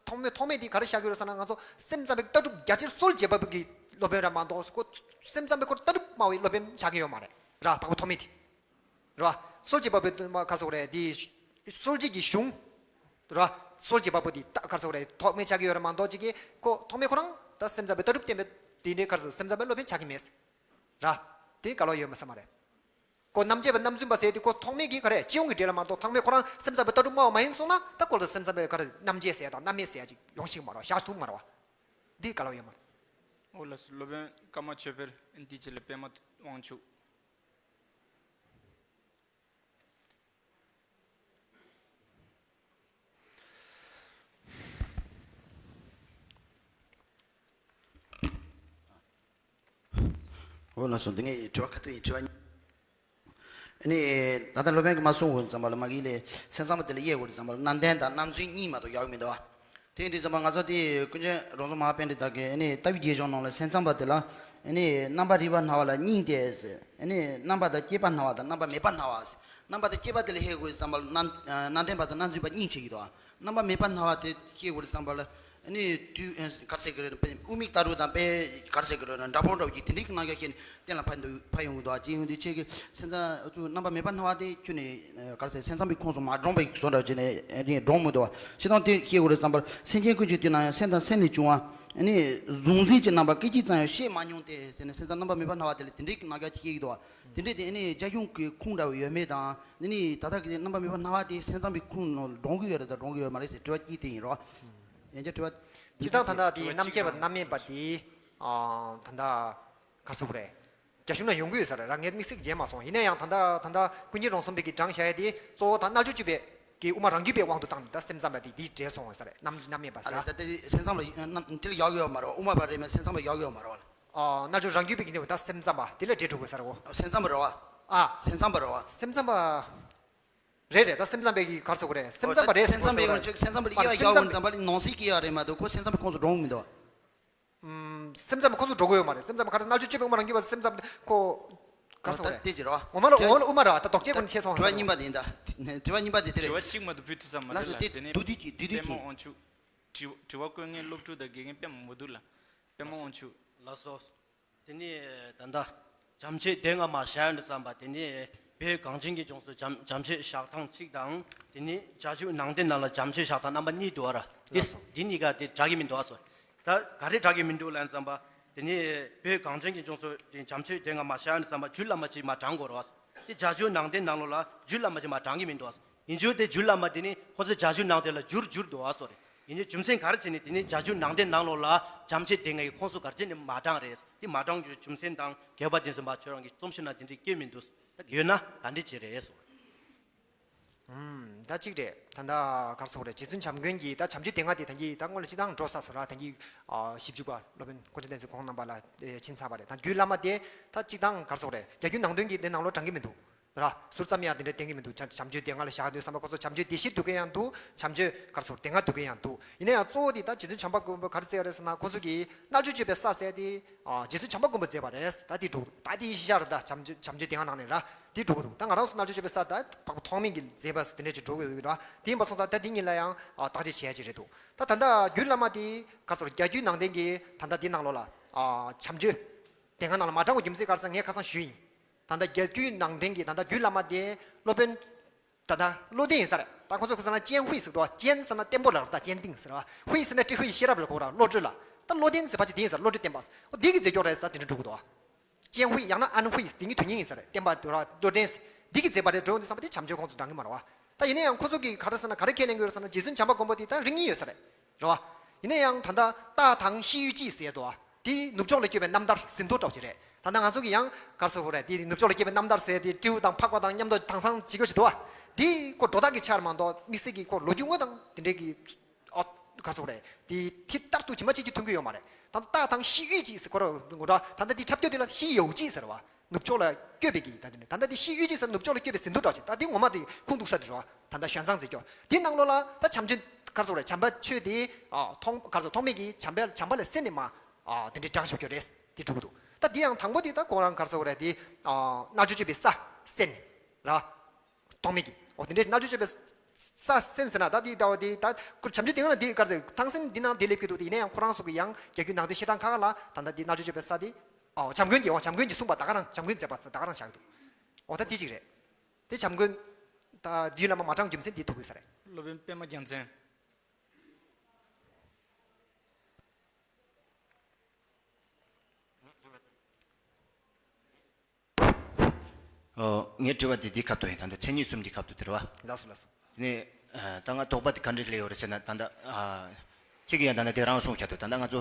ཐོགས་མེད་ཐོགས་མེད་དེ་ག་རེ་བཞག་གི་ཡོད་རེད་ཟེར་ན། ང་ཚོ་སེམས་ཙམ་པའི་ལྟ་གྲུབ་རྒྱ་ཆེར་སྲོལ་འབྱེད་པ་གི་སློབ་དཔོན་ར་མ་གཏོགས། ཁོ་སེམས་ཙམ་པའི་ཁོ་ལྟ་གྲུབ་སྨྲ་བའི་སློབ་དཔོན་ཆགས་ཀྱི་ཡོད་མ་རེད་ར། འཕགས་པ་ཐོགས་མེད་དེ་ར། སྲོལ་འབྱེད་པ་པོའི་ག་རེ་ཟེར་དགོས་རེད། དེ་སྲོལ་འབྱེད་ཀྱི་གཞུང་ར། སྲོལ་འབྱེད་པ་པོ་དེ་ད་ག་རེ་ཟེར་དགོས་རེད། ཐོགས་མེད་ཆགས་ཀྱི་ཡོད་ར་མ་གཏོགས། ཅིག་གིས་ཁོ་ཐོགས་མེད་ཁོ་རང་ད་སེམས་ཙམ་པའི་ལྟ་གྲུབ་བསྟན་པའི་དེ་འདྲའི་ག་རེ་ཟེར་དགོས། སེམས་ཙམ་པའི་སློབ་དཔོན་ཆགས་ཀྱི་མེད་ར། དེ་ག་ལ་ཡོད་མ་ས་མ་རེད། ཁོ་རྣམ་འབྱེད་པ་རྣམ་རྫུན་པ་ཟེར་དུས་ཁོ་ཐོགས་མེད་ཀྱི་ག་རེ་སྤྱི་ཡོངས་ཀྱི་གྲས་ལ་མ་གཏོགས། ཐོགས་མེད་ཁོ་རང་སེམས་ཙམ་པའི་ལྟ་གྲུབ་སྨྲ་བ་མ་ཡིན་སོང་ན། ད་ཁོ་ལ་སེམས་ཙམ་པའི་ག་རེ་རྣམ་འབྱེད་ཟེར་ཡ་དང་རྣམ་སྨིན་ཟེར་ཡ་ཅིག་ཡོང་ཤེས་མ་རེད་བ། བཞག་ཐུབ་མ་རེད་བ། འདི་ག་ལ་ཡོད་མ་རེད། ཨོ་ལགས་སོ། སློབ་དཔོན་ཀརྨ་ཆོས་འཕེལ་འདི་ཅི་ལ་པདྨ་དབང་ཕྱུག་འོ་ལགས་སོ། འདི་ངས་དྲི་བ་ཁ་ཐུག་ཡིན་དྲི་བ་གཉིས། ཨ་ནི་ད་ལྟ་སློབ་དཔོན་གྱིས་མ་གསུངས་ཙམ་པ་ལ་མ་གི་ལས་སེམས་ཙམ་པ་དེ་ལ་དབྱེ་དགོས་རེད་ཙམ་པ་ལ་རྣམ་བདེན་དང་རྣམ་རྫུན་གཉིས་མ་གཏོགས་ཡག་མི་འདུག་བ། དེ་ཡིན་དུས་ཙམ་པ་ང་ཚོ་དེ་ཀུན་མཁྱེན་རོང་ཚོ་མ་ཧཱ་པཎྜི་ཏ་གིས་ཨ་ནི་ལྟ་བའི་རྒྱས་གཞུང་ནང་ལ་སེམས་ཙམ་པ་དེ་ལ་ཨ་ནི་རྣམ་པར་རིག་པ་སྨྲ་བ་ལ་གཉིས་ཏེ་ཟེར། ཨ་ནི་རྣམ་པ་དང་སྐྱེས་པ་སྨྲ་བ་དང་རྣམ་པ་མེད་པ་སྨྲ་བ་ཟེར། རྣམ་པ་དང་སྐྱེས་པ་དེ་ལ་དབྱེ་དགོས་རེད་ཙམ་པ་ལ་རྣམ་རྣམ་བདེན་པ་དང་རྣམ་རྫུན་པ་གཉིས་ཕྱེ་གི་འདུག་བ། རྣམ་པ་མེད་པ་སྨྲ་བ་དེ་དབྱེ་དགོས་རེད་ཙམ་པ་ལ། ཨ་ནི་དུས་ཨ་ག་རེ་ཟེར་གི་རེད། དབུ་མིག་ལྟ་རུ་དང་དཔེ་ག་རེ་ཟེར་གི་རེད། འདྲ་པོ་འདྲ་བོ་ཅིག་དེ་འདྲའི་གི་རྣམ་གཞག་བཤད་ནས་གཏན་ལ་ཕབ་འདུག་ཕབ་ཡོང་གི་འདུག་ཅེས་ཡོང་དུས། ཁྱེད་ཀྱི་སེམས་ཙམ་ཨ་ཙུ་རྣམ་པར་མེད་པ་སྣང་བ་དེ་ཁྱོད་ནས་ཨ་ག་རེ་ཟེར། སེམས་ཙམ་པའི་ཁོངས་སུ་མ་འདྲོངས་པའི་བཟོ་འདྲ་བྱས་ནས་ཨ་ནི་འདྲོངས་མི་འདུག་བ། སྤྱིར་བཏང་དེ་བཤད་དགོས་རེད་བསམ་པར། སེམས་ཅན་ཀུན་གྱི་དུས་ན་ཡང་། སེམས་དང་སེམས་ལས་བྱུང་བ། ཨ་ནི་གཟུང་འཛིན་གྱི་རྣམ་པ་སྐད་ཅིག་ཙམ་ཡང་ཤེས་མ་མྱོང་སྟེ་ཟེར་ནས། སེམས་ཙམ་རྣམ་པར་མེད་པ་སྣང་བ་དེ་ལ་དེ་འདྲའི་གི་རྣམ་གཞག་ཅིག་བཤད་ཀྱི་འདུག་བ། དེ་འདྲའི་དེ་ཨ་ནི་རྒྱ་གཞུང་གི་ཁུངས་འདྲ་བོ་ཡོད་མེད་དང་། འདི་ནི་ད་ལྟ་གི་རྣམ་པར་མེད་པ་སྣང་བ་དེ་སེམས་ཙམ་པའི་ཁུངས་ནང་འདྲོངས་ཀྱི་ཡོད་རེད་དང་འདྲོངས་ཀྱི་ཡོད་མ་རེད་ཟེར་དྲི་བ་གཅིག་དེ་ཡིན་རོགས། ཡང་བསྐྱར་དྲི་བ། སྤྱིར་བཏང་ད་ལྟ་དེ་རྣམ་དཔྱོད་པ་རྣམ་དམན་པ་དེ་ཨ་ད་ལྟ་ག་རེ་ཟེར་དགོས་རེད། རྒྱ་གཞུང་ན་ཡོང་གི་ཡོད་ས་རེད། རང་ངས་དམིགས་བསལ་མཇལ་མ་སོང་། ཡིན་ན་ཡང་ད་ལྟ་ད་ལྟ་ཀུན་མཁྱེན་རོང་ཟོམ་པའི་གི་བགྲང་བྱ་ཡ་དེ་གཙོ་བོ་ད་རྣལ་འབྱོར་སྤྱོད་པའི་གི་དབུ་མ་རང་རྒྱུད་པའི་དབང་དུ་བཏང་ནས་ད་སེམས་ཙམ་པ་དེ་དེའི་གྲས་སོང་བ་ས་རེད། རྣམ་རྣམ་དམན་པ་ས་ཨ་རེད། རེད། ད་དེ་སེམས་ཙམ་ལ་རྣམ་དེ་ལ་ཡག་གི་ཡོད་མ་རེད། དབུ་མ་པ་རེད་མེད་སེམས་ཙམ་པ་ཡག་གི་ཡོད་མ་རེད། ཨ་རྣལ་འབྱོར་རང་རྒྱུད་པའི་གི་ནི་ད་སེམས་ཙམ་པ་དེ་ལ་འདྲེས་འགྲོ་དགོས་ས་རེད་གོ། སེམས་ཙམ་པ་རེད་བ། ཨ། སེམས་ཙམ་པ་རེད་བ། སེམས་ཙམ་པ། རེད་རེད། ད་སེམས་ཙམ་པའི་གི་ག་རེ་ཟེར་དགོས་རེད། སེམས་ཙམ་པ་རེད་ཟེར་དགོས་ས་རེད། སེམས་ཙམ་པ་ལ་དབྱེ་བ་རྒྱག་དགོས་ཙམ་པ་ལ་ནང་གསེས་ཀྱི་ཡ་རེད་མ་གཏོགས་ཁོ་སེམས་ཙམ་པའི་ཁོངས་སུ་འགྲོ་འོང་མི་འདུག་ཨམ། སེམས་ཙམ་པའི་ཁོངས་སུ་འགྲོ་དགོས་ཡོད་མ་རེད། སེམས་ཙམ་པ་ག་རེ། རྣལ་འབྱོར་སྤྱོད་པའི་དབུ་མ་རང་རྒྱུད་པ་སེམས་ཙམ་ཁོ་ག་རེ་ཟེར་དགོས་རེད། དེ་ཅི་རེད་བ། ངོ་མ་ལ་ངོ་མ་ལ་དབུ་མ་རེད་བ། ད་ལྡོག་ཆས་ཁོ་ནས་བཤད་སོང་། དྲི་བ་གཉིས་པ་དེ་ཡིན་ད། དྲི་བ་གཉིས་པ་དེ་དེ་རེད། དྲི་བ་གཅིག་མ་གཏོགས་ཕུལ་ཐུབ་ས་མ་རེད་ལགས་སོ། ལ། དེ་དེ་ནས་བསྡུས་བསྡུས་ཀྱིས་བསྡུས་བསྡུས་པད་མ་ཀྱིས། དབང་ཕྱུག་དྲི་དྲི་བ་བཀོད་མཁན་སློབ་ཕྲུག་དང་དགེ་རྒན་དཔེ་མང་པོ་འདུག་ལ། པད་མ་དབང་ཕྱུག་ལགས་སོ། དེ་ནས་ད་ལྟ་བྱམས་ཆོས་སྡེ་ལྔ་མ་བཤད་ཡོང་དུས་ཙམ་པ། དེ་ནས་བོད་གངས་ཅན་གྱི་ལྗོངས་སུ་བྱམས་བྱམས་ཆོས་བཞག་སྟངས་གཅིག་དང་། དེ་ནས་བྱ་བྱེད་ནང་བསྟན་ནང་ལ་བྱམས་ཆོས་བཞག་སྟངས་རྣམ་པ་གཉིས་འདུག་བ་ར། དེ་ལགས་སོ། དེ་གཉིས་ཀ་དེ་འདྲ་གི་མི་འདུག་བ་སོ། ད་ག་རེ་འདྲ་གི་མི་འདུག་ལབ་ཙམ་པ། དེ་ནས་བོད་གངས་ཅན་གྱི་ལྗོངས་སུ་དེ་བྱམས་ཆོས་སྡེ་ལྔ་མ་བཤད་ཡོང་དུས་ཙམ་པ་རྒྱུད་བླ་མ་གཅིག་མ་བགྲང་དགོས་ར་བ་སོ། དེ་བྱ་བྱེད་ནང་བསྟན་ནང་ལོགས་ལ་རྒྱུད་བླ་མ་གཅིག་མ་བགྲང་གི་མི་འདུག་བ་སོ། ཡིན་རྒྱུ་དེ་རྒྱུད་བླ་མ་དེ་ནི་ཁོ་ཚོའི་བྱ་བྱེད་ནང་དེ་ལ་བསྒྱུར་བསྒྱུར་འདུག་ཨ་སོ་རེད། ཡིན་རྒྱུ་རྒྱུ་མཚན་ག་རེ་བྱས་ནས་དེ་ནི་བྱ་བྱེད་ནང་དེ་ནང་ལོགས་ལ་བྱམས་ཆོས་སྡེ་ལྔ་ཡི་ཁོངས་སུ་ག་རེ་བྱས་ནས་མ་བགྲང་རེད། དེ་མ་བགྲང་རྒྱུའི་རྒྱུ་མཚན་དང་དགོས་པ་དེ་ཚོ་མ་ཁྱོད་རང་གི་རྩོམ་གཞི་ནང་དེ་འདྲའི་བཀོད་མི་འདུག་ད་ཡོད་ན་ག་འདྲ་བྱེད་རེད་སོ། ཨུམ། ད་གཅིག་རེད། ད་ལྟ་ག་རེ་ཟེར་དགོས་རེད། རྗེ་བཙུན་བྱམས་མགོན་གྱིས་ད་བྱམས་ཆོས་སྡེ་ལྔ་དེ་ད་གིན་ད་སྔོན་ལ་སྤྱིར་བཏང་འགྲོ་ས་སོ་ར། ད་གིན་ཞིབ་འཇུག་པ་སློབ་དཔོན་ཀུན་མཁྱེན་བསྟན་འཛིན་ཁོང་རྣམ་པ་ལ་ཕྱིན་ཚར་བ་རེད། ད་རྒྱུད་བླ་མ་དེ་ད་སྤྱིར་བཏང་ག་རེ་ཟེར་དགོས་རེད། རྒྱ་རྒྱུད་ནང་བསྟན་གྱི་དེ་ནང་ལོགས་བགྲང་གི་མི་འདུག་ར། ཟུར་ཙམ་ཡང་དེ་འདྲ་བསྟན་གྱི་མི་འདུག་བྱམས་བྱམས་ཆོས་སྡེ་ལྔ་ལ་བཞག་དུས་ཙམ་པ་ཁོ་ཚོ་བྱམས་ཆོས་སྡེ་བཞི་འདུག་གི་ཡང་འདུག་བྱམས་ཆོས་ག་རེ་ཟེར་སྡེ་ལྔ་འདུག་གི་ཡང་འདུག་ཡིན་ན་ཡང་གཙོ་བོ་དེ་ད་རྗེ་བཙུན་བྱམས་པ་མགོན་པོ་ག་རེ་མཛད་ཡོད་རེད་ཟེར་ན། ཁོ་ཚོ་གིས་རྣལ་འབྱོར་སྤྱོད་པའི་ས་ཟེར་དེ་རྗེ་བཙུན་བྱམས་པ་མགོན་པོ་མཛད་པ་རེད། ད་དེ་འགྲོ་གི་འདུག་ད་དེ་གཞི་བཞག་རེད། ད་བྱམས་ཆོས་བྱམས་ཆོས་སྡེ་ལྔ་ནང་ནས་ར་དེ་འགྲོ་གི་འདུག་ད་ང་རང་ཚོ་རྣལ་འབྱོར་སྤྱོད་པའི་ས་ད་འཕགས་པ་ཐོགས་མེད་ཀྱིས་མཛད་པ་དེ་འདྲ་ཅིག་འགྲོ་གི་ཡོད་ར། དེ་ཡིན་པ་སོང་ཙང་ད་དེ་གཉིས་ལ་ཡང་བརྟག་དཔྱད་བྱེད་ཡ་ཅིག་རེད་འདུག་ད་ད་ལྟ་རྒྱུད་བླ་མ་དེ་ག་རེ་ཟེར་རྒྱ་རྒྱུད་ནང་བསྟན་གྱི་ད་ལྟ་དེ་ནང་ལོགས་ལ་བྱམས་ཆོས་སྡེ་ལྔ་ནང་ལ་མ་བགྲང་བའི་རྒྱུ་མཚན་ག་རེ་ཟེར་ངས་ཁ་སང་ཞུས་ཡིན། ད་ལྟ་རྒྱ་རྒྱུད་ནང་བསྟན་གྱི་ད་ལྟ་རྒྱུད་བླ་མ་དེ་སློབ་དཔོན་ད་ལྟ་བློ་ལྡན་ཡིན་ས་རེད། ད་ཁོ་ཚོ་ཁོ་ཚོ་ན་ཅན་ཧུའེ་ཟེར་འདུག་ཅན་ཟེར་ན་བརྟན་པོ་ལ་རེད། ད་ཅན་ཏིང་ཟེར་བ། ཧུའེ་ཟེར་ན་ཀྲི་ཧུའེ་ཤེས་རབ་ལ་གོ་ར། བློ་གྲོས་ལ། ད་བློ་ལྡན་ཟེར་ཕལ་ཆེར་དེ་ཡིན་ས་རེད། བློ་གྲོས་བསྟན་པ་ཟེར། འོ་དེ་གི་མཛད་སྤྱོད་རེད་ཟེར་དེ་འདྲ་འགྲོ་གི་འདུག་ཅན་ཧུའེ་ཡང་ན་ཨན་ཧུའེ་དེ་གཉིས་དོན་གཉིས་ཡིན་ས་རེད། བསྟན་པ་དུ་ར་བློ་ལྡན་ཟེར་དེ་གི་མཛད་པ་རེད། འགྲོ་འདུག་བསམ་པ་དེ་བྱམས་ཆོས་ཁོངས་སུ་འདྲ་གི་མ་རེད་བ། ད་ཡིན་ན་ཡང་ཁོ་ཚོ་གིས་ག་རེ་ཟེར་ན་ག་རེ་ཁས་ལེན་གི་ཡོད་ཟེར་ན་རྗེ་བཙུན་བྱམས་པ་མགོན་པོ་དེ་ད་རིགས་གཉིས་ཡོད་ས་རེད། རེད་བ། ཡིན་ན་ཡང་ད་ལྟ་ཏ་ཐང་ཤི་ཡུས་ཅི་ཟེར་འདུག་བ། དེ་ནུབ་ཕྱོགས་ལ་བསྐྱོད་པའི་རྣམ་ཐར་ཟིན་ཐོ་འདྲ་ཅིག་རེད། ད་ལྟ་ང་ཚོ་གི་ཡང་ག་རེ་ཟེར་དགོས་རེད། དེ་ནུབ་ཕྱོགས་ལ་བསྐྱོད་པའི་རྣམ་ཐར་ཟེར་དེ་སྤྲེའུ་དང་ཕག་པ་དང་མཉམ་དུ་དེང་སང་བྱེད་དགོས་ཞིག་འདུག་བ། དེ་ཁོ་སྒྲོ་བཏགས་ཀྱི་ཆ་རེད་མ་གཏོགས་དམིགས་བསལ་གྱི་ཁོ་ལོ་རྒྱུས་དངོས་དང་དེ་འདྲའི་གི་ཨ་ག་རེ་ཟེར་དགོས་རེད། དེ་དེ་ལྟར་དུ་ཇི་མ་ཇི་བཞིན་ཐོན་གྱི་ཡོད་མ་རེད། ད་ལྟ་ཏ་ཐང་ཤི་ཡུས་ཅི་ཟེར་ཁོ་ར་ངོ་འདྲ་ད་ལྟ་དེ་འཁྲབ་སྟོན་དེ་ལ་ཤི་ཡོའུ་ཅི་ཟེར་བ། ནུབ་ཕྱོགས་ལ་བསྐྱོད་པའི་གི་ད་དེ་ནི་ད་ལྟ་དེ་ཤི་ཡུས་ཅི་ཟེར་ནུབ་ཕྱོགས་ལ་བསྐྱོད་པའི་ཟིན་ཐོ་འདྲ་ཅིག་ད་དེ་ངོ་མ་དེ་ཁུངས་གཏུགས་ས་དེ་རེད་བ། ད་ལྟ་ཞོན་ཙང་ཟེར་ཀྱོ་དེ་ནང་ལོགས་ལ་ད་བྱམས་ཆོས་ག་རེ་ཟེར་དགོས་རེད། བྱམས་པ་ཆོས་དེ་ཨ་ཐོགས་ག་རེ་ཟེར་ཐོགས་མེད་ཀྱི་བྱམས་པ་བྱམས་པ་ལ་གསན་ནས་མ་ཨ་དེ་འདྲའི་བསྒྲགས་བཞག་རྒྱུ་རེད། དེ་འགྲོ་གི་འདུག་ད་དེ་ཡང་དང་པོ་དེ་ད་ཁོ་རང་ག་རེ་ཟེར་དགོས་རེད། དེ་ཨ་རྣལ་འབྱོར་སྤྱོད་པའི་ས་གསན་ནས་ར། ཐོགས་མེད་ཀྱི་འོ་དེ་འདྲའི་རྣལ་འབྱོར་སྤྱོད་པའི་ས་གསན་ཟེར་ན་ད་དེ་ལྟ་བ་དེ་ད་ཁོ་བྱམས་ཆོས་དེ་སྔ་ན་དེ་ག་རེ་ཟེར་ཐང་སན་འདི་ནང་དེ་སླེབས་ཀྱི་འདུག་དེ་ཡིན་ན་ཡང་ཁོ་རང་ཚོ་གི་ཡང་རྒྱ་རྒྱུད་ནང་དོན་བཤད་སྟངས་ཁག་ཁག་ལ་ད་ལྟ་དེ་རྣལ་འབྱོར་སྤྱོད་པའི་ས་དེ་ཨ་བྱམས་མགོན་གྱི་འོ་བྱམས་མགོན་གྱིས་གསུངས་པ་ད་ག་རང་བྱམས་མགོན་མཛད་པ་ད་ག་རང་བཞག་གི་འདུག་འོ་ད་དེ་གཅིག་རེད། དེ་བྱམས་མགོན་ད་རྒྱུད་བླ་མ་མ་བགྲང་རྒྱུ་མཚན་དེ་ཐུག་གི་ས་རེད། སློབ་དཔོན་པད་མ་རྒྱལ་མཚན། ཨོ། ངའི་དྲི་བ་དེ་འདིའི་ཁ་ཐུག་ཡིན། ད་ལྟ་མཚན་ཉིད་གསུམ་གྱི་ཁ་ཐུག་དེ་རེད་བ། ལགས་སོ་ལགས་སོ། དེ་ནས་ཨ་ད་ང་དོགས་པ་དེ་ག་འདྲ་སླེབས་ཡོད་རེད་ཟེར་ན། ད་ལྟ་ཨ་ཁྱེད་ཀྱིས་ཡང་ད་ལྟ་དེ་རང་གསུངས་བཞག་འདུག་ད་ལྟ་ང་ཚོ་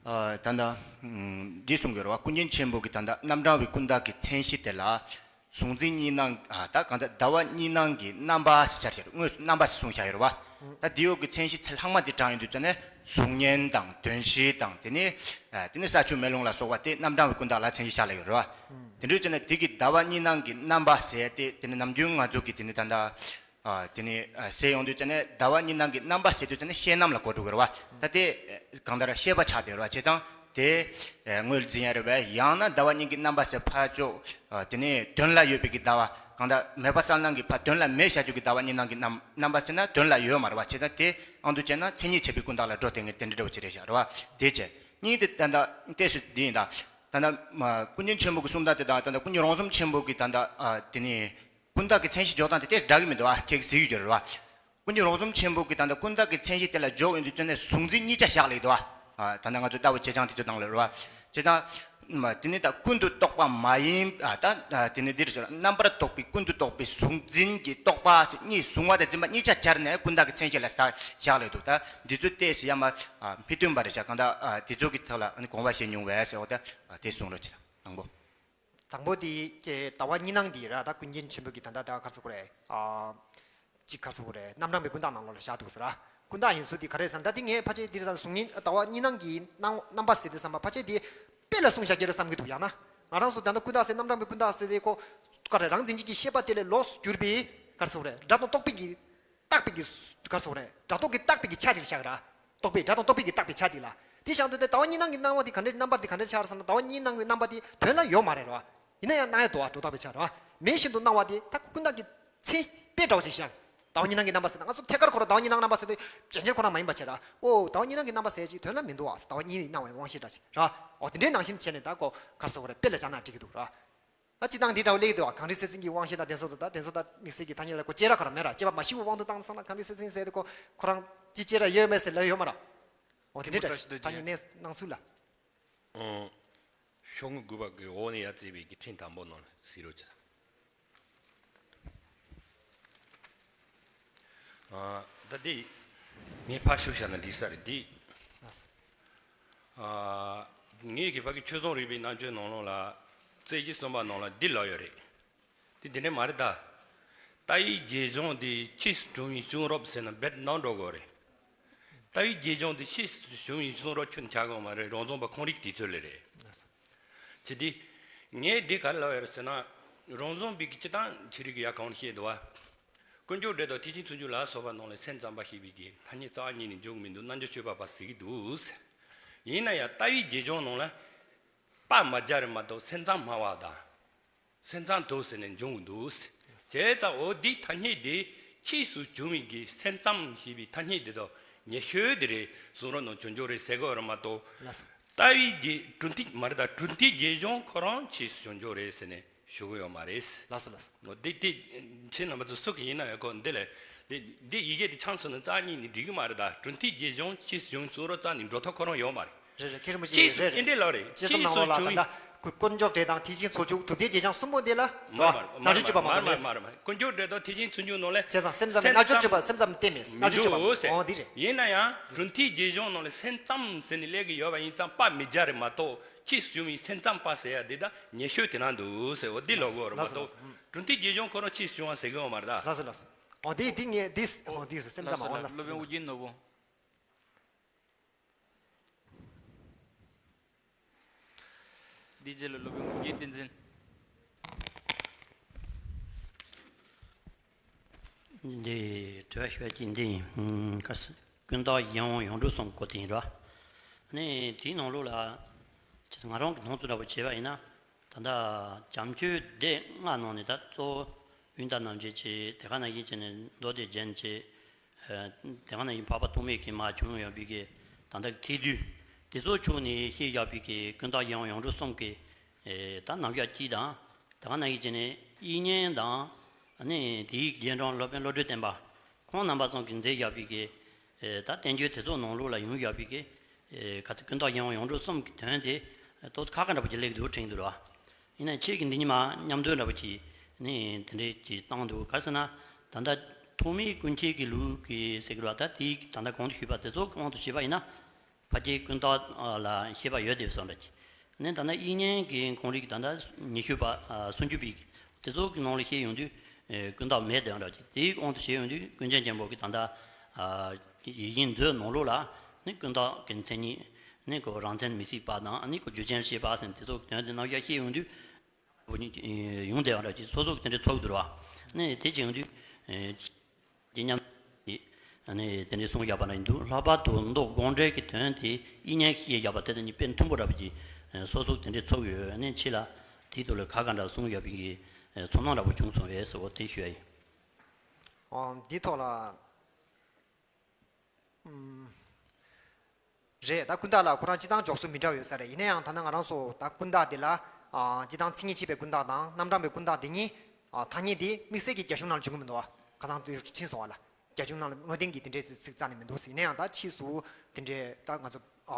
ཨ་ད་ལྟ་ཨམ་འདི་གསུང་གི་ཡོད་རེད་བ། ཀུན་མཁྱེན་ཆེན་པོ་གིས་ད་ལྟ་རྣམ་གྲངས་པའི་ཀུན་བརྟགས་ཀྱི་མཚན་གཞི་དེ་ལ། གཟུང་འཛིན་གཉིས་སྣང་། ཨ་ད་གང་ལྟར་ཟླ་བ་གཉིས་སྣང་གི་རྣམ་པ་ཟེར་བྱ་བྱ་རེད། དངོས་སུ་རྣམ་པ་ཟེར་གསུངས་བཞག་ཡོད་རེད་བ། ད་འདི་ཡོད་ཀྱི་མཚན་གཞི་ཚེ་ལྷག་མ་དེ་བགྲངས་ཡོང་དུས་ཙ་ནས་གཟུགས་བརྙན་དང་དོན་བྱེད་དང་། དེ་ནས་ཨ་དེ་ནས་ས་ཆུ་མེ་རླུང་ལ་སོགས་པ་དེ་རྣམ་གྲངས་པའི་ཀུན་བརྟགས་ལ་མཚན་གཞི་བཞག་ལ་ཡོད་རེད་བ། དེ་འདྲ་བྱས་ན་དེ་གི་ཟླ་བ་གཉིས་སྣང་གི་རྣམ་པ་ཟེར་དེ་དེ་ནི་ནམ་རྒྱུན་ང་ཚོ་གི་དེ་ནི་ད་ལྟ་ཨ་དེ་ནི་ཨ་ཟེར་ཡོང་དུས་ཙ་ནས་ཟླ་བ་གཉིས་སྣང་གི་རྣམ་པ་ཟེར་དུས་ཙ་ནས་ཤེལ་རྣམ་ལ་གོ་འགྲོ་གི་རེད་བ། ད་དེ་གང་ལྟར་ཤེས་པ་ཆགས་བསྡད་ཡོད་རེད་བ། བྱས་ཙང་ དེ་ངོས་འཛིན་ཡ་རེད་པས། ཡང་ན་ཟླ་བ་གཉིས་ཀྱི་རྣམ་པ་ཟེར་ཕར་ཕྱོགས་དེ་ནས་དོན་ལ་ཡོད་པའི་གི་ཟླ་བ། གང་ལྟར་མེད་པ་གསལ་སྣང་གི་ཕར་དོན་ལ་མེད་བཞག་རྒྱུ་གི་ཟླ་བ་གཉིས་སྣང་གི་རྣམ་རྣམ་པ་ཟེར་ན་དོན་ལ་ཡོད་མ་རེད་བ། བྱས་ཙང་དེ་ཨང་དུ་བྱས་ན་མཚན་ཉིད་བྱས་པའི་ཀུན་བརྟགས་ལ་འགྲོ་དེ་ངས་དེ་འདྲ་འདྲ་བོ་ཅིག་རེད་བཞག་རེད་བ། དེ་བྱས་གཉིས་དེ་ད་ལྟ་བལྟས་སུ་འདི་ཡིན་ད། ད་ལྟ་ཀུན་མཁྱེན་ཆེན་པོ་གི་གསུང་སྟངས་དེ་དང་ད་ལྟ་ཀུན་མཁྱེན་རོང་ཟོམ་ཆེན་པོ་གི་ད་ལྟ་དེ་ནས་ཀུན་བརྟགས་ཀྱི་མཚན་གཞི་འཇོག་སྟངས་དེ་ཏོག་ཙམ་འདྲ་གི་མི་འདུག་བ། ཁྱེད་ཀྱིས་གཟིགས་ཡོད་རེད་བ། ཀུན་མཁྱེན་རོང་ཟོམ་ཆེན་པོ་གིས་ད་ལྟ་ཀུན་བརྟགས་ཀྱི་མཚན་གཞི་དེ་ལ་འཇོག་ཡོང་དུས་ཙམ་ནས་གཟུང་འཛིན་གཉིས་ཆ་བཞག་ལེགས་འདུག་བ། ད་ལྟ་ང་ཚོ་ལྟ་བུ་བྱེད་སྟངས་དེ་ཚོ་དང་ལ་རེད་བ། བྱས་ཙང་། དེ་ནི་ད་ཀུན་ཏུ་རྟོག་པ་མ་ཡིན་པ་ད་དེ་ནི་འདིར་ཟེར་རྣམ་པར་རྟོག་པའི་ཀུན་ཏུ་རྟོག་པའི་གཟུང་འཛིན་གྱི་རྟོག་པ་ཟེར་གཉིས། གཟུང་བ་དང་འཛིན་པ་གཉིས་ཆ་སྦྱར་ནས་ཀུན་བརྟགས་ཀྱི་མཚན་གཞི་ལ་ས་བཞག་ལེགས་འདུག་ད་འདི་ཚོ་ཏོག་ཙམ་ཡ་མ་མི་མཐུན་པ་རེད་བཞག་གང་ལྟར་དེ་ཚོ་གི་ཐོག་ལ་ཨ་ནི་དགོངས་པ་བཞེས་མྱོང་བས་ཟེར་བ་ད་དེ་གསུང་རོགས་བྱེད་དང་པོ། དང་པོ་དེ་ཀྱེ་ཟླ་བ་གཉིས་སྣང་འདི་ར་ད་ཀུན་མཁྱེན་ཆེན་པོ་གི་ད་ལྟ་ད་ག་རེ་ཟེར་དགོས་རེད། ཨ་གཅིག་ག་རེ་ཟེར་དགོས་རེད། རྣམ་གྲངས་པའི་ཀུན་བརྟགས་ནང་ལོགས་ལ་བཞག་འདུག་ཟེར་ར། ཀུན་བརྟགས་ཡིན་ཚུལ་འདི་ག་རེ་ཟེར་ན་ད་འདི་ངས་ཕལ་ཆེར་འདིར་ཟེར་གཟུང་ཉིད་ཟླ་བ་གཉིས་སྣང་གི་སྣང་རྣམ་པ་ཟེར་དུས་ཙམ་པ་ཕལ་ཆེར་འདི་དཔེ་ལ་གསུངས་བཞག་གི་རེད་བསམ་གྱི་འདུག་ཡང་ན་ང་རང་ཚོ་ད་ལྟ་ཀུན་བརྟགས་ཟེར་རྣམ་གྲངས་པའི་ཀུན་བརྟགས་ཟེར་དེ་ཁོ་ག་རེ་རང་འཛིན་གྱི་ཤེས་པ་དེ་ལས་ལོགས་སུ་གྱུར་པའི་ག་རེ་ཟེར་དགོས་རེད། སྒྲ་དང་རྟོག་པའི་གི་བརྟགས་པའི་གི་ག་རེ་ཟེར་དགོས་རེད། སྒྲ་རྟོག་གི་བརྟགས་པའི་གི་ཆ་ཅིག་བཞག་ར། རྟོག་པས་སྒྲ་དང་རྟོག་པའི་གི་བརྟགས་པའི་ཆ་དེ་ལ། དེ་བཞག་འདུག་སྟེ་ཟླ་བ་གཉིས་སྣང་གི་སྣང་བ་དེ་ག་འདྲའི་རྣམ་པ་དེ་ག་འདྲ་ཆགས་ཟེར་ན་ཟླ་བ་གཉིས་སྣང་གི་རྣམ་པ་དེ་དོན་ལ་ཡོད་མ་རེད་ར། ཡིན་ན་ཡང་སྣང་ཡ་འདུག་བ། སྒྲོ་བཏགས་པའི་ཆ་ར། མེད་བཞིན་དུ་སྣང་བ་དེ་ད་ཀུན་བརྟགས་ཀྱི་མཚན་དཔེ་འདྲ་བ་ཞིག་བཞག་ཟླ་བ་གཉིས་སྣང་གི་རྣམ་པ་ཟེར་ན་ང་ཚོ་ཐད་ཀར་ཁོ་རང་ཟླ་བ་གཉིས་སྣང་རྣམ་པ་ཟེར་དུས་རྗེན་རྗེན་ཁོ་རང་མ་ཡིན་པ་བྱས་ར། ཨོ་ཟླ་བ་གཉིས་སྣང་གི་རྣམ་པ་ཟེར་ཅིག་དོན་ལ་མི་འདུག་བ། ཟླ་བ་གཉིས་སྣང་བའི་དབང་ཤེས་འདྲ་ཅིག་ར། ཨོ་དེ་འདྲའི་ནང་བཞིན་བྱས་ནས་ད་ཀོ་ག་རེ་ཟེར་དགོས་རེད། དཔེ་ལ་སྦྱར་ན་འགྲིག་གི་འདུག་ར། ད་སྤྱིར་བཏང་འདི་འདྲ་བོ་སླེབས་ཀྱི་འདུག་བ། གངས་རི་སེང་གེ་གི་དབང་ཤེས་དང་དེ་ཚོ་དང་ད་དེ་ཚོ་ད་དམིགས་བསལ་གྱི་ཐ་སྙད་ལ་ཁོ་བཅས་ར་ཁོ་རང་མེད་ར། བཅས་པ་མ་ཞིག་པའི་དབང་དུ་བཏང་སོང་ན་གངས་རི་སེང་གེ་ཟེར་དུས་ཁོ་ཁོ་རང་ཅི་བཅས་ར་ཡོད་མེད་ཟེར་ལབ་ཡོད་མ་ར། འོ་དེ་འདྲའི་འདྲ་ཞིག་ཐ་སྙད་གནས་སྣང་ཚུལ་ལ། ཨང་། ཤོག་ངོས་དགུ་པ་གི་འོག་ནས་ཡར་བརྩིས་པའི་གི་ཕྲེང་དང་པོ་ནང་ལ་གཟིགས་རོགས་བྱེད་དང་། ཨ། ད་འདི་ངས་ཕར་ཞུ་བྱས་ན་འགྲིག་ས་རེད་འདི། ལགས་སོ། ཨ། ངས་གི་ཕ་གི་ཆོས་སྲུང་རིག་པའི་རྣམ་དཔྱོད་ནང་ལོགས་ལ་རྩོད་གཞི་གསུམ་པ་ནང་ལ་འདི་ལབ་ཡོད་རེད། འདི་འདི་འདྲ་མ་རེད་ད། ལྟ་བའི་དགེ་སྦྱོང་དེ་ཕྱིས་སུ་བྱུང་བའི་གཞུང་རབ་ཟེར་ན་རྦད་ནང་འགྲོ་དགོས་རེད། ལྟ་བའི་དགེ་སྦྱོང་དེ་ཕྱིས་སུ་བྱུང་བའི་གཞུང་རབ་ཁྱོན་ཆགས་དགོས་མ་རེད། རོང་ཟོམ་པ་ཁོང་རིག་དུས་ཚོད་ལས་རེད། ལགས་སོ། བྱས་ཏེ། ངས་འདི་ག་རེ་ལབ་ཡོད་རེད་ཟེར་ན། རོང་ཟོམ་པའི་གི་སྤྱིར་བཏང་ཆོས་རིག་གི་ཡ་གང་བཤད་འདུག་བ། དཀོན་མཆོག་འགྲེ་ལྡོག་ཐེག་ཆེན་སུམ་ཅུ་ལ་སོགས་པ་ནང་ལ་སེམས་ཙམ་པ་ཞེས་པའི་གི་ཐ་སྙད་རྩ་བ་ཉིད་ནས་འཇོག་མི་འདུག་རྣལ་འབྱོར་སྤྱོད་པ་པ་ཟེར་གི་འདུག་ཡིན་ན་ཡང་ལྟ་བའི་དགེ་སྦྱོང་ནང་ལ་པ་མ་སྦྱར་རེད་མ་གཏོགས་སེམས་ཙམ་སྨྲ་བ་དང་། སེམས་ཙམ་དུ་ཟེར་ནས་འབྱུང་གི་འདུག་བྱས་ཙང་འོ་འདི་ཐ་སྙད་འདི་ཕྱིས་སུ་བྱུང་བའི་གི་སེམས་ཙམ་ཞེས་པའི་ཐ་སྙད་འདི་དག་ཉེ་ཤོས་འདི་རེད། གསུང་རབ་ནང་བྱུང་ཆོག་རེད་ཟེར་གི་ཡོད་རེད་མ་གཏོགས། ལགས་སོ། ལྟ་བའི་དགེ་གྲུབ་མཐའི་མ་རེད་ད། གྲུབ་མཐའི་དགེ་སྦྱོང་ཁོ་རང་ཕྱིས་སུ་བྱུང་ཆོག་རེད་ཟེར་ནས་ཞུ་གི་ཡོད་མ་རེད། ལགས་སོ་ལགས་སོ། འོ་འདི་འདི་ཁྱེད་རྣམ་པ་ཚོ་སུ་གི་ཡིན་ན་ཡང་ཁོ་འདི་ལས་འདི་འདི་ཡི་གེ་འདི་ཆང་སོང་ན་རྩ་ཉིད་ནས་འགྲིག་གི་མ་རེད་ད། གྲུབ་མཐའི་དགེ་སྦྱོང་ཕྱིས་སུ་བྱུང་གསུང་རབ་རྩ་ནས་འགྲོ་ཐབས་ཁོ་རང་ཡོད་མ་རེད། རེད་རེད། ཁྱེད་རང་མོ་ཅིག་ཕྱིས་སུ་རེད་རེད། འདི་འདྲ་ལབ་རེད། ཅེས་སོ་ཕྱིས་སུ་ནང་ལོགས་ལ་བྱུང་ད་ལྟ་དཀོན་མཆོག་འགྲེ་ལྡོག་ཐེག་ཆེན་སུམ་ཅུ་གྲུབ་མཐའི་དགེ་སྦྱོང་གསུམ་པོ་འདི་ལ་མ་རེད་མ་རེད་མ་རེད་མ་རེད། དཀོན་མཆོག་འགྲེ་ལྡོག་ཐེག་ཆེན་སུམ་ཅུ་ནང་ལས་བྱས་ཙང་སེམས་ཙམ་རྣལ་འབྱོར་སྤྱོད་པ་སེམས་ཙམ་གཏན་མེད། རྣལ་འབྱོར་སྤྱོད་པ་མི་འདུག་ཟེར། འོ་འདི་རེད། ཡིན་ན་ཡང་གྲུབ་མཐའི་དགེ་སྦྱོང་ནང་ལས་སེམས་ཙམ་ཟེར་ནས་སླེབས་ཀྱི་ཡོད་པ་ཡིན་ཙང་པ་མི་སྦྱར་རེད་མ་གཏོགས་ཕྱིས་སུ་བྱུང་བའི་སེམས་ཙམ་པ་ཟེར་ཡ་འདི་ད་ཉེ་ཤོས་དེ་ན་འདུག་ཟེར། འོ་འདི་ལབ་དགོས་རེད་མ་གཏོགས། ལགས་སོ་ལགས་སོ། གྲུབ་མཐའི་དགེ་སྦྱོང་ཁོ་རང་ཕྱིས་སུ་བྱུང་བ་ཟེར་གི་ཡོད་མ་རེད་ད། ལགས་སོ་ལགས་སོ། འོ་འདི་འདི་ངས་འདི་འོ་འདི་སེམས་ཙམ་འོ་ལགས་སོ། ལགས་སོ། སློབ་དཔོན་ཨོ་རྒྱན་ནོར་བུ། འདིའི་རྗེས་ལ་སློབ་དཔོན་ངོམས་སྐྱིད་བསྟན་འཛིན། འདི་དྲི་བ་ཞུ་བ་ཅིག་འདི་ཡིན། ཨུམ། ཀུན་བརྟགས་གཞན་དབང་ཡོངས་གྲུབ་གསུམ་སྐོར་དེ་ཡིན་ར། ནི་དེའི་ནང་ལོགས་ལ་ང་རང་གི་མཐོང་ཚུལ་འདྲ་པོ་བྱས་པ་ཡིན་ན། ད་ལྟ་བྱམས་ཆོས་སྡེ་ལྔ་ནང་ནས་ད་གཙོ་བོ་ཀུན་བརྟགས་རྣམ་འབྱེད་བྱས། དེ་ག་ནང་བཞིན་བྱས་ནས་མདོ་སྡེ་རྒྱན་བྱས། དེ་ག་ནང་བཞིན་འཕགས་པ་ཐོགས་མེད་ཀྱིས་མར་བྱུང་ཡོད་པའི་གི་ད་ལྟ་ཐེག་བསྡུས་དེ་ཚོ་ཕྱོགས་ནས་བཤད་བཞག་པའི་གི་ཀུན་བརྟགས་གཞན་དབང་ཡོངས་གྲུབ་གསུམ་གི་ད་རྣམ་གཞག་གཅིག་དང་། དེ་ག་ནང་བཞིན་བྱས་ནས་དབྱིག་གཉེན་དང་ནི་དེའི་རྗེས་འབྲང་སློབ་དཔོན་བློ་གྲོས་བརྟན་པ་ཁོང་རྣམ་པ་ཚོ་གིས་མཛད་བཞག་པའི་གི་ད་བསྟན་བཅོས་དེ་ཚོ་ནང་ལོགས་ལ་ཡོང་བཞག་པའི་གི་ག་ཚོད་ཀུན་བརྟགས་གཞན་དབང་ཡོངས་གྲུབ་གསུམ་གི་དོན་དེ་ཏོག་ཙམ་ཁག་ཁག་འདྲ་པོ་ཅིག་སླེབས་འདུག་དྲན་འདུག་ར། ཡིན་ནའི་ཁྱེད་ཀྱིས་འདི་ཉིད་མ་མཉམ་དུ་འདྲ་པོ་ཅིག་ནི་དེ་འདྲའི་ཅིག་བཏང་འདུག་ག་རེ་ཟེར་ན། ད་ལྟ་ཐོགས་མེད་ཀུན་མཁྱེན་གྱི་ལུགས་ཀྱི་ཟེར་གི་ར། ད་དེའི་ད་ལྟ་གོང་དུ་ཞུས་པ་དེ་ཚོ་དབང་དུ་བྱས་པ་ཡིན་ན། ཕལ་ཆེར་ཀུན་བརྟགས་ལ་བཤད་པ་ཡོད་བསྡད་པ་བཟོ་འདྲ་ཅིག་ནི་ད་ལྟ་དབྱིག་གཉེན་གྱི་ཁོང་རིགས་ད་ལྟ་ཉི་ཤུ་པ་སུམ་ཅུ་པའི་དེ་ཚོ་གི་ནང་ལ་བཤད་ཡོང་དུས་ཀུན་བརྟགས་མེད་བསྡད་པ་འདྲ་ཅིག་དེའི་དབང་དུ་བྱས་ཡོང་དུས་ཀུན་མཁྱེན་ཆེན་པོ་གི་ད་ལྟ་ཡིད་བཞིན་མཛོད་ནང་ལོགས་ལ་ནི་ཀུན་བརྟགས་ཀྱི་མཚན་ཉིད་ནི་ཁོ་རང་མཚན་མི་སྲིད་པ་དང་ནི་ཁོ་རྒྱུ་རྐྱེན་བྱེད་པ་ཟེར་དེ་ཚོ་དོན་དེ་རྣམ་གཞག་བཤད་ཡོང་དུས། བོ་ཉིད་ཡོང་བསྡད་པ་འདྲ་ཅིག་སོ་སོ་གི་དེ་འདྲའི་ཚོགས་འདུ་ར་བ། ནས་དེ་བྱེད་ཡོང་དུས། དེ་མཉམ་དེ་ ཨ་ནི་དེ་འདྲའི་གསུངས་བཞག་པ་ནང་བཞིན་འདུག། ལྷག་པར་དུ་མདོ་དགོངས་འགྲེལ་གྱི་དོན་དེ་དབྱིག་གཉེན་ཞེས་བཞག་པ་དེ་དང་གཉིས་དཔེ་མཐུན་པོ་འདྲ་པོ་ཅིག་སོ་སོ་དེ་འདྲའི་ཚོར་ཡོད། ཨ་ནི་ཕྱི་ལ་དེའི་ཐོག་ལ་ག་ག་འདྲ་གསུངས་བཞག་པའི་གི་ཚོར་སྣང་འདྲ་པོ་བྱུང་སོང་བས་ཟེར་བ་དེ་ཞུ་ཡ་ཡིན། ཨོ། འདི་ཐོག་ལ། ཨུམ། རེད། ད་ཀུན་བརྟགས་ལ་ཁོ་རང་སྤྱིར་བཏང་འཇོག་ཚུལ་མི་འདྲ་བ་ཡོད་ས་རེད། ཡིན་ན་ཡང་ད་ནང་ང་རང་ཚོ་ད་ཀུན་བརྟགས་འདི་ལ་ཨ་སྤྱིར་བཏང་མཚན་ཉིད་ཕྱེད་པའི་ཀུན་བརྟགས་དང་རྣམ་གྲངས་པའི་ཀུན་བརྟགས་འདི་གཉིས་ཨ་ཐ་སྙད་འདི་དམིགས་བསལ་གྱི་རྒྱ་གཞུང་ནང་ལ་འབྱུང་གི་མི་འདུག་བ། ཁ་སང་དུ་ཕྱིན་སོང་བ་ལ། རྒྱ་གཞུང་ནང་ལ་དངོས་བདེན་གྱི་དེ་འདྲའི་ཚིག་རྩ་ནས་མི་འདུག་ཟེར། ཡིན་ན་ཡང་ད་ཕྱིས་སུ་དེ་འདྲའི་ད་ང་ཚོ་ཨ་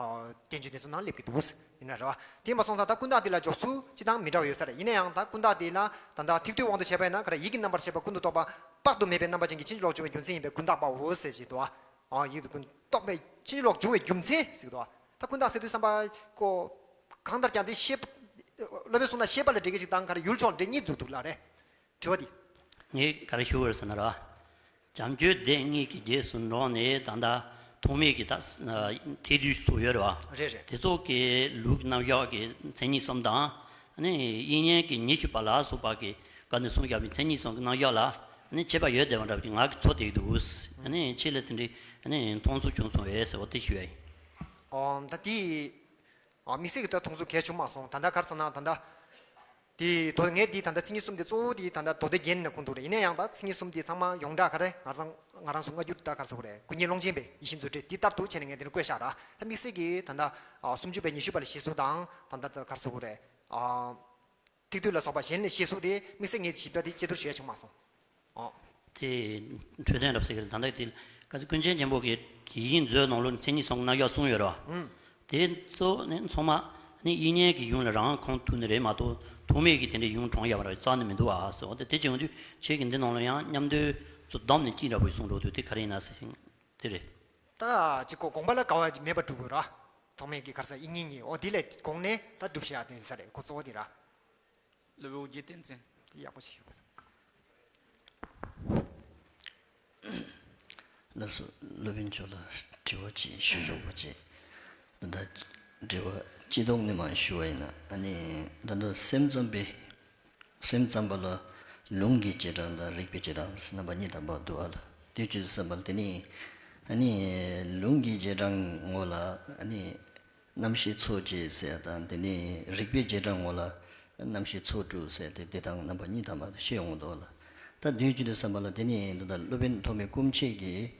བསྟན་བཅོས་དེ་ཚོ་ནང་སླེབས་ཀྱི་འདུག་ཟེར། ཡིན་ན་རེད་བ། དེ་ཡིན་པ་སོང་ཙང་ད་ཀུན་བརྟགས་འདི་ལ་འཇོག་ཚུལ་སྤྱིར་བཏང་མི་འདྲ་བ་ཡོད་ས་རེད། ཡིན་ན་ཡང་ད་ཀུན་བརྟགས་འདི་ལ་ད་ལྟ་ཐེག་བསྡུས་དབང་དུ་བྱས་པ་ཡིན་ན་ག་རེ། ཡིད་ཀྱི་རྣམ་པར་ཤེས་པ་ཀུན་ཏུ་རྟོག་པ་དཔག་ཏུ་མེད་པའི་རྣམ་པ་ཅན་གྱི་ཕྱིན་ཅི་ལོག་འབྱུང་བའི་རྒྱུ་མཚན་ཡིན་པས་ཀུན་བརྟགས་པའོ་ཟེར་གྱི་འདུག་བ། ཨ་ཡིད་ཀྱི་ཀུན་རྟོག་པའི་ཕྱིན་ཅི་ལོག་འབྱུང་བའི་རྒྱུ་མཚན་ཟེར་གྱི་འདུག་བ། ད་ཀུན་བརྟགས་ཟེར་དུས་ཙམ་པ་ཁོ་གང་ལྟར་ཀྱང་དེ་ཤེས་པ། སློབ་དཔོན་གསུངས་ན་ཤེས་པ་ལ་འགྲེལ་བཤད་ཅིག་དང་ག་རེ་ཡུལ་ཕྱོགས་འགྲེལ་གཉིས་འཛུགས་འདུག་ལ་རེད། དྲི་བ་འདི། ངས་ག་རེ་ཞུ་དགོས་རེད་ཟེར་ན་ར། བྱམས་ཆོས་སྡེ་གཉིས་ཀྱི་རྗེས་སུ་འབྲངས་ནས་ད་ལྟ་ཐོགས་མེད་ཀྱི་ད་ཐེག་བསྡུས་སུ་ཡོད་རེད་བ། རེད་རེད། དེ་ཚོ་གི་ལུགས་རྣམ་གཞག་གི་མཚན་ཉིད་གསུམ་དང་། ཨ་ནི་དབྱིག་གཉེན་གྱི་ཉི་ཤུ་པ་ལ་སོགས་པ་གི་སྐབས་ནས་གསུངས་བཞག་པའི་མཚན་ཉིད་གསུམ་གྱི་རྣམ་གཞག་ལ་ཨ་ནི་ཁྱད་པར་ཡོད་བསྡད་པ་འདྲ་བ་ཅིག་ང་གིས་ཚོར་བསྡད་ཀྱི་འདུག། ཨ་ནི་ཕྱི་ལ་དེ་འདྲའི་ཨ་ནི་མཐོང་ཚུལ་བྱུང་སོང་བས་ཟེར་བ་དེ་ཞུ་ཡ་ཡིན། ཨོ། ད་དེ། ཨ་དམིགས་བསལ་གྱི་ད་མཐོང་ཚུལ་གལ་བྱུང་མ་སོང་། ད་ལྟ་ག་རེ་ཟེར་ན་ད་ལྟ། དེ་མདོ་ངས་དེ་ད་ལྟ་མཚན་ཉིད་གསུམ་དེ་གཙོ་བོ་དེ་ད་ལྟ་མདོ་སྡེ་རྒྱན་ནས་ཁུངས་གཏུགས་རེད། ཡིན་ན་ཡང་ད་མཚན་ཉིད་གསུམ་དེ་ཚང་མ་ཡོངས་གྲགས་ག་རེ་ང་ཚང་ང་རང་ཚོ་སྔ་འགྱུར་ད་ག་རེ་ཟེར་དགོས་རེད། ཀུན་མཁྱེན་ཀློང་ཆེན་པའི་ཡིད་བཞིན་མཛོད་འགྲེལ་དེ་ལྟར་དུ་བྱས་ནས་ངས་དེ་ནས་བཀོད་བཞག་ར། ད་དམིགས་བསལ་གྱི་ད་ལྟ་ཨ་སུམ་ཅུ་པའི་ཉི་ཤུ་པ་ལ་བཤད་ཚུལ་དང་ད་ལྟ་ད་ག་རེ་ཟེར་དགོས་རེད། ཨ་ཐེག་བསྡུས་ལ་སོགས་པ་གཞན་ལ་བཤད་ཚུལ་དེ་དམིགས་བསལ་ངས་ཞིབ་ཕྲ་དེ་ཇི་ལྟར་ཞུ་ཡ་བྱུང་མ་སོང་། ཨོ། དེ་འཕྲོས་དོན་རབ་གསལ་གྱི་ད་ལྟ་དེ་ཀ་ཚེ་ཀུན་མཁྱེན་ཆེན་པོ་གིས་ཡིད་བཞིན་མཛོད་ནང་ལོགས་མཚན་ཉིད་གསུམ་གྱི་རྣམ་གཞག་གསུངས་ཡོད་རེད་བ། ཨུམ། དེ་ཚོ་ནི་ཚང་མ་ནི་དབྱིག་གཉེན་གྱི་གཞུང་ལ་རང་ཁུངས་གཏུགས་ནི་རེད་མ་གཏོགས་ཐོགས་མེད་ཀྱི་དེ་འདྲའི་གཞུང་དྲངས་ཡོད་པ་རེད་རྩ་ནས་མི་འདུག་ཨ་ཟེར་བ། དེ་དེ་བྱུང་དུས་ཁྱེད་ཀྱིས་འདི་ནང་ལ་ཡང་མཉམ་དུ་ཚུར་བསྡོམས་ནས་གཅིག་འདྲ་པོ་ཞིག་གསུངས་འགྲོ་དུས་དེ་ག་རེ་ཡིན་ན་ཟེར་དེ་རེད། ད་ཅིག་གོ་དགོངས་པ་ལ་དགའ་བ་མེད་པར་སྒྲུབ་དགོས་ར། ཐོགས་མེད་ཀྱི་ག་རེ་ཟེར་དབྱིག་གཉེན་གཉིས། ཨོ་དེ་ལས་དགོངས་ནས་ད་སྒྲུབ་བྱེད་ཡ་དེ་ཡིན་ས་རེད། ཁོ་གཙོ་བོ་དེ་ར། སློབ་དཔོན་ཨོ་རྒྱན་བསྟན་འཛིན། དེ་ཡག་པོ་ཞིག་ཡོད་པ། ལགས་སོ། སློབ་དཔོན་མཆོག་ལ་དྲི་བ་ཅིག་ཞུ་ཆོག་པ་བྱས། ད་ལྟ་དྲི་བ་སྤྱི་ལྡོག་ནས་མར་ཞུ་བ་ཡིན་ན། ཨ་ནི་ད་ལྟ་སེམས་ཙམ་པའི་སེམས་ཙམ་པ་ལ་ལུང་གི་རྗེས་འབྲང་དང་རིགས་པའི་རྗེས་འབྲང་ཟེར་རྣམ་པ་གཉིས་དམ་པ་འདུག་ཨ་ལ། དེ་བྱས་ཙམ་པ་ལ་དེ་ནི་ཨ་ནི་ལུང་གི་རྗེས་འབྲང་ངོ་ལ་ཨ་ནི་རྣམ་ཤེས་ཚོགས་བརྒྱད་ཟེར་དང་། དེ་ནས་རིགས་པའི་རྗེས་འབྲང་ངོ་ལ་རྣམ་ཤེས་ཚོགས་དྲུག་ཟེར་ཏེ་དེ་དང་རྣམ་པ་གཉིས་དམ་པ་ཤེས་ཡོང་གི་འདུག་ལ། ད་དུས་རྒྱུན་དུ་བསམ་པ་ལ་དེ་ནས་ད་ལྟ་སློབ་དཔོན་ཐོགས་མེད་སྐུ་མཆེད་ཀྱིས་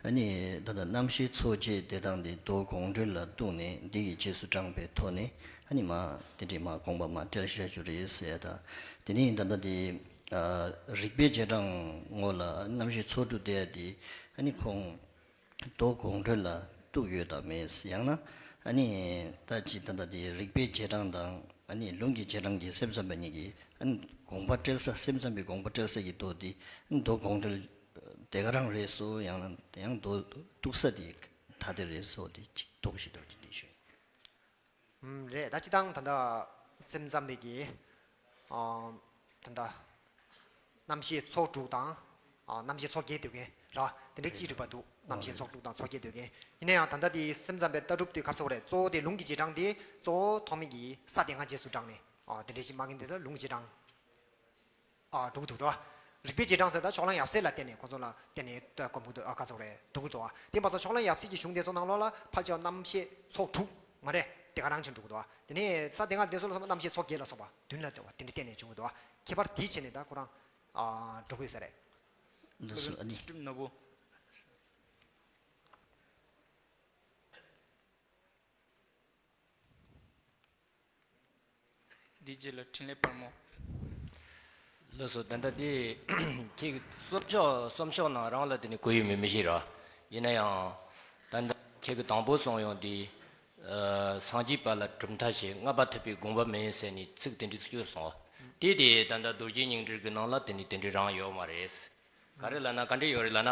ཨ་ནི་ད་ལྟ་རྣམ་ཤེས་ཚོགས་བརྒྱད་དེ་དང་དེ་མདོ་དགོངས་འགྲེལ་ལ་གཏུགས་ནས་འདི་ཡི་རྗེས་སུ་འབྲངས་པའི་ཐོག་ནས་ཨ་ནི་མ་དེ་འདྲའི་མ་དགོངས་པ་མ་བཀྲལ་བཞག་རྒྱུ་རེད་ཟེར། ད་དེ་ནས་ད་ལྟ་དེ་ཨ་རིགས་པའི་རྗེས་འབྲང་ངོ་ལ་རྣམ་ཤེས་ཚོགས་དྲུག་དེ་དེ་ཨ་ནི་ཁོང་མདོ་དགོངས་འགྲེལ་ལ་གཏུགས་ཡོད་དམ་མེད། ཡང་ན་ཨ་ནི་ད་ཅི་ད་ལྟ་དེ་རིགས་པའི་རྗེས་འབྲང་དང་ཨ་ནི་ལུང་གི་རྗེས་འབྲང་གི་སེམས་ཙམ་པ་གཉིས་ཀྱིས་ཨ་ནི་དགོངས་པ་བཀྲལ་ས། སེམས་ཙམ་པའི་དགོངས་པ་བཀྲལ་ས་ཀྱི་མདོ་དེ་མདོ་དགོངས་འགྲེལ་དེ་ག་རང་རེད་སོ། ཡང་ན་ཡང་མདོ་གཏུགས་ས་དེ་ཐ་དད་རེད་སོ། དེ་གཅིག་དོགས་གཞི་འདྲ་ཅིག་འདི་ཞུ། ཨུམ། རེད། ད་སྤྱིར་བཏང་ད་ལྟ་སེམས་ཙམ་པའི་གི་ཨ་ད་ལྟ་རྣམ་ཤེས་ཚོགས་དྲུག་དང་ཨ་རྣམ་ཤེས་ཚོགས་བརྒྱད་འདོད་མཁན་ར། དེ་འདྲའི་གཅིག་རིག་པ་འདུག། རྣམ་ཤེས་ཚོགས་དྲུག་དང་ཚོགས་བརྒྱད་འདོད་མཁན། ཡིན་ན་ཡང་ད་ལྟ་དེ་སེམས་ཙམ་པའི་ལྟ་གྲུབ་དེ་ག་རེ་ཟེར་དགོས་རེད། གཙོ་བོ་དེ་ལུང་གི་རྗེས་འབྲང་དེ་གཙོ་བོ་ཐོགས་མེད་ཀྱི་ས་དེ་སྔ་རྗེས་སུ་འབྲངས་ནས་ཨ་དེ་འདྲའི་གཅིག་མ་གིན་དེ་ལ་ལུང་གི་རྗེས་འབྲང་ཨ་འགྲོ་གི་འདུག་ར། རིགས་པའི་རྗེས་འབྲང་ཟེར་ད་ཕྱོགས་གླང་ཡབ་སྲས་ལ་བརྟེན་ནས་ཁོ་ཚོ་ལ་བརྟེན་ནས་ད་སྒོམ་གི་འདུག། ཨ་ག་རེ་ཟེར་དགོས་རེད། འདུག་གི་འདུག། ཨ་དེ་མ་ཚད་ཕྱོགས་གླང་ཡབ་སྲས་ཀྱི་གཞུང་དེ་ཚོ་ནང་ལོགས་ལ་ཕལ་ཆེར་རྣམ་ཤེས་ཚོགས་དྲུག་མ་རེད། དེ་ག་རང་ཅིག་འགྲོ་གི་འདུག། ཨ་དེ་ནས་ས་དེ་སྔ་དེ་ཚོ་ལ་སོགས་པ་རྣམ་ཤེས་ཚོགས་བརྒྱད་ལ་སོགས་པ་བདུན་ལ་འདོད་པ་དེ་འདྲ་བརྟེན་ནས་བྱུང་གི་འདུག། ཨ་ཁྱད་པར་དེ་བྱས་ནས་ད་ཁོ་རང་ཨ་འགྲོ་དགོས་ས་རེད། ལགས་སོ། ཨ་ནི་ཚུལ་ཁྲིམས་ནོར་བུ། འདི་རྗེས་ལ་འཕྲིན་ལས་དཔལ་མོ། ལགས་སོ། ད་ལྟ་འདི་ཁྱེད་ཀྱི་གསུམ་ཤོག་གསུམ་ཤོག་ནང་རང་ལ་དེ་ནི་གོ་ཡོད་མེད་མི་ཤེས་ར། ཡིན་ན་ཡང་ད་ལྟ་ཁྱེད་ཀྱི་དང་པོ་གསུངས་ཡོང་དུས་ཨ་སངས་རྒྱས་པ་ལ་གྲུབ་མཐའ་ཞེས་བསྔགས་པ་ཐུབ་པའི་དགོངས་པ་མིན་ཟེར་ནས་ཚིག་དེ་འདྲ་བཅོས་སོང་བ། དེ་དེ་ད་ལྟ་རྡོ་རྗེ་སྙིང་བྲལ་གྱི་ནང་ལ་དེ་ནི་དེ་འདྲ་རང་ཡོད་མ་རེད། ག་རེ་ལབ་ན་ག་འདྲ་ཡོད་རེད་ལབ་ན།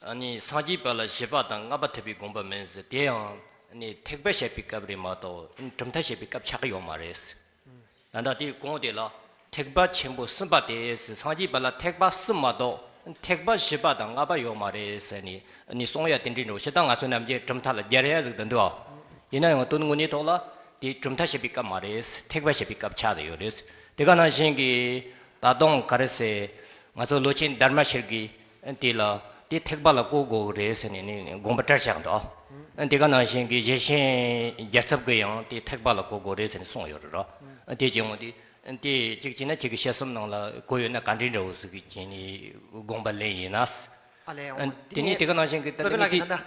ཨ་ནི་སངས་རྒྱས་པ་ལ་བཞེད་པ་དང་བསྔགས་པ་ཐུབ་པའི་དགོངས་པ་མིན་ཟེར། དེ་ཡང་ཨ་ནི་ཐེག་པ་བཤད་པའི་སྐབས་རེད་མ་གཏོགས་གྲུབ་མཐའ་བཤད་པའི་སྐབས་ཆགས་ཀྱི་ཡོད་མ་རེད། ད་ལྟ་དེའི་གོང་དེ་ལ་ཐེག་པ་ཆེན་པོ་གསུམ་པ་སྟེ་ཟེར། སངས་རྒྱས་པ་ལ་ཐེག་པ་གསུམ་མ་གཏོགས་ཐེག་པ་བཞི་པ་དང་ལྔ་པ་ཡོད་མ་རེད་ཟེར་ནས་ཨ་ནི་གསུང་ཡ་དེ་འདྲ་འགྲོ། སྤྱིར་བཏང་ང་ཚོ་ནམ་རྒྱུན་གྲུབ་མཐའ་ལ་སྦྱར་ཡ་ཟིག་ད་འདུག་ཨ། ཡིན་ན་ཡང་དོན་དངོས་གནས་ཐོག་ལ་དེ་གྲུབ་མཐའ་བཤད་པའི་སྐབས་མ་རེད། ཐེག་པ་བཤད་པའི་སྐབས་ཆགས་བསྡད་ཡོད་རེད། དེ་ག་ནང་བཞིན་གྱི་ད་དུང་ག་རེ་ཟེར། ང་ཚོ་ལོ་ཆེན་དྷརྨ་ཤྲཱི་ཀའི་དེ་ལ་ དེ་ཐེག་པ་ལ་གོ་དགོས་ཀྱི་རེད་ཟེར་ནས་ནི་དགོངས་པ་བཀྲལ་བཞག་འདུག་དེ་ག་ནང་བཞིན་གྱི་རྗེ་ཤེས་རྒྱལ་ཚབ་ཀྱིས་ཡང་དེ་ཐེག་པ་ལ་གོ་དགོས་རེད་ཟེར་ནས་གསུངས་ཡོད་རེད་རོ། དེ་བྱས་ངོ་དེ་དེ་གཅིག་བྱས་ན་ཁྱེད་ཀྱི་བཤད་གསུམ་ནང་ལ་གོ་ཡོད་ན་ག་འདྲ་འདྲ་བོ་ཟིག་གི་བྱས་ནས་དགོངས་པ་ལེན་ཡིན་ན། ཨ་ལས། འོ་དེ་ནས་དེ་ག་ནང་བཞིན་གྱི་ད་སློབ་དཔོན་ལགས་ཀྱིས་ད་ལྟ་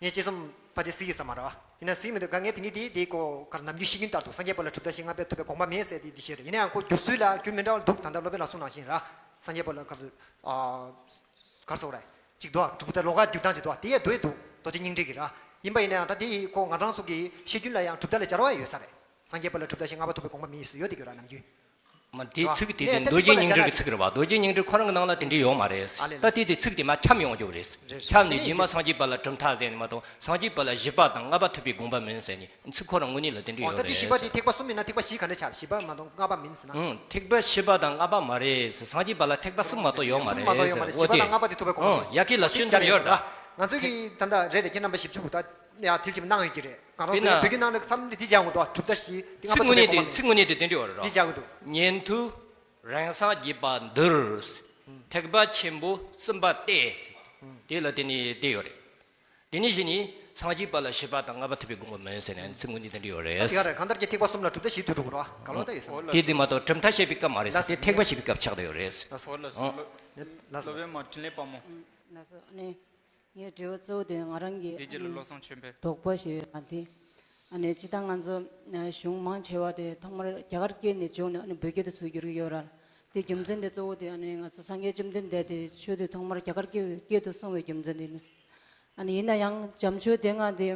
ངས་ཅི་གསུམ་ཕལ་ཆེར་གཟིགས་ཀྱི་ས་མ་རེད་བ། ཡིན་ན་གཟིགས་མི་འདུག་ག་ངས་དེ་ངས་དེ་དེ་གོ་གར་ནམ་རྒྱུན་ཤེས་ཀྱིན་ལྟར་དུ་སངས་རྒྱས་པ་ལ་གྲུབ་མཐའ་བཞི་ལྔ་པས་ཐུབ་པའི་དགོངས་པ་མེད་ཟེར་དེ་དེ་བཤད་རེད། ཡིན་ན་ཡང་ཁོ་བསྒྱུར་ཚུལ་ལ་འགྱུར་མི་འདྲ་བ་འདུག་ད་ལྟ་སློབ་དཔོན་ལགས་གསུངས་ནང་བཞིན་ར། སངས་རྒྱས་པ་ལ་གར་ཨ་གར་སོགས་རེད། གཅིག་འདུག་གྲུབ་མཐའ་ལོགས་ཀ་བསྒྱུར་སྟངས་གཅིག་འདུག་དེ་ཡ་འདུག་ཡ་འདུག་རྡོ་རྗེ་སྙིང་འགྲེལ་གྱི་ར། ཡིན་པ་ཡིན་ན་ཡང་ད་དེ་ཁོ་ང་རང་ཚོ་གི་ཤེས་རྒྱུན་ལ་ཡང་གྲུབ་མཐའ་ལ་སྦྱར་བ་ཡོད་ས་རེད། སངས་རྒྱས་པ་ལ་གྲུབ་མཐའ་བཞི་ལྔ་པ་ཐུབ་པའི་དགོངས་པ་མེད་ཟེར་ཡོད་དེ་གི་ར་ནམ་རྒྱུན། མ་དེའི་ཚིག་དེ་དེ་རྡོ་རྗེ་སྙིང་འགྲེལ་གྱི་ཚིག་རེད་བ། རྡོ་རྗེ་སྙིང་འགྲེལ་ཁོ་རང་གི་ནང་ལ་དེ་འདྲ་ཡོད་མ་རེད། ཨ་ལས་ད་དེ་དེ་ཚིག་དེ་མ་འཁྱམས་ཡོང་རྒྱུ་རེད། རེད། འཁྱམས་ནས་རྗེས་མ་སངས་རྒྱས་པ་ལ་གྲུབ་མཐའ་ཟེར་ནས་མ་གཏོགས་སངས་རྒྱས་པ་ལ་བཞི་པ་དང་ལྔ་པ་ཐུབ་པའི་དགོངས་པ་མིན་ཟེར་ནས་ཚིག་ཁོ་རང་དངོས་གནས་ལ་དེ་འདྲ་ཨོ་ཡོད་ད་དེ་རེད་བཞི་པ་ཟེར། དེ་ཐེག་པ་གསུམ་ཡིན་ན་ཐེག་པ་བཞི་ག་འདྲ་ཆགས་བཞི་པ་མ་གཏོགས་ལྔ་པ་མིན་ཟེར་ན། ཨང་ཐེག་པ་བཞི་པ་དང་ལྔ་པ་མ་རེད་ཟེར། སངས་རྒྱས་པ་ལ་ཐེག་པ་གསུམ་མ་གཏོགས་ཡོད་མ་རེད་ཟེར། བཞི་པ་དང་ལྔ་པ་དེ་ཐུབ་པའི་དགོངས་པ་མིན་ཟེར། ཨོ་དེ་ཡ་གི་ལབ་ཚུལ་དེ་ཡོད་རེད། ང་ཚོ་གི་ད་ལྟ་རེད་རེད་ཁྱེད་རྣམ་པ་ཞིབ་འཇུག་ད་ཡ་དེ་ཅིག་གནང་ཡོད་ཀྱི་རེད། ང་རང་ཚོའི་བོད་བརྒྱུད་ནང་ལ་མཚམས་འདི་འདི་བྱ་འོང་དོ་གྲུབ་མཐའ་བཞི་འདི་ལྔ་པ་ཐུབ་པའི་དགོངས་པ་མ་རེད། འདི་བྱ་འོང་དོ། ཚིག་དངོས་གནས་དེ་དེ་འདྲ་ཡོད་རེད་རོ། འདི་བྱ་འོང་དོ། ཉན་ཐོས་རང་སངས་རྒྱས་པ་འདིར། ཐེག་པ་ཆེན་པོ་གསུམ་པ་སྟེ། དེ་ལ་དེ་ནི་དེ་ཡོད་རེད། དེ་ནི་བཞི་ནི་སངས་རྒྱས་པ་ལ་བཞི་པ་དང་ལྔ་པ་ཐུབ་པའི་དགོངས་པ་མིན་ཟེར་ནས་ཚིག་དངོས་གནས་དེ་འདྲ་ཡོད་རེད། དེ་ག་རེད་གང་ལྟར་གྱི་ཐེག་པ་གསུམ་ལ་གྲུབ་མཐའ་བཞི་དུ་འགྲོ་གི་རོ། ག་ལོ་ད་ཡོད་ས། དེ་དེ་མ་གཏོགས་གྲུབ་མཐའ་བཤད་པའི་སྐབས་མ་རེད་ཟེར། དེ་ཐེག་པ་བཤད་པའི་སྐབས་ཆགས་བསྡད་ཡོད་རེད། ལགས་སོ་ལགས་སོ། ཨོ། ལགས་སོ་ལགས་སོ། སློབ་དཔོན་མ་འཕྲིན་ལས་དཔལ་མོ། ལགས་སོ་ཨ་ནི། ངའི་དྲི་བ་གཙོ་བོ་དེ་ང་རང་གི་དེ་རྗེས་ལ་བློ་བཟང་ཆོས་འཕེལ། དོགས་པ་ཞིག་ཡོད་ཨ་དེ། ཨ་ནི་སྤྱི་བཏང་ང་ཚོ་གཞུང་མང་ཆེ་བ་དེ་ཐོག་མར་རྒྱ་གར་སྐད་ནས་བྱུང་ནས་ཨ་ནི་བོད་སྐད་དུ་ཚུར་བསྒྱུར་གྱི་ཡོད་ར། དེ་རྒྱུ་མཚན་དེ་གཙོ་བོ་དེ་ཨ་ནི་ང་ཚོ་སངས་རྒྱས་བཅོམ་ལྡན་འདས་དེ་ཆོས་དེ་ཐོག་མར་རྒྱ་གར་སྐད་སྐད་དུ་གསུངས་པའི་རྒྱུ་མཚན་དེ་ཡིན། ཨ་ནི་ཡིན་ན་ཡང་བྱམས་ཆོས་སྡེ་ལྔ་དེ་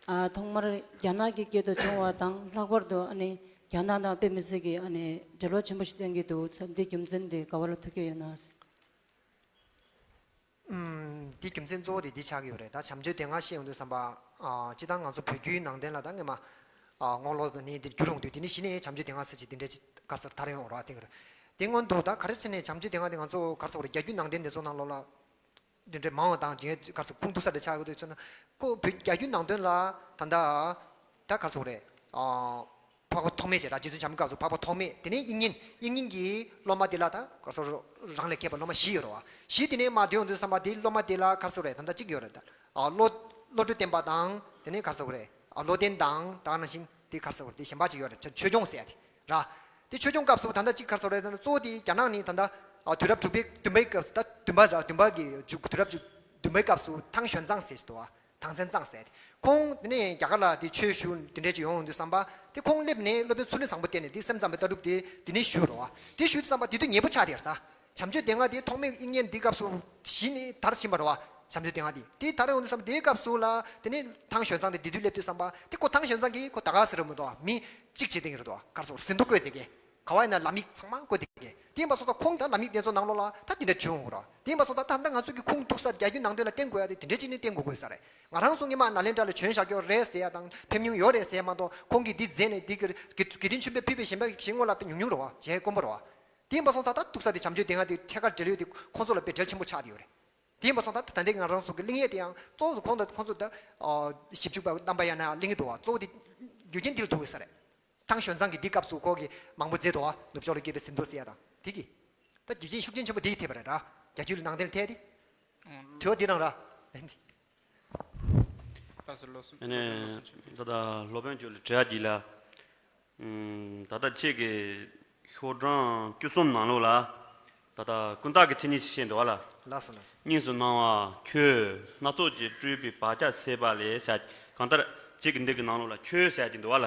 ཨ་ཐོག་མར་རྒྱ་ནག་གི་སྐད་དུ་བྱུང་བ་དང་ལྷག་པར་དུ་ཨ་ནི་རྒྱ་ནག་དང་དཔེ་མི་སྲིད་ཀྱི་ཨ་ནི་འབྲེལ་བ་ཆེན་པོ་ཞིག་བསྟན་གྱི་འདུག་ཚ་འདི་རྒྱུ་མཚན་དེ་ག་བ་ལ་ཐུག་གི་ཡོད་ན། ཨུམ། འདི་རྒྱུ་མཚན་གཙོ་བོ་དེ་འདི་ཆགས་ཀྱི་ཡོད་རེད། ད་བྱམས་ཆོས་སྡེ་ལྔ་བཤད་ཡོང་དུས་ཙམ་པ། ཨ་སྤྱི་བཏང་ང་ཚོ་བོད་བརྒྱུད་ནང་བསྟན་ལ་ད་སྔས་མ། ཨ་རྔོག་ལོག་དང་ནི་འདི་བསྒྱུར་ཡོང་དུས་དེ་ནི་གཞི་ནས་བྱམས་ཆོས་སྡེ་ལྔ་ཟེར་གྱི་འདི་འདྲའི་ཅིག་ག་རེ་ཟེར་དར་ཡོང་རོགས་དེ་ག་རེད། དེ་སྔོན་དུ་ད་ག་རེ་བྱས་ནས་བྱམས་ཆོས་སྡེ་ལྔ་དེ་ང་ཚོ་ག་རེ་ཟེར་དགོས་རེད། རྒྱ་བརྒྱུད་ནང་བསྟན་དེ་ཚོ་ནང་ལོགས་ལ་འདི་འདྲའི་མང་བ་དང་ཇི་ག་རེ་ཟེར་ཁུངས་གཏུགས་ས་དེ་ཆགས་ཀྱི་འདུག་ཟེར་ན། ཁོ་བོད་རྒྱ་བརྒྱུད་ནང་བསྟན་ལ་ད་ལྟ་ད་ག་རེ་ཟེར་དགོས་རེད། ཨ། འཕགས་པ་ཐོགས་མེད་ཅེས་ར་རྗེ་བཙུན་བྱམས་མགོན་སྐབས་སུ་འཕགས་པ་ཐོགས་མེད་དེ་ནས་དབྱིག་གཉེན་དབྱིག་གཉེན་གྱི་སློབ་མ་དེ་ལ་ད་ག་སོ་རང་ལས་མཁས་པ་སློབ་མ་བཞི་ཡོད་རེད་བ། བཞི་དེ་ནས་མར་བསྡུས་ཡོང་དུས་ཙམ་པ་དེའི་སློབ་མ་དེ་ལ་ག་རེ་ཟེར་དགོས་རེད། ད་ལྟ་གཅིག་ཡོད་རེད་ད། ཨ་བློ་བློ་གྲོས་བརྟན་པ་དང་དེ་ནས་ག་རེ་ཟེར་དགོས་རེད། ཨ་བློ་ལྡན་དང་ད་ག་ནང་བཞིན་དེ་ག་རེ་ཟེར་དགོས་རེད། དེ་གཞན་པ་གཅིག་ཡོད་རེད། ཆོས་ཆོས་སྐྱོང་ཟེར་ཡ་དེ་ར། དེ་ཆོས་སྐྱོང་སྐབས་སུ་ད་ལྟ་གཅིག་ག་རེ་ཟེར་དགོས་རེད། གཙོ་བོ་དེ་རྒྱ་ནག་ནས་ད་ལྟ་ཨ་དུས་རབས་དྲུག་པའི་བདུན་པའི་སྐབས་སུ་ད་བདུན་པ་ར་བདུན་པ་གི་དུས་རབས་བདུན་པའི་སྐབས་སུ་ཐང་ཞོན་ཙང་ཟེར་ཞིག་འདུག་བ། ཐང་ཆེན་ཙང་ཟེར་ཏེ། ཁོང་དེ་ནས་རྒྱ་གར་ལ་དེ་ཆོས་ཞུ་དེ་འདྲས་ཅིག་ཡོང་འོང་དུས་ཙམ་པ་དེ་ཁོང་སླེབས་ནས་སློབ་དཔོན་ཚུལ་ཁྲིམས་བཟང་པོ་བསྟེན་ནས་དེ་སེམས་ཙམ་པའི་ལྟ་གྲུབ་དེ་དེ་ནས་ཞུ་རོ་བ། དེ་ཞུ་དུས་ཙམ་པ་དེ་དུས་ཉེ་པོ་ཆགས་དེ་ཡར་ད། བྱམས་ཆོས་སྡེ་ལྔ་དེ་ཐོགས་མེད་དབྱིག་གཉེན་འདི་སྐབས་སུ་གཞི་ནས་དར་ཕྱིན་པ་རོ་བ། བྱམས་ཆོས་སྡེ་ལྔ་དེ་དེ་དར་ཡོང་དུས་ཙམ་པ་དེའི་སྐབས་སུ་ལ་དེ་ནས་ཐང་ཞོན་ཙང་དེ་དེ་དུས་སླེབས་དུས་ཙམ་པ་དེ་ཁོ་ཐང་ཞོན་ཙང་གིས་ཁོ་ད་ག་ཟེར་རོ་མི་འདུག་བ། མི་གཅིག་བྱེད་དེ་ཡིན་རེད་དོ་བ། གར་སོགས་ཟིན་ཐོ་བཀོད་དེ་གས། ག་བ་ཡིན་ན་ལམ་ཡིག་ཚང་མ་བཀོད་དེ་གས། དེ་ཡིན་པ་སོང་ཙང་ཁོང་ད་ལམ་ཡིག་དེ་ཚོ་ནང་ལོགས་ལ་ད་དེ་འདྲ་བྱུང་འོང་ར། དེ་ཡིན་པ་སོང་ཙང་ད་ལྟ་ང་ཚོ་གི་ཁུངས་གཏུགས་ས་རྒྱ་རྒྱུད་ནང་བསྟན་ལ་བརྟེན་དགོས་ཡ་དེ་དེ་འདྲ་ཅིག་ནས་བརྟེན་དགོས་དགོས་ས་རེད། ང་རང་ཚོ་སྔོན་མ་ནཱ་ལེནྡྲ་ལ་བྱོན་བཞག་ཀྱོག་རེད་ཟེར་ཡ་དང་ཕེབས་མྱོང་ཡོད་རེད་ཟེར་ཡ་མ་གཏོགས་ཁོང་གིས་འདི་མཛད་ནས་འདི་གི་དགེ་དགེ་འདུན་ཆོས་འཕེལ་ཕུལ་བའི་ཞེན་པ་ཞིག་སྔོན་ལ་དཔེ་ཉུང་ཉུང་རེད་བ། བྱས་དཀོན་པོ་རེད་བ། དེ་ཡིན་པ་སོང་ཙང་ད་གཏུགས་ས་དེ་བྱམས་ཆོས་སྡེ་ལྔ་དེ་ཐད་ཀར་འབྲེལ་ཡོད་དེ་ཁོང་ཚོ་ལ་དཔེ་འབྲེལ་ཆེན་པོ་ཆགས་བསྡད་ཡོད་རེད། དེ་ཡིན་པ་སོང་ཙང་ད་ད་ལྟའི་ང་རང་ཚོ་གི་གླེང་ཡས་དེ་ཡང་གཙོ་བོ་ཁོང་དང་ཁོང་ཚོ་ད་ཞིབ་འཇུག་པ་རྣམ་པ་ཡང་ན་གླེང་གི་འདུག་བ། གཙོ་བོ་དེ་རྒྱུ་རྐྱེན་འདི་ལ་ཐུག་གི་ས་རེད། ཐང་ཞོན་ཙང་གི་འདི་སྐབས་སུ་ཁོ་གིས་མང་པོ་མཛད་དོ། ནུབ་ཕྱོགས་ལ་སྐྱེས་པའི་ཟིན་ཐོ་ཟེར་ཡ་དང་དེ་གི། ད་རྒྱུ་རྐྱེན་ཤུགས་རྐྱེན་ཆེན་པོ་དེ་གི་ཐེབས་པ་རེད་ར། རྒྱ་རྒྱུད་ལ་ནང་བསྟན་ལ་ཐེ་དེ། དྲི་བ་འདི་རང་ར། ལགས་སོ་ལགས་སོ། ཨ་ནི། ད་ལྟ་སློབ་དཔོན་ཁྱོད་ལ་དྲི་བ་འདི་ལ། ཨུམ། ད་ལྟ་ཁྱེད་ཀྱི་ཤོག་གྲངས་བཅུ་གསུམ་ནང་ལོགས་ལ། ད་ལྟ་ཀུན་བརྟགས་ཀྱི་མཚན་ཉིད་ཅིག་བཤད་འདུག་བ་ལ། ལགས་སོ་ལགས་སོ། གཉིས་སུ་སྣང་བ་ཁྱོད་སྣ་ཚོགས་ཀྱིས་སྤྲུལ་པའི་བག་ཆགས་སད་པ་ལས་ཟེར། གང་ལྟར་ཁྱེད་ཀྱི་འདི་གི་ནང་ལོགས་ལ་ཁྱོད་ཟེར་གྱི་འདུག་བ་ལ།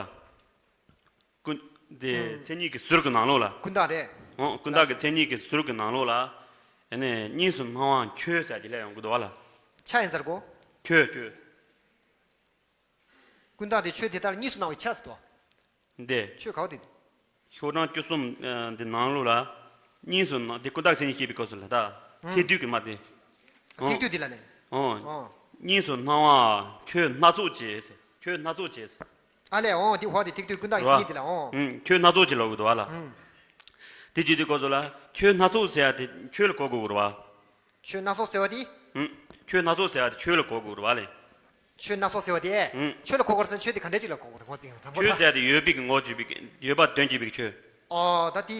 ཀུན། དེ་ཨུམ། མཚན་ཉིད་ཀྱི་ཟུར་གྱི་ནང་ལོགས་ལ། ཀུན་བརྟགས་རེད། ཨོ། ཀུན་བརྟགས་ཀྱི་མཚན་ཉིད་ཀྱི་ཟུར་གྱི་ནང་ལོགས་ལ། ཨ་ནི་གཉིས་སུ་སྣང་བ་ཁྱོད་ཟེར་གྱི་སླེབས་ཡོང་གི་འདུག་བ་ལ། ཆ་ཡིན་ཟེར་གོ། ཁྱོད་ཁྱོད། ཀུན་བརྟགས་དེ་ཁྱོད་དེ་ལྟར་གཉིས་སུ་སྣང་བའི་ཆ་ཟེར་དོ། འདི། ཁྱོད་ག་བ་དེ། ཤོག་གྲངས་བཅུ་གསུམ་འདི་ནང་ལོགས་ལ། གཉིས་སུ་སྣང་དེ་ཀུན་བརྟགས་མཚན་ཉིད་བཤད་པའི་སྐབས་སུ་ལ་ད། ཨང་། ཐིག་བསྡུས་ཀྱི་མ་དེ། ཨང་། ཐིག་བསྡུས་འདི་ལ་ནི། ཨང་། ཨང་། གཉིས་སུ་སྣང་བ་ཁྱོད་སྣ་ཚོགས་ཀྱིས། ཁྱོད་སྣ་ཚོགས་ཀྱིས། ཨ་ལས། ཨོ་འདི་ཧོ་དེ་ཐིག་བསྡུས་ཀུན་བརྟགས་མཚན་ཉིད་དེ་ལ་ཨོ། ཨང་། ཁྱོད་སྣ་ཚོགས་ཀྱིས་ལབ་དགོས་འདུག་བ་ལ། ཨང་། དེ་བྱེད་དུས་སྐབས་སུ་ལ་ཁྱོད་སྣ་ཚོགས་ཟེར་ཡ་དེ་ཁྱོད་ལ་གོ་དགོས་རེད་བ། ཁྱོད་སྣ་ཚོགས་ཟེར་བ་དེ། ཨང་། ཁྱོད་སྣ་ཚོགས་ཟེར་བ་དེ་ཁྱོད་ལ་གོ་དགོས་རེད་བ་ལས། ཁྱོད་སྣ་ཚོགས་ཟེར་བ་དེ། ཨང་། ཁྱོད་ལ་གོ་དགོས་རེད་ཟེར་ན་ཁྱོད་དེ་ག་འདྲས་ཅིག་ལ་གོ་དགོས་རེད་ངོ་ཚིག་ཡང་དྲང་པོ་ཁྱོད་ད། ཟེར་དེ་ཡོད་པའི་གི་ངོ་བརྗོད་པའི་གི་ཡོད་པ་དོན་བྱེད་པའི་གི་ཁྱོད། ཨོ་ད་དེ།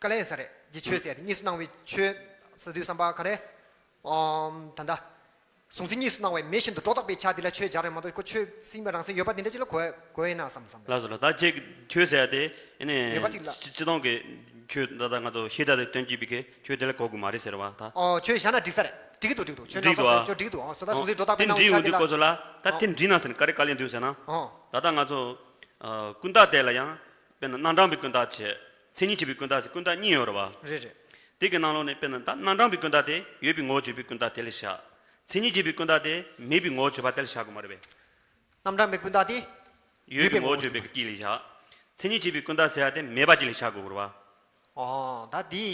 དཀའ་ལས་ས་རེད། དེ་ཁྱོད་ཟེར་ཡ་དེ་གཉིས་སུ་སྣང་བའི་ཁྱོད་ཟེར་དུས་བསམ་པ་ག་རེ། ཨམ། ད་ལྟ་གཟུང་འཛིན་གཉིས་སུ་སྣང་བའི་མེ་བཞིན་དུ་སྒྲོ་བཏགས་པའི་ཆ་འདི་ལ་ཆོས་སྦྱར་ཡང་མ་གཏོགས་ཁོ་ཆོས་སྲིད་པའི་རང་མཚན་ཡོད་པ་དེ་འདྲ་ཅིག་ལ་གོ་གོ་ཡིན་ན་བསམ་བསམ། ལགས་སོ་ལགས། ད་ཁྱེད་ཆོས་ཟེར་ཡ་དེ་ཨ་ནི་ཡོད་པ་ཅིག་ལ། སྤྱི་སྤྱི་སྟོང་གི་ཆོས་ད་ལྟ་ང་ཚོ་ཤེས་བྱ་དེ་སྟོན་གྱི་པའི་གི་ཆོས་དེ་ལ་གོ་དགོས་མ་རེད་ཟེར་བ་ད། ཨོ་ཆོས་བཞག་ན་འགྲིག་ས་རེད། འགྲིག་གི་འདུག་འགྲིག་འདུག་ཆོས་འགྲིག་འདུག་ཨ། ཆོས་འགྲིག་འདུག་ཨ། སོ་ད་གཟུང་འཛིན་སྒྲོ་བཏགས་པའི་སྣང་བའི་ཆ་དེ་ལ། དེ་འགྲིག་འོ་དེ་འགྲིག་འདུག་ཨ། སོ་ད་གཟུང་འཛིན་སྒྲོ་བཏགས་པའི་སྣང་བའི་ཆ་དེ་ལ། དེ་འགྲིག་ན་ཟེར་ནས་ག་རེ་དཀའ་ལས་འདུག་ཟེར་ན། ཨོ། ད་ལྟ་ང་ཚོ་ཨ་ཀུན་བརྟགས་དེ་ལ་ཡང་དཔེར་ན་རྣམ་གྲངས་པའི་ཀུན་བརྟགས་བྱས། མཚན་ཉིད་བྱེད་པའི་ཀུན་བརྟགས་ཟེར་ཀུན་བརྟགས་གཉིས་ཡོད་རེད་བ། རེད་རེད། དེ་གི་ནང་ལོགས་ནས་དཔེར་ན་ད་རྣམ་གྲངས་པའི་ཀུན་བརྟགས་དེ་ཡོད་པའི་ངོ་བོ་བརྗོད་པའི་ཀུན་བརྟགས་དེ་ལ་བཞག་མཚན་ཉིད་བྱེད་པའི་ཀུན་བརྟགས་དེ་མེད་པའི་ངོ་བོ་བརྗོད་པ་དེ་ལ་བཞག་དགོས་མ་རེད་པས། རྣམ་གྲངས་པའི་ཀུན་བརྟགས་དེ་ཡོད་པའི་ངོ་བོ་བརྗོད་པའི་དཀྱིལ་ལ་བཞག་མཚན་ཉིད་བྱེད་པའི་ཀུན་བརྟགས་ཟེར་ཡ་དེ་མེད་པ་དཀྱིལ་ལ་བཞག་དགོས་རེད་བ། ཨོ་ད་དེ།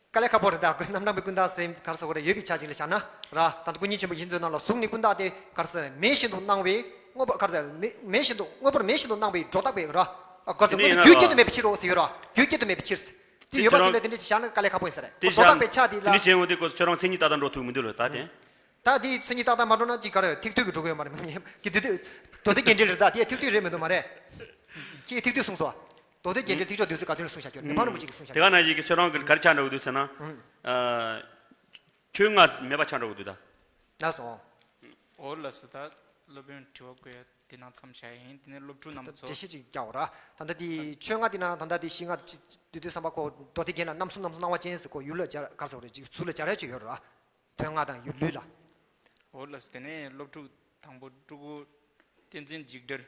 དཀའ་ལས་ཁག་པོ་རེད་ད། རྣམ་གྲངས་པའི་ཀུན་བརྟགས་ཟེར་ག་རེ་ཟེར་དགོས་རེད། ཡོད་པའི་ཆ་ཅིག་ལ་བཞག་ན་ར། ད་ལྟ་སྐུ་ཉིད་ཆེན་པོ་ཡིན་ཚོད་ནང་ལ་གཟུགས་ནི་ཀུན་བརྟགས་དེ་ག་རེ་ཟེར་མེ་བཞིན་དུ་སྣང་བའི་དངོས་པོ་ག་རེ་ཟེར་མེ་མེ་བཞིན་དུ་དངོས་པོར་མེ་བཞིན་དུ་སྣང་བའི་སྒྲོ་བཏགས་པའི་ར། ཨ་ག་རེ་ཟེར་དངོས་པོ་རྒྱུ་སྐྱེད་དུ་མེད་པའི་ཕྱིར་རོ་ཟེར་ཡོད་ར། རྒྱུ་སྐྱེད་དུ་མེད་པའི་ཕྱིར། དེ་ཡོད་པ་དེ་ལ་དེ་འདྲ་ཅིག་བཞག་ན་དཀའ་ལས་ཁག་པོ་ཡིན་ས་རེད། དེ་སྒྲོ་བཏགས་པའི་ཆ་དེ་ལ། དེ་ནི་བྱས་འོང་དུས་ཁོ་ཁྱོད་རང་མཚན་ཉིད་ཏག་ཏག་འགྲོ་ཐུབ་མི་འདུག་ལ་ད་དེ། ད་དེ་མཚན་ཉིད་ཏག་ཏག་མ་འགྲོ་ན་ཅིག་ག་རེ་ཐིག་ཐིག་གི་འགྲོ་གི་ཡོད་མ་རེད། མི་ཉན་གི་དེ་དེ་མདོ་སྡེ་རྒྱན་འགྲེལ་རེད་ད། དེ་ཐིག་ཐིག་རེད་མི་འདུག་མ་རེད། ཁྱེད་ཐིག་ཐིག་གསུངས་སོ། མདོ་སྡེ་རྒྱན་འགྲེལ་ཐིག་ཕྱོགས་འདུས་སུ་ག་དོན་ལ་གསུངས་བཞག་རྒྱུ་ནི་ཕ་རིན་པོ་ཆེ་གིས་གསུངས་བཞག་དེ་ག་ན་ཡི་གེ་ཁྱོད་རང་གི་ག་རེ་ཆགས་འགྲོ་གི་འདུག་ཟེར་ན། ཨུང་། ཨ། ཆོས་ལྔ་མེད་པ་ཆགས་འགྲོ་གི་འདུག་ད། ལགས་སོ། འོ་ལགས་སོ། ད་སློབ་དཔོན་དྲི་བ་བཀོད་ཡ་དེ་ནང་མཚམས་བཞག་ཡ་ཡིན། དེ་ནས་སློབ་ཕྲུག་རྣམ་པ་ཚོ། འགྲེལ་བཤད་ཅིག་རྒྱག་འོ་ར། ད་ལྟ་དེ་ཆོས་ལྔ་དེ་ན་ད་ལྟ་དེ་བཞི་ལྔ་བསྡུས་དུས་བསམ་པ་ཁོ་མདོ་སྡེ་རྒྱན་ལ་རྣམ་གསུམ་རྣམ་གསུམ་སྣང་བ་ཅན་ཟེར་ཁོ་ཡུལ་ལ་སྦྱར་ག་རེ་ཟེར་རེད། ཅིག་ཚུལ་ལ་སྦྱར་ཡ་ཅིག་ཡོད་ར། དོན་ལྔ་དང་ཡུལ་ལུས་ལ། འོ་ལགས་སོ། དེ་ནས་སློབ་ཕྲུག་དང་པོ་ཕྲུ་གུ་བསྟན་འཛིན་འཇིགས་བྲལ།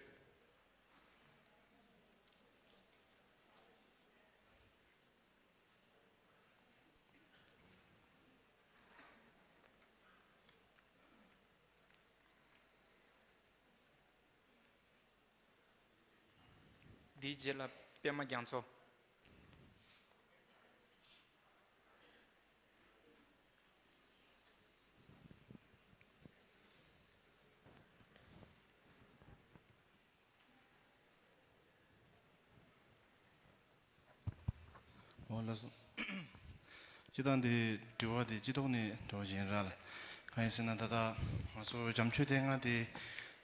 འདིའི་རྗེས་ལ་པད་མ་རྒྱ་མཚོ། འོ་ལགས་སོ། སྤྱིར་བཏང་འདི་དྲི་བ་འདི་སྤྱི་ཐོག་ནས་འགྲོ་བཞིན་ར་ལ། གང་ཡིན་ཟེར་ན་ད་ལྟ་ང་ཚོ་བྱམས་ཆོས་སྡེ་ལྔ་དེ་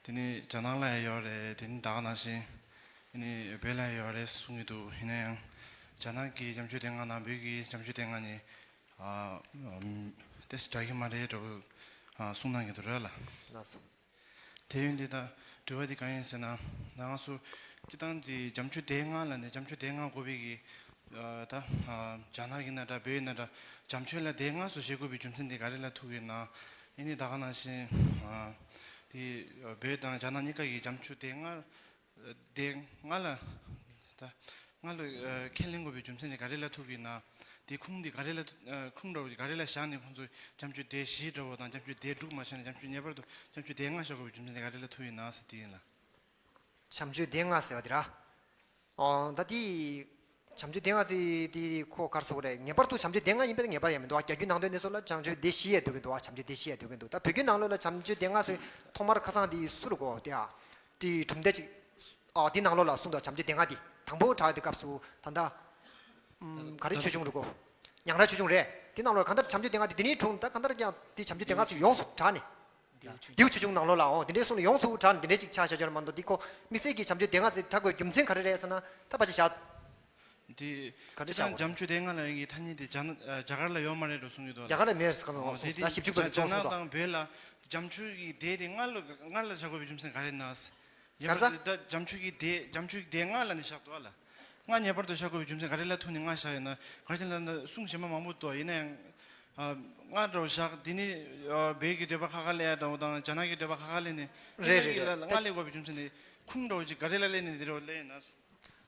དེ་ནི་རྒྱ་ནག་ལ་ཡང་ཡོད་རེད། དེ་ནི་ད་ག་ནང་བཞིན་དེ་ནི་བོད་ལ་ཡང་ཡོད་རེད་གསུང་གི་འདུག་ཡིན་ན་ཡང་རྒྱ་ནག་གི་བྱམས་ཆོས་སྡེ་ལྔ་དང་བོད་ཀྱི་བྱམས་ཆོས་སྡེ་ལྔ་ནི་ཨ་ཏོག་ཙམ་འདྲ་གི་མ་རེད་འགྲོ་གསུང་གནང་གི་འདུག་ར་ལ། ལགས་སོ། དེ་ཡིན་དུས་ད་དྲི་བ་འདི་གང་ཡིན་ཟེར་ན། ད་ང་ཚོ་སྤྱིར་བཏང་འདི་བྱམས་ཆོས་སྡེ་ལྔ་ལ་ནི་བྱམས་ཆོས་སྡེ་ལྔ་དགོས་པའི་གི་ཨ་ད་ཨ་རྒྱ་ནག་ཡིན་ན་འདྲ་བོད་ཡིན་ན་འདྲ་བྱམས་ཆོས་ལ་སྡེ་ལྔ་སུ་ཞེས་དགོས་པའི་རྒྱུ་མཚན་འདི་ག་རེ་ལ་ཐུག་ཡོད་ན། ཡིན་ནི་ད་ག་ནང་བཞིན་ཨ་འདི་བོད་དང་རྒྱ་ནག་གཉིས་ཀ་གི་བྱམས་ཆོས་སྡེ་ལྔ་སྡེ་ལྔ་ལ་ད་ལྔ་ལ་ཨ་ཁས་ལེན་དགོས་པའི་རྒྱུ་མཚན་འདི་ག་རེ་ལ་ཐུག་ཡོད་ན། དེ་ཁུངས་འདི་ག་རེ་ལ་ཨ་ཁུངས་འདྲ་བོ་ག་རེ་ལ་བཞག་ནས་ཁོང་ཚོས་བྱམས་ཆོས་སྡེ་བཞི་འདྲ་བོ་དང་བྱམས་ཆོས་སྡེ་དྲུག་མ་བཞག་ནས་བྱམས་ཆོས་ངེས་པར་དུ་བྱམས་ཆོས་སྡེ་ལྔ་བཞག་དགོས་པའི་རྒྱུ་མཚན་དེ་ག་རེ་ལ་ཐུག་ཡིན་ན་ཟེར་དེ་ཡིན་ལ། བྱམས་ཆོས་སྡེ་ལྔ་ཟེར་བ་དེ་ར། ཨོ་ད་དེ། བྱམས་ཆོས་སྡེ་ལྔ་ཟེར་དེ་ཁོ་ག་རེ་ཟེར་དགོས་རེད། ངེས་པར་དུ་བྱམས་ཆོས་སྡེ་ལྔ་ཡིན་པའི་ངེས་པ་ཡང་མི་འདུག་ཨ། རྒྱ་རྒྱུད་ནང་དོན་དེ་ཚོ་ལ་བྱམས་ཆོས་སྡེ་བཞི་ཡས་འདུག་གི་འདུག་ཨ། བྱམས་ཆོས་སྡེ་བཞི་ཡས་འདུག་གི་འདུག་ད་བོད་བརྒྱུད་ནང་ལོགས་ལ་བྱམས་ཆོས་སྡེ་ལྔ་ཟེར་ཐོག་མར་ཁ་སང་དེ་སུ་རུ་གོ་དེ་ཨ། དེ་གྲུབ་འབྲས་ཅིག་ཨ་དེ་ནང་ལོགས་ལ་གསུངས་འདུག་བྱམས་ཆོས་སྡེ་ལྔ་དེ་དང་པོ་གྲགས་དེ་སྐབས་སུ་ད་ལྟ། ཨམ། ག་རེ་ཆོས་འབྱུང་རེད་གོ། ཉང་རལ་ཆོས་འབྱུང་རེད། དེ་ནང་ལོགས་གང་ལྟར་བྱམས་ཆོས་སྡེ་ལྔ་དེ་དེ་ནས་དྲུང་ད་གང་ལྟར་ཀྱང་དེ་བྱམས་ཆོས་སྡེ་ལྔ་ཚོས་ཡོངས་སུ་གྲགས་ནས། ལྡེའུ་ཆོས་འབྱུང་། ལྡེའུ་ཆོས་འབྱུང་ནང་ལོགས་ལ་འོང་དེ་འདྲའི་གསུང་ནས་ཡོངས་སུ་གྲགས་ནས་དེ་འདྲའི་ཅིག་ཆགས་བཞག་རྒྱུ་རེད་མ་གཏོགས་དེ་ཁོ་དམིགས་བསལ་གྱི་བྱམས་ཆོས་སྡེ་ལྔ་ཚོས་གྲགས་དགོས་རྒྱུ་མཚན་ག་རེ་རེད་ཟེར་ན་ད་ཕལ་ཆེར་བཞག་དེ་ག་འདྲ་ཆགས་དགོས་རེད། བྱམས་ཆོས་སྡེ་ལྔ་ལ་ཡོང་གི་ཐ་སྙད་དེ་རྒྱ་ནག་རྒྱ་གར་ལ་ཡོད་མ་རེད་འགྲོ་གསུང་གི་འདུག་རྒྱ་གར་ལ་མེད་ཟེར་ག་ཚོད་འོ་གསུངས་སོང་། ད་ཞིབ་འཇུག་པ་རྒྱ་ཚོ་གསུངས་སོང་། རྒྱ་ནག་དང་བོད་ལ་བྱམས་ཆོས་ཀྱི་སྡེ་དེ་སྔར་ལ་སྔར་ལ་བཞག་དགོས་པའི་རྒྱུ་མཚན་ག་རེ་ན། ག་རེ་ཟེར། ད་བྱམས་ཆོས་ཀྱི་སྡེ་བྱམས་ཆོས་ཀྱི་སྡེ་ལྔ་ལ་ནི་བཞག་འདུག་ཨ་ལ། ལྔ་ངེས་པར་དུ་བཞག་དགོས་པའི་རྒྱུ་མཚན་ག་རེ་ལ་ཐུག་ནས་ལྔ་བཞག་ཡོད་ན། ག་རེ་ལ་ན་གསུང་གཞན་པ་མང་པོ་འདུག་ཡིན་ན་ཡང་། ཨ། ལྔ་འདྲ་བོ་བཞག་འདི་ནི་ཨ་བོད་ཀྱི་འདོད་པ་ཁ་ཁ་ལེན་ཡ་འདྲ་བོ་དང་རྒྱ་ནག་གི་འདོད་པ་ཁ་ཁ་ལེན་ནས། རེད་རེད་རེད། ལྔ་ལེན་དགོས་པའི་རྒྱུ་མཚན་ནི་ཁུངས་འདྲ་བོ་ཅིག་ག་རེ་ལ་ལེན་ནས་འདི་རུ་ལེན་ཡིན་ན།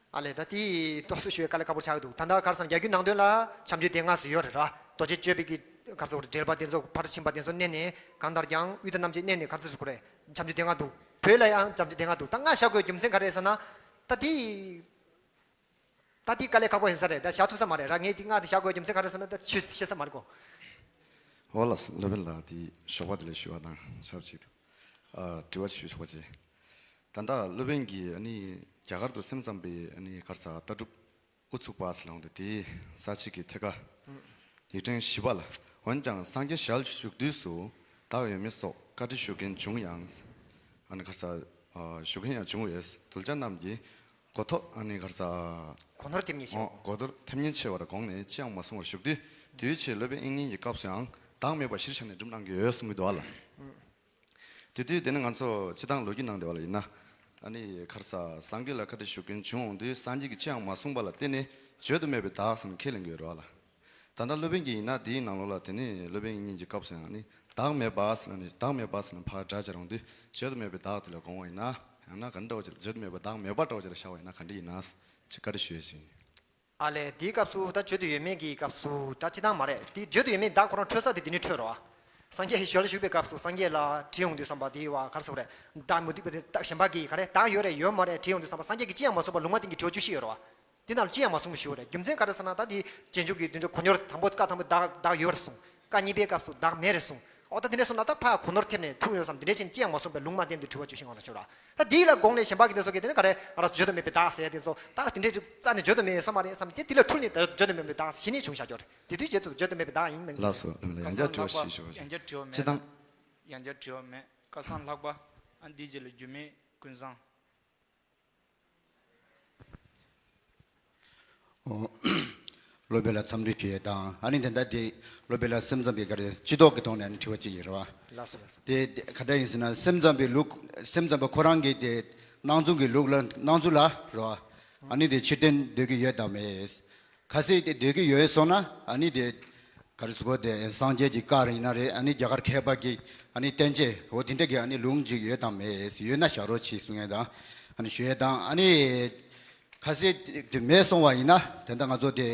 ཨ་ལས་ད་དེ་ཏོག་ཙམ་ཞུ་བའི་དཀའ་ལས་ཁག་པོ་ཆགས་ཀྱི་འདུག་ད་ལྟ་ག་རེ་ཟེར་ན་རྒྱ་རྒྱུད་ནང་དོན་ལ་བྱམས་ཆོས་སྡེ་ལྔ་ཟེར་ཡོད་རེད་ར། རྡོ་རྗེ་གཅོད་པའི་གི་ག་རེ་ཟེར་དགོས་རེད། འགྲེལ་པ་དེ་ཚོ་ཕར་ཕྱིན་པ་དེ་ཚོ་བསྣན་ནས་གང་ལྟར་ཀྱང་དབུས་དང་རྣམ་འབྱེད་བསྣན་ནས་ག་རེ་ཟེར་དགོས་རེད། བྱམས་ཆོས་སྡེ་ལྔ་འདུག་བོད་ལ་ཡང་བྱམས་ཆོས་སྡེ་ལྔ་འདུག་ད་ལྔ་བཞག་དགོས་རྒྱུ་མཚན་ག་རེ་རེད་ཟེར་ན། ད་དེ། ད་དེ་དཀའ་ལས་ཁག་པོ་ཡིན་ས་རེད། ད་བཞག་ཐུབ་ས་མ་རེད་ར། ངས་དེ་ལྔ་དེ་བཞག་དགོས་རྒྱུ་མཚན་ག་རེ་ཟེར་ན་ད་ཆོས་ཤེས་ས་མ་རེད་གོ། འོ་ལགས་སོ། སློབ་དཔོན་ལགས་དེ་ཞོགས་པ་དེ་ལ་ཞུ་བ་དང་ཞབས་ཅིག་ཏུ། ཨ་དྲི་བ་ཞུ་ཆོག་པ་བྱེད། ད་ལྟ་སློབ་དཔོན་གྱིས་ཨ་ནི་རྒྱ་གར་དུ་སེམས་ཙམ་པའི་ཨ་ནི་ག་རེ་ཟེར་ལྟ་གྲུབ་ཨུ་ཚུགས་པ་ཟེར་ལངས་ཏེ་དེའི་ས་བཅད་ཀྱི་ཐད་ཀ། ཡིག་ཕྲེང་བཞི་པ་ལ། འོན་ཀྱང་སངས་རྒྱས་ཞལ་བཞུགས་དུས་སུ་བདག་ཡོད་མེད་སོགས་བཀའ་འདྲི་ཞུ་མཁན་བྱུང་ཡང་། ཨ་ནི་ག་རེ་ཟེར་ཨ་ཞུ་མཁན་ཡང་བྱུང་བས་གདུལ་བྱ་རྣམས་ཀྱིས་གོ་ཐོབ་ཨ་ནི་ག་རེ་ཟེར་གོ་ནོར་ཐེབས་ཉེན་ཆེ་བ། ཨོ་གོ་ནོར་ཐེབས་ཉེན་ཆེ་བར་དགོངས་ནས་ཅི་ཡང་མ་གསུང་བར་བཞུགས་དུས་དུས་ཕྱིས་སློབ་དཔོན་དབྱིག་གཉེན་གྱི་སྐབས་སུའང་ བདག་མེད་པ་གཞིར་བཞག་ནས་སྒྲུབ་གནང་གི་ཡོད་གསུང་གི་འདུག་བ་ལ། དེ་དུས་དེ་ནི་ང་ཚོ་སྤྱིར་བཏང་ལོ་རྒྱུས་ནང་དེ་བ་ལ་ཡིན་ན། ཨ་ནི་ཁར་ས་སངས་རྒྱས་ལ་བཀའ་དྲིན་ཞུ་མཁན་བྱུང་འོང་དུས་སངས་རྒྱས་ཀྱིས་ཅི་ཡང་མ་གསུངས་པ་ལ་བརྟེན་ནས་བརྗོད་དུ་མེད་པའི་བདག་ཟེར་ནས་ཁས་ལེན་གྱི་ཡོད་རེད་བ་ལ། ད་ལྟ་སློབ་དཔོན་གྱིས་ཡིན་ན་དེའི་ནང་ལོགས་ལ་དེ་ནི་སློབ་དཔོན་གཉིས་ཀྱི་སྐབས་སུ་ཡང་ནི་བདག་མེད་པ་ཟེར་ནས་བདག་མེད་པ་ཟེར་ནས་ཕར་སྒྲ་སྦྱར་འོང་དུས་བརྗོད་དུ་མེད་པའི་བདག་དེ་ལ་དགོངས་པ་ཡིན་ན། ཡང་ན་ག་འདྲ་བ་ཅིག་ལ་བརྗོད་དུ་མེད་པའི་བདག་མེད་པ་འདྲ་བ་ཅིག་ལ་བཞག་པ་ཡིན་ན་ག་འདྲ་ཡིན་ན་ཅིག་བཀའ་འདྲི་ཞུ་ཡས་ཤིང་། ཨ་ལས་དེའི་སྐབས་སུ་ད་བརྗོད་དུ་ཡོད་མེད་ཀྱི་སྐབས་སུ་ད་སྤྱིར་བཏང་མ་རེད། དེ་བརྗོད་དུ་ཡོད་མེད་བདག་ཁོ་རང་འཕྲོད་ས་དེ་དེ་ནས་འཕྲོད་རོ། སངས་རྒྱས་ཞལ་ལ་བཞུགས་པའི་སྐབས་སུ་སངས་རྒྱས་ལ་དྲིས་ཡོང་དུས་བསམ་པ་དེ་བ་ག་རེ་ཟེར་དགོས་རེད། བདག་མུ་སྟེགས་པ་དེ་བདག་གཞན་པ་གིས་ག་རེ་བདག་ཡོད་རེད་ཡོད་མ་རེད་དྲིས་ཡོང་དུས་བསམ་པ་སངས་རྒྱས་ཀྱིས་ཅི་ཡང་མ་གསུངས་པར་ལུང་མ་བསྟན་གྱི་དྲི་བ་བཅུ་བཞི་ཡོད་རོ། དེ་ནང་ལ་ཅི་ཡང་མ་གསུངས་པ་ཞུ་བ་རེད། རྒྱུ་མཚན་ག་རེ་ཟེར་ན་ད་དེ་རྗེས་འཇུག་གི་དོན་གྲུབ་གོ་ནོར་དང་པོ་བཀའ་དང་པོ་བདག་བདག་ཡོད་རེད་གསུངས། བཀའ་གཉིས་པའི་སྐབས་སུ་བདག་མེད་རེད་གསུངས། འོ་ད་དེ་འདྲ་སོང་ན་ད་ཕ་གོ་ནོར་ཐེབས་ནས་འཁྲུག་ཡོང་བསམ་དེ་འདྲ་ཕྱིན་ཅི་ཡང་མ་གསུངས་པའི་ལུང་མ་བསྟན་དུ་དྲི་བ་བཅུ་བཞི་སྔོན་ལ་ཤོར་ར། ད་དེ་ལ་དགོངས་ནས་གཞན་པ་གི་དེ་ཚོ་གི་དེ་ནི་ག་རེ་ང་རང་བརྗོད་དུ་མེད་པའི་བདག་ཟེར་ཡ་དེ་ཚོ་ད་དེ་འདྲའི་རྩ་ནས་བརྗོད་དུ་མེད་ཡོད་ས་མ་རེད་བསམ་དེ་དེ་ལ་འཁྲུལ་ནས་ད་བརྗོད་དུ་མེད་པའི་བདག་གཞི་ནས་བྱུང་བཞག་ཀྱོ་རེད། དེ་དུས་བརྗོད་དུ་བརྗོད་དུ་མེད་པའི་བདག་ཡིན་མིན་ལགས་སོ། ཡང་བསྐྱར་དྲི་བ་ཞིག་ཞུ་བ་ཡང་བསྐྱར་དྲི་བ་མེད་ན། ཡང་བསྐྱར་དྲི་བ་མེད། སྐལ་བཟང་ལྷག་པ། ཨ་འདིའི་རྗེས་ལ་རྒྱུ་མེད་ཀུན་བཟང་། ཨོ། སློབ་དཔོན་ལ་འཚམས་འདྲི་ཞུ་ཡས་དང་ཨ་ནི་དེ་འདྲ་དེ་སློབ་དཔོན་ལ་སེམས་ཙམ་པའི་ག་རེ་སྤྱི་ལྡོག་གི་ཐོག་ནས་ཨ་ནི་དྲི་བ་གཅིག་ཡིན་རེད་བ། ལགས་སོ་ལགས་སོ། དེ་དེ་ག་འདྲ་ཡིན་ཟེར་ན་སེམས་ཙམ་པའི་ལུགས། སེམས་ཙམ་པ་ཁོ་རང་གི་དེ་སྣང་ཚུལ་གྱི་ལུགས་ལ་སྣང་ཚུལ་ལ་རེད་བ། ཨ་ནི་དེ་ཕྱིར་དོན་འདོད་ཀྱི་ཡོད་དམ་མེད། གལ་སྲིད་དེ་འདོད་ཀྱི་ཡོད་སོང་ན་ཨ་ནི་དེ་ག་རེ་ཟེར་དགོས་དེ་སངས་རྒྱས་ཀྱི་བཀའ་ཡིན་ན་རེད། ཨ་ནི་རྒྱ་གར་མཁས་པ་གི་ཨ་ནི་བསྟན་བཅོས་འོ་དེ་འདྲ་གི་ཨ་ནི་ལུང་ཅིག་ཡོད་དམ་མེད། ཡོད་ན་བཞག་རོགས་གྱིས་གསུང་ཡས་དང་ཨ་ནི་ཞུ་ཡས་དང་ཨ་ནི། ཁ་ཟས་དེ་མེད་སོང་བ་ཡིན་ན་དེ་འདྲ་ང་ཚོ་དེ་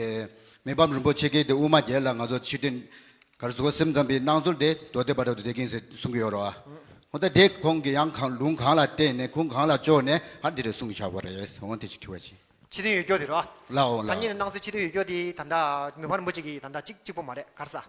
མི་ཕམ་རིན་པོ་ཆེ་གིས་དེ་དབུ་མ་བརྒྱད་ལ་ང་ཚོ་ཕྱིར་དོན་ག་རེ་ཟེར་དགོས་སེམས་ཙམ་པའི་སྣང་ཚུལ་དེ་མདོ་སྡེ་པ་འདྲ་དུ་བསྡད་ཀྱིན་ཟེར་གསུང་གི་ཡོད་རེད་བ། འོ་ད་དེ་ཁོང་གི་ཡང་གང་ལུང་གང་ལ་བརྟེན་ནས་ཁུངས་གང་ལ་ཕྱོགས་ནས་ཨ་འདི་འདྲ་གསུང་གི་བཞག་པ་རེད། འོ་དེ་ཅིག་དྲི་བ་ཅིག་ཕྱིར་དོན་ཡོད་རྒྱུ་དེ་རེད་བ། ལའོ་ལའོ། ཐ་སྙད་ནི་སྣང་ཚུལ་ཕྱིར་དོན་ཡོད་རྒྱུ་དེ་ད་ལྟ་མི་ཕམ་རིན་པོ་ཆེ་གིས་ད་ལྟ་གཅིག་གཅིག་པོ་མ་རེད་ག་རེ་ཟེར།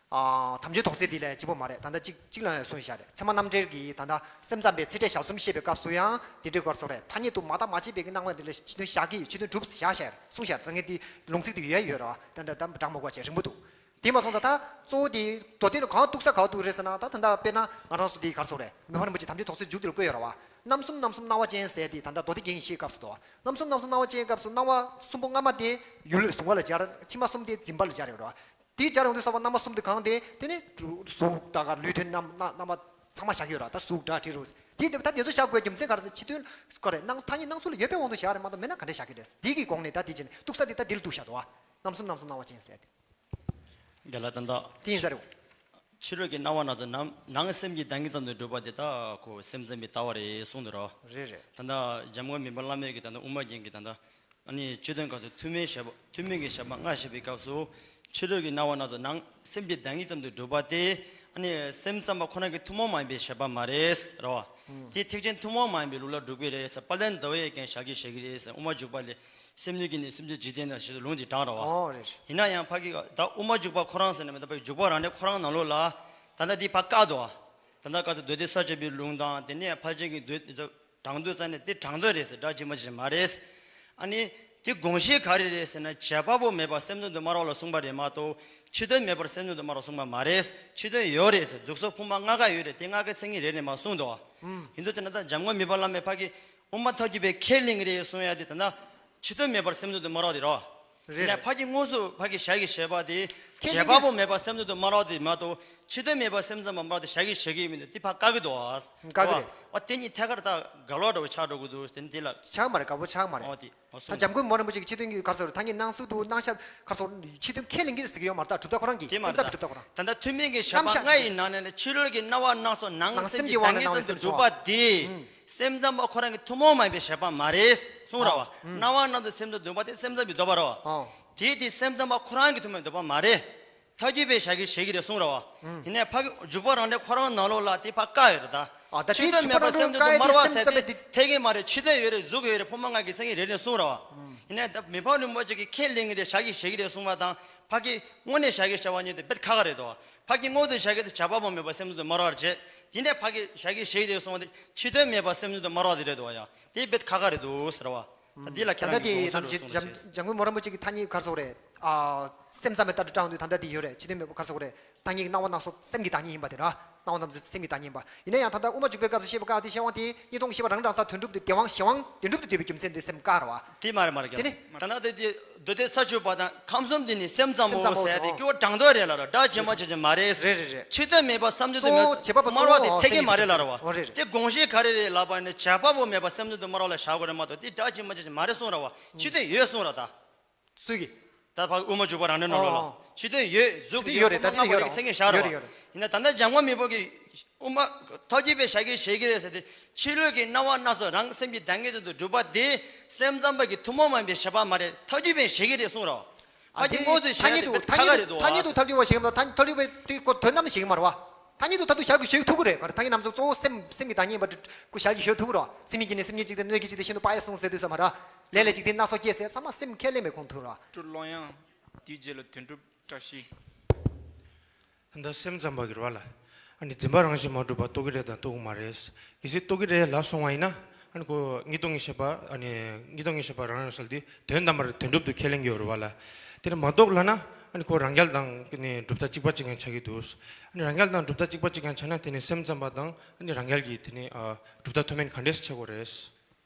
ཨ། དམ་ཆོས་དོགས་སེལ་འདི་ལས་སྤྱི་པོ་མ་རེད། ད་ལྟ་གཅིག་གཅིག་ལ་ཡང་གསུངས་བཞག་རེད། ཚད་མ་རྣམ་འགྲེལ་གྱི་ད་ལྟ་སེམས་ཙམ་པའི་ཚིག་ཕྲད་ཞལ་གསུམ་བཤད་པའི་སྐབས་སུ་ཡང་དེ་འདྲའི་སྐོར་སོགས་རེད། ཐ་སྙད་དུ་མ་བརྟགས་མ་དཔྱད་པའི་སྣང་བ་འདི་ལ་ཕྱིར་དོན་བཞག་གི་ཕྱིར་དོན་གྲུབ་བཞག་བཞག་གསུངས་བཞག་རེད། ད་ངས་འདི་ལུང་ཚིག་དེ་ཡོད་ཡོད་རེད་བ། ད་ད་ད་གྲངས་མང་པོ་བྱས་རིང་པོ་འདུག་དེ་མ་སོང་ཙང་ད་གཙོ་བོ་དེ་མདོ་སྡེ་ནི་གང་གཏུག་ས་ག་བ་གཏུག་རེད་ཟེར་ན་ད་ད་ལྟ་དཔེར་ན་ང་རང་ཚོ་འདི་ག་རེ་ཟེར་དགོས་རེད། མི་ཕམ་རིན་པོ་ཆེ་དམ་ཆོས་དོགས་སེལ་མཇུག་དེ་ལ་བཀོད་ཡོད་རེད་བ། རྣམ་གསུམ་རྣམ་གསུམ་སྣང་བ་ཅན་ཟེར་དེ་ད་ལྟ་མདོ་སྡེ་རྒྱན་བཞིའི་སྐབས་སུ་འདུག་བ། རྣམ་གསུམ་རྣམ་གསུམ་སྣང་བ་ཅན་སྐབས་སུ་སྣང་བ་གསུམ་པོ་སྔ་མ་དེ་ཡུལ་ལ་གཟུང་བ་ལ་སྦྱར། ཕྱི་མ་གསུམ་དེ་འཛིན་པ་ལ་སྦྱར་ཡོད་རེད་བ། དེའི་སྦྱར་ཡོང་དུས་ཙམ་པ་རྣམ་པ་གསུམ་དེ་གང་དེ་དེ་ནི་གཟུགས་དང་ལུས་དོན་རྣམ་རྣམ་པ་ཚང་མ་བཞག་གི་ཡོད་ར། ད་གཟུགས་སྒྲ་དྲི་རོ། དེ་དེ་ད་དེ་ཚོ་བཞག་དགོས་རྒྱུ་མཚན་ག་རེ་ཟེར་ཕྱི་དོན་ག་རེ་སྣང་ཐ་སྙད་སྣང་ཚུལ་ལ་ཡོད་པའི་དབང་དུ་བཞག་རེད་མ་གཏོགས་མེད་ན་ག་འདྲ་བཞག་གི་རེད། དེ་གི་དགོངས་ནས་ད་དེ་བྱས་ནས་གཏུག་ས་དེ་ད་དེ་ལ་གཏུག་བཞག་འདུག་བ། རྣམ་གསུམ་རྣམ་གསུམ་སྣང་བ་ཅན་ཟེར་དེ། རྒན་ལགས་ད་ལྟ། དེ་ཡིན་ས་རེད། ཕྱི་རོལ་གྱི་སྣང་བ་སྣ་ཚོགས་ནང་ནང་སེམས་ཀྱི་བདག་ཉིད་ཙམ་དུ་གྲུབ་པ་དེ་དག་ཁོ་སེམས་ཙམ་པའི་ལྟ་བ་རེད་གསུངས་འདུག་རོ། རེད་རེད། ད་ལྟ་འཇམ་མགོན་མི་ཕམ་བླ་མས་ཀྱི་ད་ལྟ་དབུ་མ་རྒྱན་གྱི་ད་ལྟ། ཨ་ནི་ཕྱི་དོན་སྐབས་སུ་ཐུན་མིན་བྱེད་པ་ཐུན་མིན་གྱི་བྱེད་པ་ལྔ་བཤད་པའི་སྐབས་སུ། ཕྱི་རོལ་གྱི་སྣང་བ་སྣ་ཚོགས་ནང་སེམས་ཀྱི་བདག་ཉིད་ཙམ་དུ་གྲུབ་པ་དེ། ཨ་ནི་སེམས་ཙམ་པ་ཁོ་རང་གི་ཐུན་མོང་མ་ཡིན་པའི་བྱེད་པ་མ་རེད་རེད་བ། དེ་ཐེག་ཆེན་ཐུན་མོང་མ་ཡིན་པའི་ལུགས་ལ་གྲུབ་ཀྱི་རེད་ཟེར། དཔལ་ལྡན་ཟླ་བས་ཀྱང་བཞག་གི་བཞག་གི་རེད་ཟེར། དབུ་མ་འཇུག་པ་ལས། སེམས་ཉིད་ཀྱིས་ནི་སེམས་ཅན་འཇིག་རྟེན་ན་ཞེས་སོགས་ལུང་དེ་དྲངས་རེད་བ། ཨོ་རེད། ཡིན་ན་ཡང་ཕ་གི་ད་དབུ་མ་འཇུག་པ་ཁོ་རང་ཟེར་ནས་མི་ད་ཕ་གི་འཇུག་པ་རང་ལས་ཁོ་རང་ནང་ལོགས་ལ། ད་ལྟ་འདི་ཕ་བཀག་འདུག་བ། ད་ལྟ་བཀག་ཚེ་མདོ་སྡེ་ས་བཅད་པའི་ལུང་དང་དེ་ནས་ཕལ་ཆེར་གྱི་མདོ་དེ་ཚོ། དྲང་དོན་རྩ་ནས་དེ་དྲང་དོན་རེད་ཟེར་སྒྲ་ཇི་མ་ཇི་མ་རེད། ཨ་ནི། དེ་དགོངས་གཞི་ག་རེ་རེད་ཟེར་ན་བྱེད་པ་པོ་མེད་པར་སེམས་ཙམ་དུ་སྨྲ་བ་ལ་གསུངས་པ་རེད་མ་གཏོགས་ཕྱི་དོན་མེད་པར་སེམས་ཙམ་དུ་སྨྲ་བ་གསུངས་པ་མ་རེད། ཕྱི་དོན་ཡོད་རེད་ཟེར། གཟུགས་སོགས་ཕུང་པོ་ལྔ་ཀ་ཡོད་རེད། དེ་ལྔ་ཀའི་མཚན་ཉིད་རེད་ནས་མ་གསུངས་འདུག་བ། ཡིན་དུས་ཙམ་ན་ད་འཇམ་མགོན་མི་ཕམ་བླ་མས་ཕ་གི་དབུ་མ་ཐལ་འགྱུར་བས་ཁས་ལེན་གྱི་རེད་གསུང་ཡ་དེ་ད་ལྟ་ཕྱི་དོན་མེད་པར་སེམས་ཙམ་དུ་སྨྲ་བ་དེ་རེད་བ། རེད། ནས་ཕ་གི་དངོས་སུ་ཕ་གི་བྱ་གི་བྱེད་པ་དེ་ཁས་ལེན་བྱེད་པ་པོ་མེད་པར་སེམས་ཙམ་དུ་སྨྲ་བ་དེ་མ་གཏོགས་ཕྱི་དོན་མེད་པར་སེམས་ཙམ་པ་སྨྲ་བ་དེ་བྱ་གི་བྱེད་ཀྱི་མི་འདུག་དེ་ཕ་བཀག་གི་འདུག་ཨ། བཀག་གི་རེད། བ་དེ་གཉིས་ཐད་ཀར་ད་འགལ་བ་འདྲ་བོ་ཆགས་འགྲོ་གི་འདུག་དེ་ནི་དེ་ལ། ཆགས་མ་རེད། དགའ་པོ་ཆགས་མ་རེད། ཨོ་དེ་ཨོ་ད་སོང་། འཇམ་མགོན་མི་ཕམ་རིན་པོ་ཆེ་གི་ཕྱི་དོན་གྱི་ག་རེ་ཟེར་ཐ་སྙད་སྣང་ཚུལ་དུ་སྣང་ཤར་ག་རེ་ཟེར་ཕྱི་དོན་ཁས་ལེན་གྱི་རེད་ཟེར་གྱི་ཡོད་མ་རེད། ད་གྲུབ་མཐའ་ཁོ་རང་གིས་དེ་མ་སེམས་རེད། ཙམ་ད་གྲུབ་མཐའ་ཁོ་རང་། ད་ལྟ་ཐུན་མིན་གྱི་བྱེད་པ་ལྔ་ཡི་ནང་ནས་ཕྱི་རོལ་གྱི་སྣང་བ་སྣ་ཚོགས་ནང་སེམས་ཀྱི་བདག་ཉིད་ཙམ་དུ་གྲུབ་པ་དེ། སེམས་ཙམ་པ་ཁོ་རང་གི་ཐུན་མོང་མ་ཡིན་པའི་བྱེད་པ་མ་རེད་གསུངས་ར་བ། སྣང་བ་སྣ་ཚོགས་སེམས་ཙམ་དུ་འདུག་པ་དེ་སེམས་ཙམ་པའི་འདོད་པ་ར་བ། དེ་དེ་སེམས་ཙམ་པ་ཁོ་རང་གི་ཐུན་མོང་འདོད་པ་མ་རེད། ཐལ་འགྱུར་བས་བྱ་གི་བྱེད་ཀྱི་རེད་གསུངས་ར་བ། ཡིན་ནའི་ཕ་གི་འཇུག་པ་རང་ལས་ཁོ་རང་ནང་ལོགས་ལ་དེ་ཕ་བཀག་ཡོད་རེད་ད། ཨ་ད་ཕྱི་དོན་མེད་པར་སེམས་ཙམ་དུ་སྨྲ་བ་ཟེར་དེ་ཐད་ཀྱི་མ་རེད། ཕྱི་དོན་ཡོད་རེད། གཟུགས་ཡོད་རེད། ཕུང་པོ་ལྔ་གི་མཚན་ཉིད་རེད་ནས་གསུངས་ར་བ། ཡིན་ནའི་ད་མི་ཕམ་རིན་པོ་ཆེ་གིས་ཁས་ལེན་གྱི་རེད། བྱ་གི་བྱེད་ཀྱི་རེད་གསུངས་པ་དང་ཕ་གི་དངོས་གནས་བྱ་གི་བྱ་བ་གཉིས་དེ་རྦད་ཁ་ཁ་རེད་དོ། ཕ་གི་དངོས་དུ་བྱ་གི་དེ་བྱ་བ་པོ་མེད་པར་སེམས་ཙམ་དུ་སྨྲ་བར་བྱེད། དེ་ནས་ཕ་གི་བྱ་གི་བྱེད་ཀྱི་རེད་གསུངས་པ་དེ་ཕྱི་དོན་མེད་པར་སེམས་ཙམ་དུ་སྨྲ་བ་དེ་རེད་དོ་ཡ། དེ་རྦད་ཁ་ཁ་རེད་དོ་ཟེར་བ། ད་འདི་ལ་ཁྱེད་རང་གིས་དགོངས་ཚུལ་ལ་གསུངས་བྱས། འཇམ་མགོན་མི་ཕམ་རིན་པོ་ཆེ་གི་ཐ་སྙད་ག་རེ་ཟེར་དགོས་རེད། ཨ། སེམས་ཙམ་པའི་ལྟར་དུ་དྲངས་དུས་ད་ལྟ་འདི་ཡོད་རེད། ཕྱི་དོན་མེད་པ་ག་རེ་ཟེར་དགོས་རེད། ཐ་སྙད་ཀྱི་སྣང་བ་སྣ་ཚོགས་སེམས་ཀྱི་བདག་ཉིད་ཡིན་པ་དེ་ར། སྣང་བ་རྣམ་གསུམ་སེམས་ཀྱི་བདག་ཉིད་པ། ཡིན་ན་ཡང་ད་ལྟ་དབུ་མ་འཇུག་པའི་སྐབས་སུ་བཤད་པ་བཀག་སྟེ་ཤེར་དབང་དེ་གཉིས་སྟོང་ཤེས་པ་རང་རང་ས་དོན་གྲུབ་ཏུ་བདེ་དབང་གཞན་དབང་དོན་གྲུབ་ཏུ་འདོད་པའི་རྒྱུ་མཚན་དེ་སེམས་བཀག་རེད་བ། དེ་མ་རེད་མ་རེད། དེ་ནི། ད་ལྟ་དེ་མདོ་སྡེ་ས་བཅུ་པ་དང་ཁམས་གསུམ་དེ་ནི་སེམས་ཙམ་པོ་ཟེར་ཡ་དེ་སྐྱོ་བོ་དྲང་དོན་རེད་ལ་ར། སྒྲ་ཇི་མ་ཇི་བཞིན་མ་རེད། རེད་རེད་རེད། ཕྱི་དོན་མེད་པ་བསམ་བྱུང་དུ་མེད་པ་སྨྲ་བ་དེ་ཐད་ཀྱི་མ་རེད་ལ་ར་བ། འོ་རེད་རེད། དེ་དགོངས་གཞི་ག་རེ་རེད་ལབ་པ་ནི་བྱེད་པ་པོ་མེད་པ་སེམས་ཙམ་དུ་སྨྲ་བ་ལ་བཞག་དགོས་རེད་མ་གཏོགས་དེ་སྒྲ་ཇི་མ་ཇི་བཞིན་མ་རེད་གསུངས་ར་བ། ཕྱི་དོན་ཡོད་གསུངས་ར་ད། སུས་ཀྱིས། ད་ཕ་དབུ་མ་འཇུག་པ་རང་འགྲེལ་ནང་ལོགས་ལ། ཨོ། ཕྱི་དོན་ཡོད། གཟུགས་ཡོད་ཡོད་རེད། ད་དེ་ཡོད་རེད། མཚན་ཉིད་བཞག་ར་ཡོད་བ། རེད་ཡོད་རེད། ཡིན་ན་ད་ལྟ་འཇམ་མགོན་མི་པོ་གིས་དབུ་མ་ཐབས་ཀྱིས་པའི་ཞལ་གྱིས་བཞེས་ཀྱི་རེད་ཟེར་ཏེ། ཕྱི་ལོགས་ཀྱི་སྣང་བ་སྣ་ཚོགས་རང་སེམས་ཀྱི་བདག་ཉིད་དུ་གྲུབ་པ་དེ་སེམས་ཙམ་པ་གི་ཐུན་མོང་མ་ཡིན་པའི་བྱེད་པ་མ་རེད། ཐབས་ཀྱིས་པའི་བཞེས་ཀྱི་རེད་གསུངས་ར་བ། ཨ་ཕ་གི་དངོས་སུ་ཐ་སྙད་དུ་ཐ་སྙད་དུ་ཐ་སྙད་དུ་ཐབས་ཀྱིས་པའི་ཐབས་ཀྱིས་པའི་ཐབས་ཀྱིས་པའི་ཐབས་ཀྱིས་པའི་དེ་ཁོ་དོན་དམ་བཞེས་ཀྱི་མ་རེད་བ། ཐ་སྙད་དུ་ཐ་དུ་ཞལ་གྱིས་བཞེས་ཐུབ་ཀྱི་རེད། ག་རེ་ཐ་སྙད་རྣམ་གསུམ་གཙོ་བོ་སེམས་སེམས་ཀྱི་བདག་ཉིད་པ་ཁོ་ཞལ་གྱིས་བཞེས་ཐུབ་ཀྱི་རེད་བ། སེམས་ཉིད་ཀྱིས་ནི་སེམས་ཉིད་གཅིག་དང་སྣོད་ཀྱི་གཅིག་དེ་ཤིན་ཏུ་པ་ཡེ་གསུངས་ཟེར་དུས་ཙམ་མ་ར། ལས་ལས་འཇིག་རྟེན་སྣ་ཚོགས་སྐྱེ་ཟེར་ཚང་མ་སེམས་ཁས་ལེན་པའི་ཁོང་ཐུག་ར། སྤྲུལ་ཀློང་ཡངས། དེའི་རྗེས་ལ་དོན་གྲུབ་བཀྲ་ཤིས། ད་ལྟ་སེམས་ཙམ་པ་གི་རེད་བ་ལ། ཨ་ནི་འཛིན་པ་རང་བཞིན་མ་གྲུབ་པ་རྟོགས་ཀྱི་རེད་དང་རྟོགས་ཀྱི་མ་རེད། གལ་སྲིད་རྟོགས་ཀྱི་རེད་ལབ་སོང་བ་ཡིན་ན། ཨ་ནི་ཁོ་གཉིས་སྟོང་གི་བཤད་པ། ཨ་ནི་གཉིས་སྟོང་གི་བཤད་པ་རང་རང་སལ་དེ་དོན་དམ་པར་དོན་གྲུབ་ཏུ་ཁས་ལེན་གྱི་ཡོད་རེད་བ་ལ། དེ་ནི་མ་རྟོགས་ལབ་ན། ཨ་ནི་ཁོ་རང་རྒྱལ་དང་ནི་གྲུབ་མཐའ་གཅིག་པ་གཅིག་རྐྱང་ཆགས་ཀྱི་འདུག་ཨ་ནི་རང་རྒྱལ་དང་གྲུབ་མཐའ་གཅིག་པ་གཅིག་རྐྱང་ཆགས་ན་དེ་ནི་སེམས་ཙམ་པ་དང་ཨ་ནི་རང་རྒྱལ་གྱི་དེ་ནི་ཨ་གྲུབ་མཐའ་མཐོ་དམན་ག་འདྲས་སེ་ཆགས་དགོས་རེད།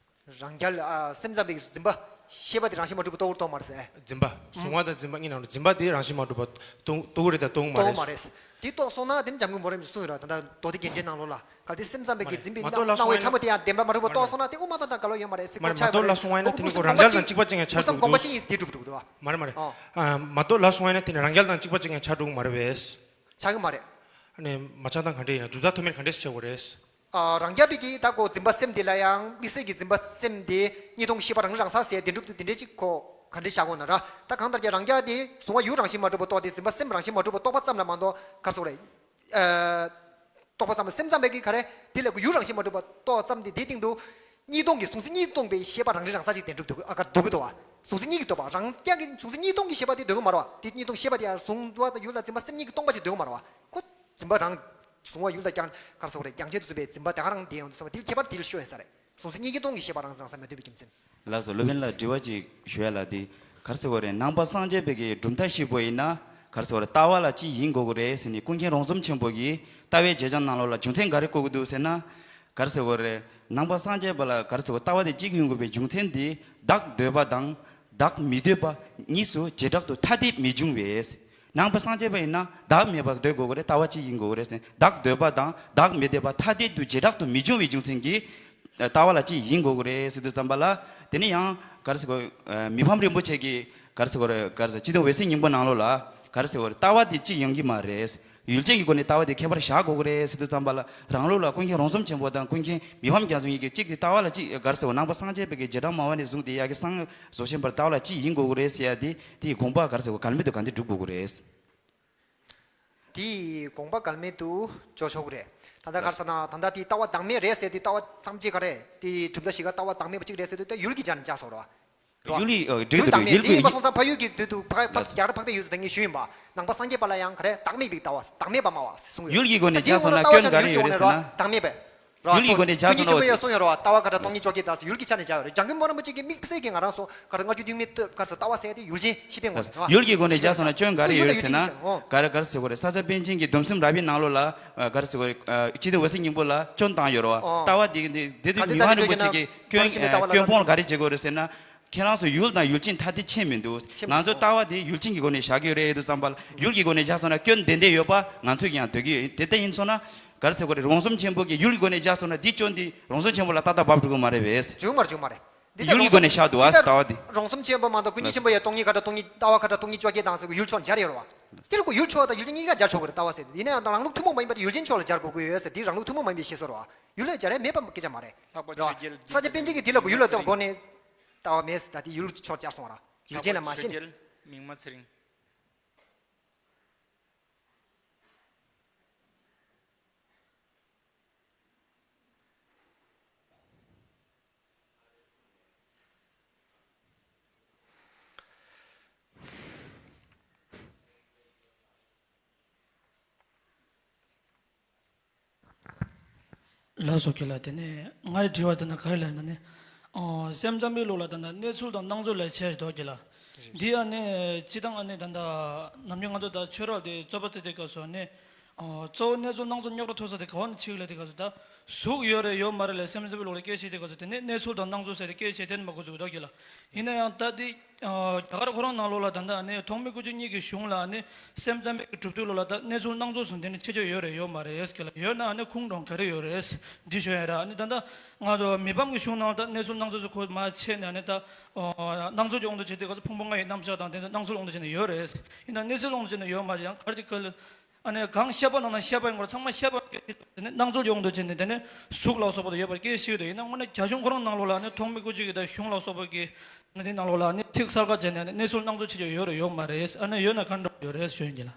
རང་རྒྱལ། ཨ། སེམས་ཙམ་པའི་འཛིན་པ། ཤེས་པ་དེ་རང་བཞིན་མ་གྲུབ་པ་རྟོགས་རྟོགས་མ་རེད་ཟེར། འཛིན་པ། གཟུང་བ་དང་འཛིན་པ་གཉིས་ནང་ལ་འཛིན་པ་དེ་རང་བཞིན་མ་གྲུབ་པ་རྟོགས་རྟོགས་ཀྱི་རེད་དང་རྟོགས་མ་རེད། རྟོགས་མ་རེད། དེ་རྟོགས་སོང་ན་དེ་ནི་འཇམ་མགོན་མོ་རེ་གིས་གསུངས་ཡོད་ར། ད་ལྟ་མདོ་སྡེ་རྒྱན་འགྲེལ་ནང་ལོགས་ལ། གལ་ཏེ་སེམས་ཙམ་པའི་གི་འཛིན་པའི་མ་རྟོགས་ལ་སྣང་བའི་སོང་ཕྲ་མོ་དེ་ཡང་བདེན་པ་མ་གྲུབ་པ་རྟོགས་སོང་ན་དེ་དབུ་མ་པ་དང་འགལ་བ་ཡོད་མ་རེད་ཟེར། མ་རེད། མ་རྟོགས་ལ་སོང་བ་ཡིན་ན་དེ་ནི་ཁོ་རང་རྒྱལ་དང་གཅིག་པ་གཅིག་རྐྱང་ཆགས་འགྲོ་གི་འདུག་མ་རེད་མ་རེད། ཨ། མ་རྟོགས་ལ་སོང་བ་ཡིན་ན་དེ་ནི་རང་རྒྱལ་དང་གཅིག་པ་གཅིག་རྐྱང་ཆགས་འགྲོ་གི་མ་རེད་པས། ཆགས་ཀྱི་མ་རེད། ཨ་ནི་མ་ཆགས་སྟངས་ག་འདྲས་ཡིན་ན་གྲུབ་མཐའ་མཐོ་དམན་ག་འདྲས་སེ་ཆགས་དགོས་རེད། ཨ། རང་རྒྱལ་པའི་གི་ད་ཁོ་འཛིན་པ་སེམས་དེ་ལ་ཡང་དམིགས་བསལ་གྱི་འཛིན་པ་སེམས་དེ་གཉིས་སྟོང་ཤེས་པ་རང་རང་ས་ཟེར་བདེན་གྲུབ་ཏུ་དེ་འདྲས་ཅིག་ཁོ་ག་འདྲས་བཞག་དགོས་ན་ར། ད་གང་ལྟར་ཀྱང་རང་རྒྱལ་དེ་གཟུང་བ་ཡུལ་རང་བཞིན་མ་གྲུབ་པ་རྟོགས་ཏེ་འཛིན་པ་སེམས་རང་བཞིན་མ་གྲུབ་པ་རྟོགས་པ་ཙམ་ལ་མ་གཏོགས་ག་རེ་ཟེར་དགོས་རེད། ཨ། རྟོགས་པ་ཙམ་ལ་སེམས་ཙམ་པའི་གི་ག་རེ་དེ་ལ་ཁོ་ཡུལ་རང་བཞིན་མ་གྲུབ་པ་རྟོགས་ཙམ་དེ་དེའི་སྟེང་དུ། གཉིས་སྟོང་གི་གཟུང་འཛིན་གཉིས་སྟོང་པའི་ཤེས་པ་རང་རིག་རང་གསལ་ཅིག་བདེན་གྲུབ་འདུག་ཨ་ག་འདུག་གི་འདུག་བ། གཟུང་འཛིན་གཉིས་ཀྱི་རྟོགས་པ་རང་རྐྱང་གི་གཟུང་འཛིན་གཉིས་སྟོང་གི་ཤེས་པ་དེ་འདོད་ཀྱི་མ་རེད་བ། དེ་གཉིས་སྟོང་ཤེས་པ་དེ་ཡང་གཟུང་བ་དང་ཡུལ་ལ་འཛིན་པ་སེམས་གཉིས་ཀྱི་སྟོང་པ་ཅིག་འདོད་ཀྱི་མ་རེད་བ། ཁོ་འཛིན་པ་རང་གཟུང་བ་ཡུལ་ལ་རྐྱང་ག་རེ་ཟེར་དགོས་རེད། རྐྱང་ཆད་དུ་གཟུང་བའི་འཛིན་པ་དེ་ག་རང་དེ་ཡང་འདུག་ཟེར་བ་དེ་ཁྱད་པར་དེ་ལ་ཤོད་ཡིན་ས་རེད། གཟུང་འཛིན་གཉིས་ཀྱི་སྟོང་གི་ཤེས་པ་རང་རང་ས་མི་འདོད་པའི་རྒྱུ་མཚན། ལགས་སོ། སློབ་དཔོན་ལ་དྲི་བ་ཅིག་ཞུ་ཡ་ལ་དེ་ག་རེ་ཟེར་དགོས་རེད། ནང་པ་སངས་རྒྱས་པའི་གི་གྲུབ་མཐའ་བཞི་པོ་ཡིན་ན་ག་རེ་ཟེར་དགོས་རེད། ལྟ་བ་ལ་ཅི་ཡིན་དགོས་ཀྱི་རེད་ཟེར་ནས་ཀུན་མཁྱེན་རོང་ཟོམ་ཆེན་པོ་གིས་ལྟ་བའི་བྱེ་བྲག་ནང་ལོགས་ལ་རྒྱུ་མཚན་ག་རེ་བཀོད་ཀྱི་འདུག་ཟེར་ན། ག་རེ་ཟེར་དགོས་རེད། ནང་པ་སངས་རྒྱས་པ་ལ་ག་རེ་ཟེར་དགོས། ལྟ་བ་དེ་གཅིག་ཡིན་དགོས་པའི་རྒྱུ་མཚན་དེ་བདག་འདོད་པ་དང་བདག་མི་འདོད་པ་གཉིས་སུ་བྱེ་བྲག་ཏུ་ཐ་དད་མི་འབྱུང་བས། ནང་པ་སངས་རྒྱས་པ་ཡིན་ན་བདག་མེད་པར་འདོད་དགོས་ཀྱི་རེད། ལྟ་བ་གཅིག་ཡིན་དགོས་ཀྱི་རེད་ཟེར། བདག་འདོད་པ་དང་བདག་མི་འདོད་པ་ཐ་དད་དུ་བྱེ་བྲག་ཏུ་མི་འབྱུང་བའི་རྒྱུ་མཚན་གྱིས་ལྟ་བ་ལ་གཅིག་ཡིན་དགོས་ཀྱི་རེད་ཟེར་དུས་ཙམ་པ་ལ། དེ་ནི་ཡང་ག་རེ་ཟེར་དགོས། མི་ཕམ་རིན་པོ་ཆེ་གིས་ག་རེ་ཟེར་དགོས་རེད། ག་རེ་ཟེར། སྤྱི་དོན་འོད་གསལ་སྙིང་པོ་ནང་ལོགས་ལ་ག་རེ་ཟེར་དགོས་རེད། ལྟ་བ་དེ་གཅིག་ཡོང་གི་མ་རེད། ཡུལ་ཅན་གྱི་སྒོ་ནས་ལྟ་བ་དེ་ཁྱད་པར་བཞག་དགོས་ཀྱི་རེད་ཟེར་དུས་ཙམ་པ་ལ། རང་ལུགས་ལ་ཀུན་མཁྱེན་རོང་ཟོམ་ཆེན་པོ་དང་ཀུན་མཁྱེན་མི་ཕམ་རྒྱ་མཚོ་གཉིས་ཀྱིས་གཅིག་དེ་ལྟ་བ་ལ་གཅིག་ག་རེ་ཟེར་དགོས། ནང་པ་སངས་རྒྱས་པའི་གི་བྱེ་བྲག་སྨྲ་བ་ནས་བཟུང་སྟེ་ཡ་གི་སངས་རྒྱས་རྫོགས་ཆེན་བར་ལྟ་བ་ལ་གཅིག་ཡིན་དགོས་ཀྱི་རེད་ཟེར་ཡ་དེ། དེའི་དགོངས་པ་ག་རེ་ཟེར་དགོས། འགལ་མེད་དུ་ག་འདྲས་སྒྲུབ་དགོས་ཀྱི་རེད། དེའི་དགོངས་པ་འགལ་མེད་དུ་འཇོག་ཆོག་གི་རེད། ད་ལྟ་ག་རེ་ཟེར་ན། ད་ལྟ་དེའི་ལྟ་བ་བདག་མེད་རེད་ཟེར་དེ། ལྟ་བ་ཐམས་ཅད་ག་རེ་དེའི་གྲུབ་མཐའ་བཞི་ཀ་ལྟ་བ་བདག་མེད་པ་གཅིག་རེད་ཟེར་དུས་ད་ཡུལ་གྱི་ཆ་ནས་བྱས་སོང་རེད་བ། རེད་བ། ཡུལ་ཡིག་ཨ་འགྲིག་ཡུལ་འདུག་བདག་མེད་ཡུལ་དེ་ཡིན་པ་གྱི་སོང་ཙང་ཕ་ཡུལ་གྱི་དུས་དུ་ཕ་ཕ་ལགས་སོ། རྒྱ་གར་འཕགས་པའི་ཡུལ་དུ་ད་ངས་ཞུས་ཡིན་པ། ནང་པ་སངས་རྒྱས་པ་ལ་ཡང་ག་རེ་བདག་མེད་པའི་ལྟ་བ། བདག་མེད་པ་སྨྲ་བ་ཟེར་གསུངས་ཡོད། ཡུལ་གྱི་སྒོ་ནས་བྱས་སོང་ན་སྐྱོན་ག་རེ་ཡོད་རེད་ཟེར་ན། བདག་མེད་པའི། རེད་བ། ཡུལ་གྱི་སྒོ་ནས་བྱས་སོང་ན། ཀུན་མཁྱེན་ཆེན་པོ་ཡང་གསུངས་ཡོད་རེད་བ། ལྟ་བ་ག་འདྲ་སྟོང་ཉིད་བཅོ་བརྒྱད་དང་ཟེར། ཡུལ་གྱི་ཆ་ནས་བྱས་ཡོད་རེད། འཇམ་མགོན་པོ་རིན་པོ་ཆེ་གིས་དམིགས་བསལ་གྱིས་ང་རང་ཚོ་ག་རེ་ལྔ་བཅུ་བདུན་མའི་སྟོད་ག་རེ་ཟེར་ལྟ་བ་ཟེར་ཡ་དེ་ཡུལ་ཅན་ཤེས་པའི་ངོ་ནས་རེད་བ། ཡུལ་གྱི་སྒོ་ནས་བྱས་སོང་ན་སྐྱོན་ག་རེ་ཡོད་རེད་ཟེར་ན། ཡུལ་ཅན་ཤེས་པའི་ངོ་། ག་རེ་ག་རེ་ཟེར་དགོས་རེད། ས་སྐྱ་པཎ་ཆེན་གྱིས་སྡོམ་གསུམ་རབ་དབྱེ་ནང་ལོགས་ལ་ག་རེ་ཟེར་དགོས་རེད། སྤྱི་དོན་འོད་གསལ་སྙིང་པོ་ལ་སྐྱོན་བཏང་ཡོད་རེད་བ། ལྟ་བ་དེ་དེ་དེ་དུས་མི་ཕམ་རིན་པོ་ཆེ་གིས་སྐྱོན་སྐྱོན་སྤོང་ག་རེ་བྱེད་དགོས་རེད་ཟེར་ན། ཁྱེད་རང་ཚོ་ཡུལ་དང་ཡུལ་ཅན་ཐ་དད་ཕྱེ་མི་འདུག་ང་ཚོའི་ལྟ་བ་དེ་ཡུལ་ཅན་གྱི་སྒོ་ནས་བཞག་གི་ཡོད་རེད་དུས་ཙམ་པ་ལ། ཡུལ་གྱི་སྒོ་ནས་བཞག་སོང་ན་སྐྱོན་ཏན་ཏན་ཡོད་པ་ང་ཚོས་ཀྱང་འདོད་ཀྱི་ཡོད། དེ་ལྟ་ཡིན་སོང་ན་ག་རེ་ཟེར་དགོས་རེད། རོང་ཟོམ་ཆེན་པོ་གིས་ཡུལ་གྱི་སྒོ་ནས་བཞག་སོང་ན་འདི་སྐྱོན་འདི་རོང་ཟོམ་ཆེན་པོ་ལ་ཏག་ཏག་བབས་འགྲོ་གི་མ་རེད་པས། བྱུང་མ་རེད། བྱུང་མ་རེད། འདི་ལྟར་ཡུལ་གྱི་སྒོ་ནས་བཞག་འདུག་ཨ། ལྟ་བ་འདི། རོང་ཟོམ་ཆེན་པོ་མ་གཏོགས་ཀུན་མཁྱེན་ཆེན་པོ་ཡང་སྟོང་ཉིད་ག་འདྲ་སྟོང་ཉིད་ལྟ་བ་ག་འདྲ་སྟོང་ཉིད་བཅོ་བརྒྱད་དང་ཟེར་གི་ཡུལ་ཕྱོགས་སྦྱར་ཡོད་རེད་བ། དེ་ལ་ཁོ་ཡུལ་ཕྱོགས་དང་ཡུལ་ཅན་གཉིས་ཀ་སྦྱར་ཆོག་གི་རེད། ལྟ་བ་ཟེར་དེ་ཡིན་ན་ཡང་རང་ལུགས་ཐུན་མོང་མ་ཡིན་པ་དེ་ཡུལ་ཅན་ཕྱོགས་ལ་སྦྱར་དགོས་ཀྱི་ཡོད་ཟེར། དེ་རང་ལུགས་ཐུན་མོང་མ་ཡིན་པའི་བཤད་སྲོལ་རེད་བ། ཡུལ་ལ་སྦྱར་ཡ་མེད་པ་སྐད་ཆ་མ་རེད། ལྷག་པར་རེད་བ། ཆོས་རྒྱལ་ས་སྐྱ་པཎ་ཆེན་གྱིས་དེ་ལ་ཁོ་ཡུལ་གྱི་སྒོ་ནས་ལྟ་བ་མེད་ཟེར། ད་དེ་ཡུལ་ཕྱོགས་སྦྱར་སོང་བ་ར། ཡུལ་ཅན་ལ་མ་ཤེས་ནས། ཆོས་རྒྱལ་མིག་དམར་ཚེ་རིང་། ལགས་སོ། ཁྱེད་ལ་དེ་ནས་ངའི་དྲི་བ་དེ་ན་ག་རེ་ལབ་ན་ནི། ཨོ། སེམས་ཙམ་པའི་ལུགས་ལ་ད་ལྟ་གནས་ཚུལ་དང་སྣང་ཚུལ་ལ་ཕྱེ་འདུག་གི་ལ། འདི་ཨ་ནི་སྤྱི་བཏང་ཨ་ནི་ད་ལྟ་ནམ་རྒྱུན་ང་ཚོ་ད་ཆོས་ར་དེ་རྩོད་པ་རྩོད་དུས་སྐབས་སུ་ཨ་ནི། ཨོ། གཙོ་བོ་གནས་ཚུལ་སྣང་ཚུལ་རྙོག་དྲ་ཐུག་ས་དེ་ག་བ་ནས་ཆགས་ལ་དེ་ག་ཚོད་ད་གཟུགས་ཡོད་རེད་ཡོད་མ་རེད་ལ་སེམས་ཙམ་པའི་ལོག་ལ་སྐད་ཆ་དེ་ག་ཚོད་དེ་ནས་གནས་ཚུལ་དང་སྣང་ཚུལ་ཟེར་དེ་སྐད་ཆ་དེ་མ་གོ་ཚུགས་རོགས་གྱིས་ལ། ཡིན་ན་ཡང་ད་དེ་རྒྱ་གར་ཁོ་རང་ནང་ལོགས་ལ་ད་ལྟ་ཨ་ནི་ཐོགས་མེད་སྐུ་མཆེད་གཉིས་ཀྱི་གཞུང་ལ་ཨ་ནི་སེམས་ཙམ་པའི་གྲུབ་དུས་ལོགས་ལ་ད་གནས་ཚུལ་སྣང་ཚུལ་སོང་དེ་ནི་ཆེ་ཆེ་ཡོད་རེད་ཡོད་མ་རེད་ཟེར་གྱི་ལ། ཡོད་ན་ཨ་ནི་ཁུངས་དང་ག་རེ་ཡོད་རེད་འདི་ཞུ་ཡ་ར། ཨ་ནི་ད་ལྟ་ང་ཚོ་མི་ཕམ་གྱི་གཞུང་ནང་ལ་ད་གནས་ཚུལ་སྣང་ཚུལ་སོགས་ཁོ་མ་ཆད་ནས་ཨ་ནི་ད་སྣང་ཚུལ་ཡོང་དུ་བྱེད་དེ་ག་ཚོད་ཕུང་པོ་ལྔ་ཡི་རྣམ་གཞག་དང་དེ་ཚོ་སྣང་ཚུལ་ཡོང་དུ་བྱེད་ནས་ཡོད་རེད། ཡིན་ན་གནས་ཚུལ་ཡོང་དུ་བྱེད་ནས་ཡོད་མ་རེད་ཡང་ག་རེ་ཅིག་ག་ལ། ཨ་ནི་གང་བཤད་པ་ནང་ན་བཤད་པ་ཡིན་སྐོར་ཚང་མ་བཤད་པ་དེ་ནི་སྣང་ཚུལ་ཡོང་དུ་བྱས་ནས་དེ་ནི་གཟུགས་ལ་སོགས་པ་དང་ཡོད་པར་སྐད་ཤེས་དུ་ཡིན་ན་དངོས་གནས་རྒྱ་གཞུང་ཁོ་རང་ནང་ལོགས་ལ་ནི་ཐོགས་མེད་སྐུ་མཆེད་ཀྱི་ད་གཞུང་ལ་སོགས་པ་གི་ནི་དེ་ནང་ལོགས་ལ་ནི་ཚིག་གསལ་ཁ་བྱས་ནས་ནི་གནས་ཚུལ་སྣང་ཚུལ་ཆེ་ཆེ་ཡོད་རེད་ཡོད་མ་རེད། ཨ་ནི་ཡོད་ན་ག་འདྲ་ཡོད་རེད་ཞུ་ཡིན་གྱི་ལ།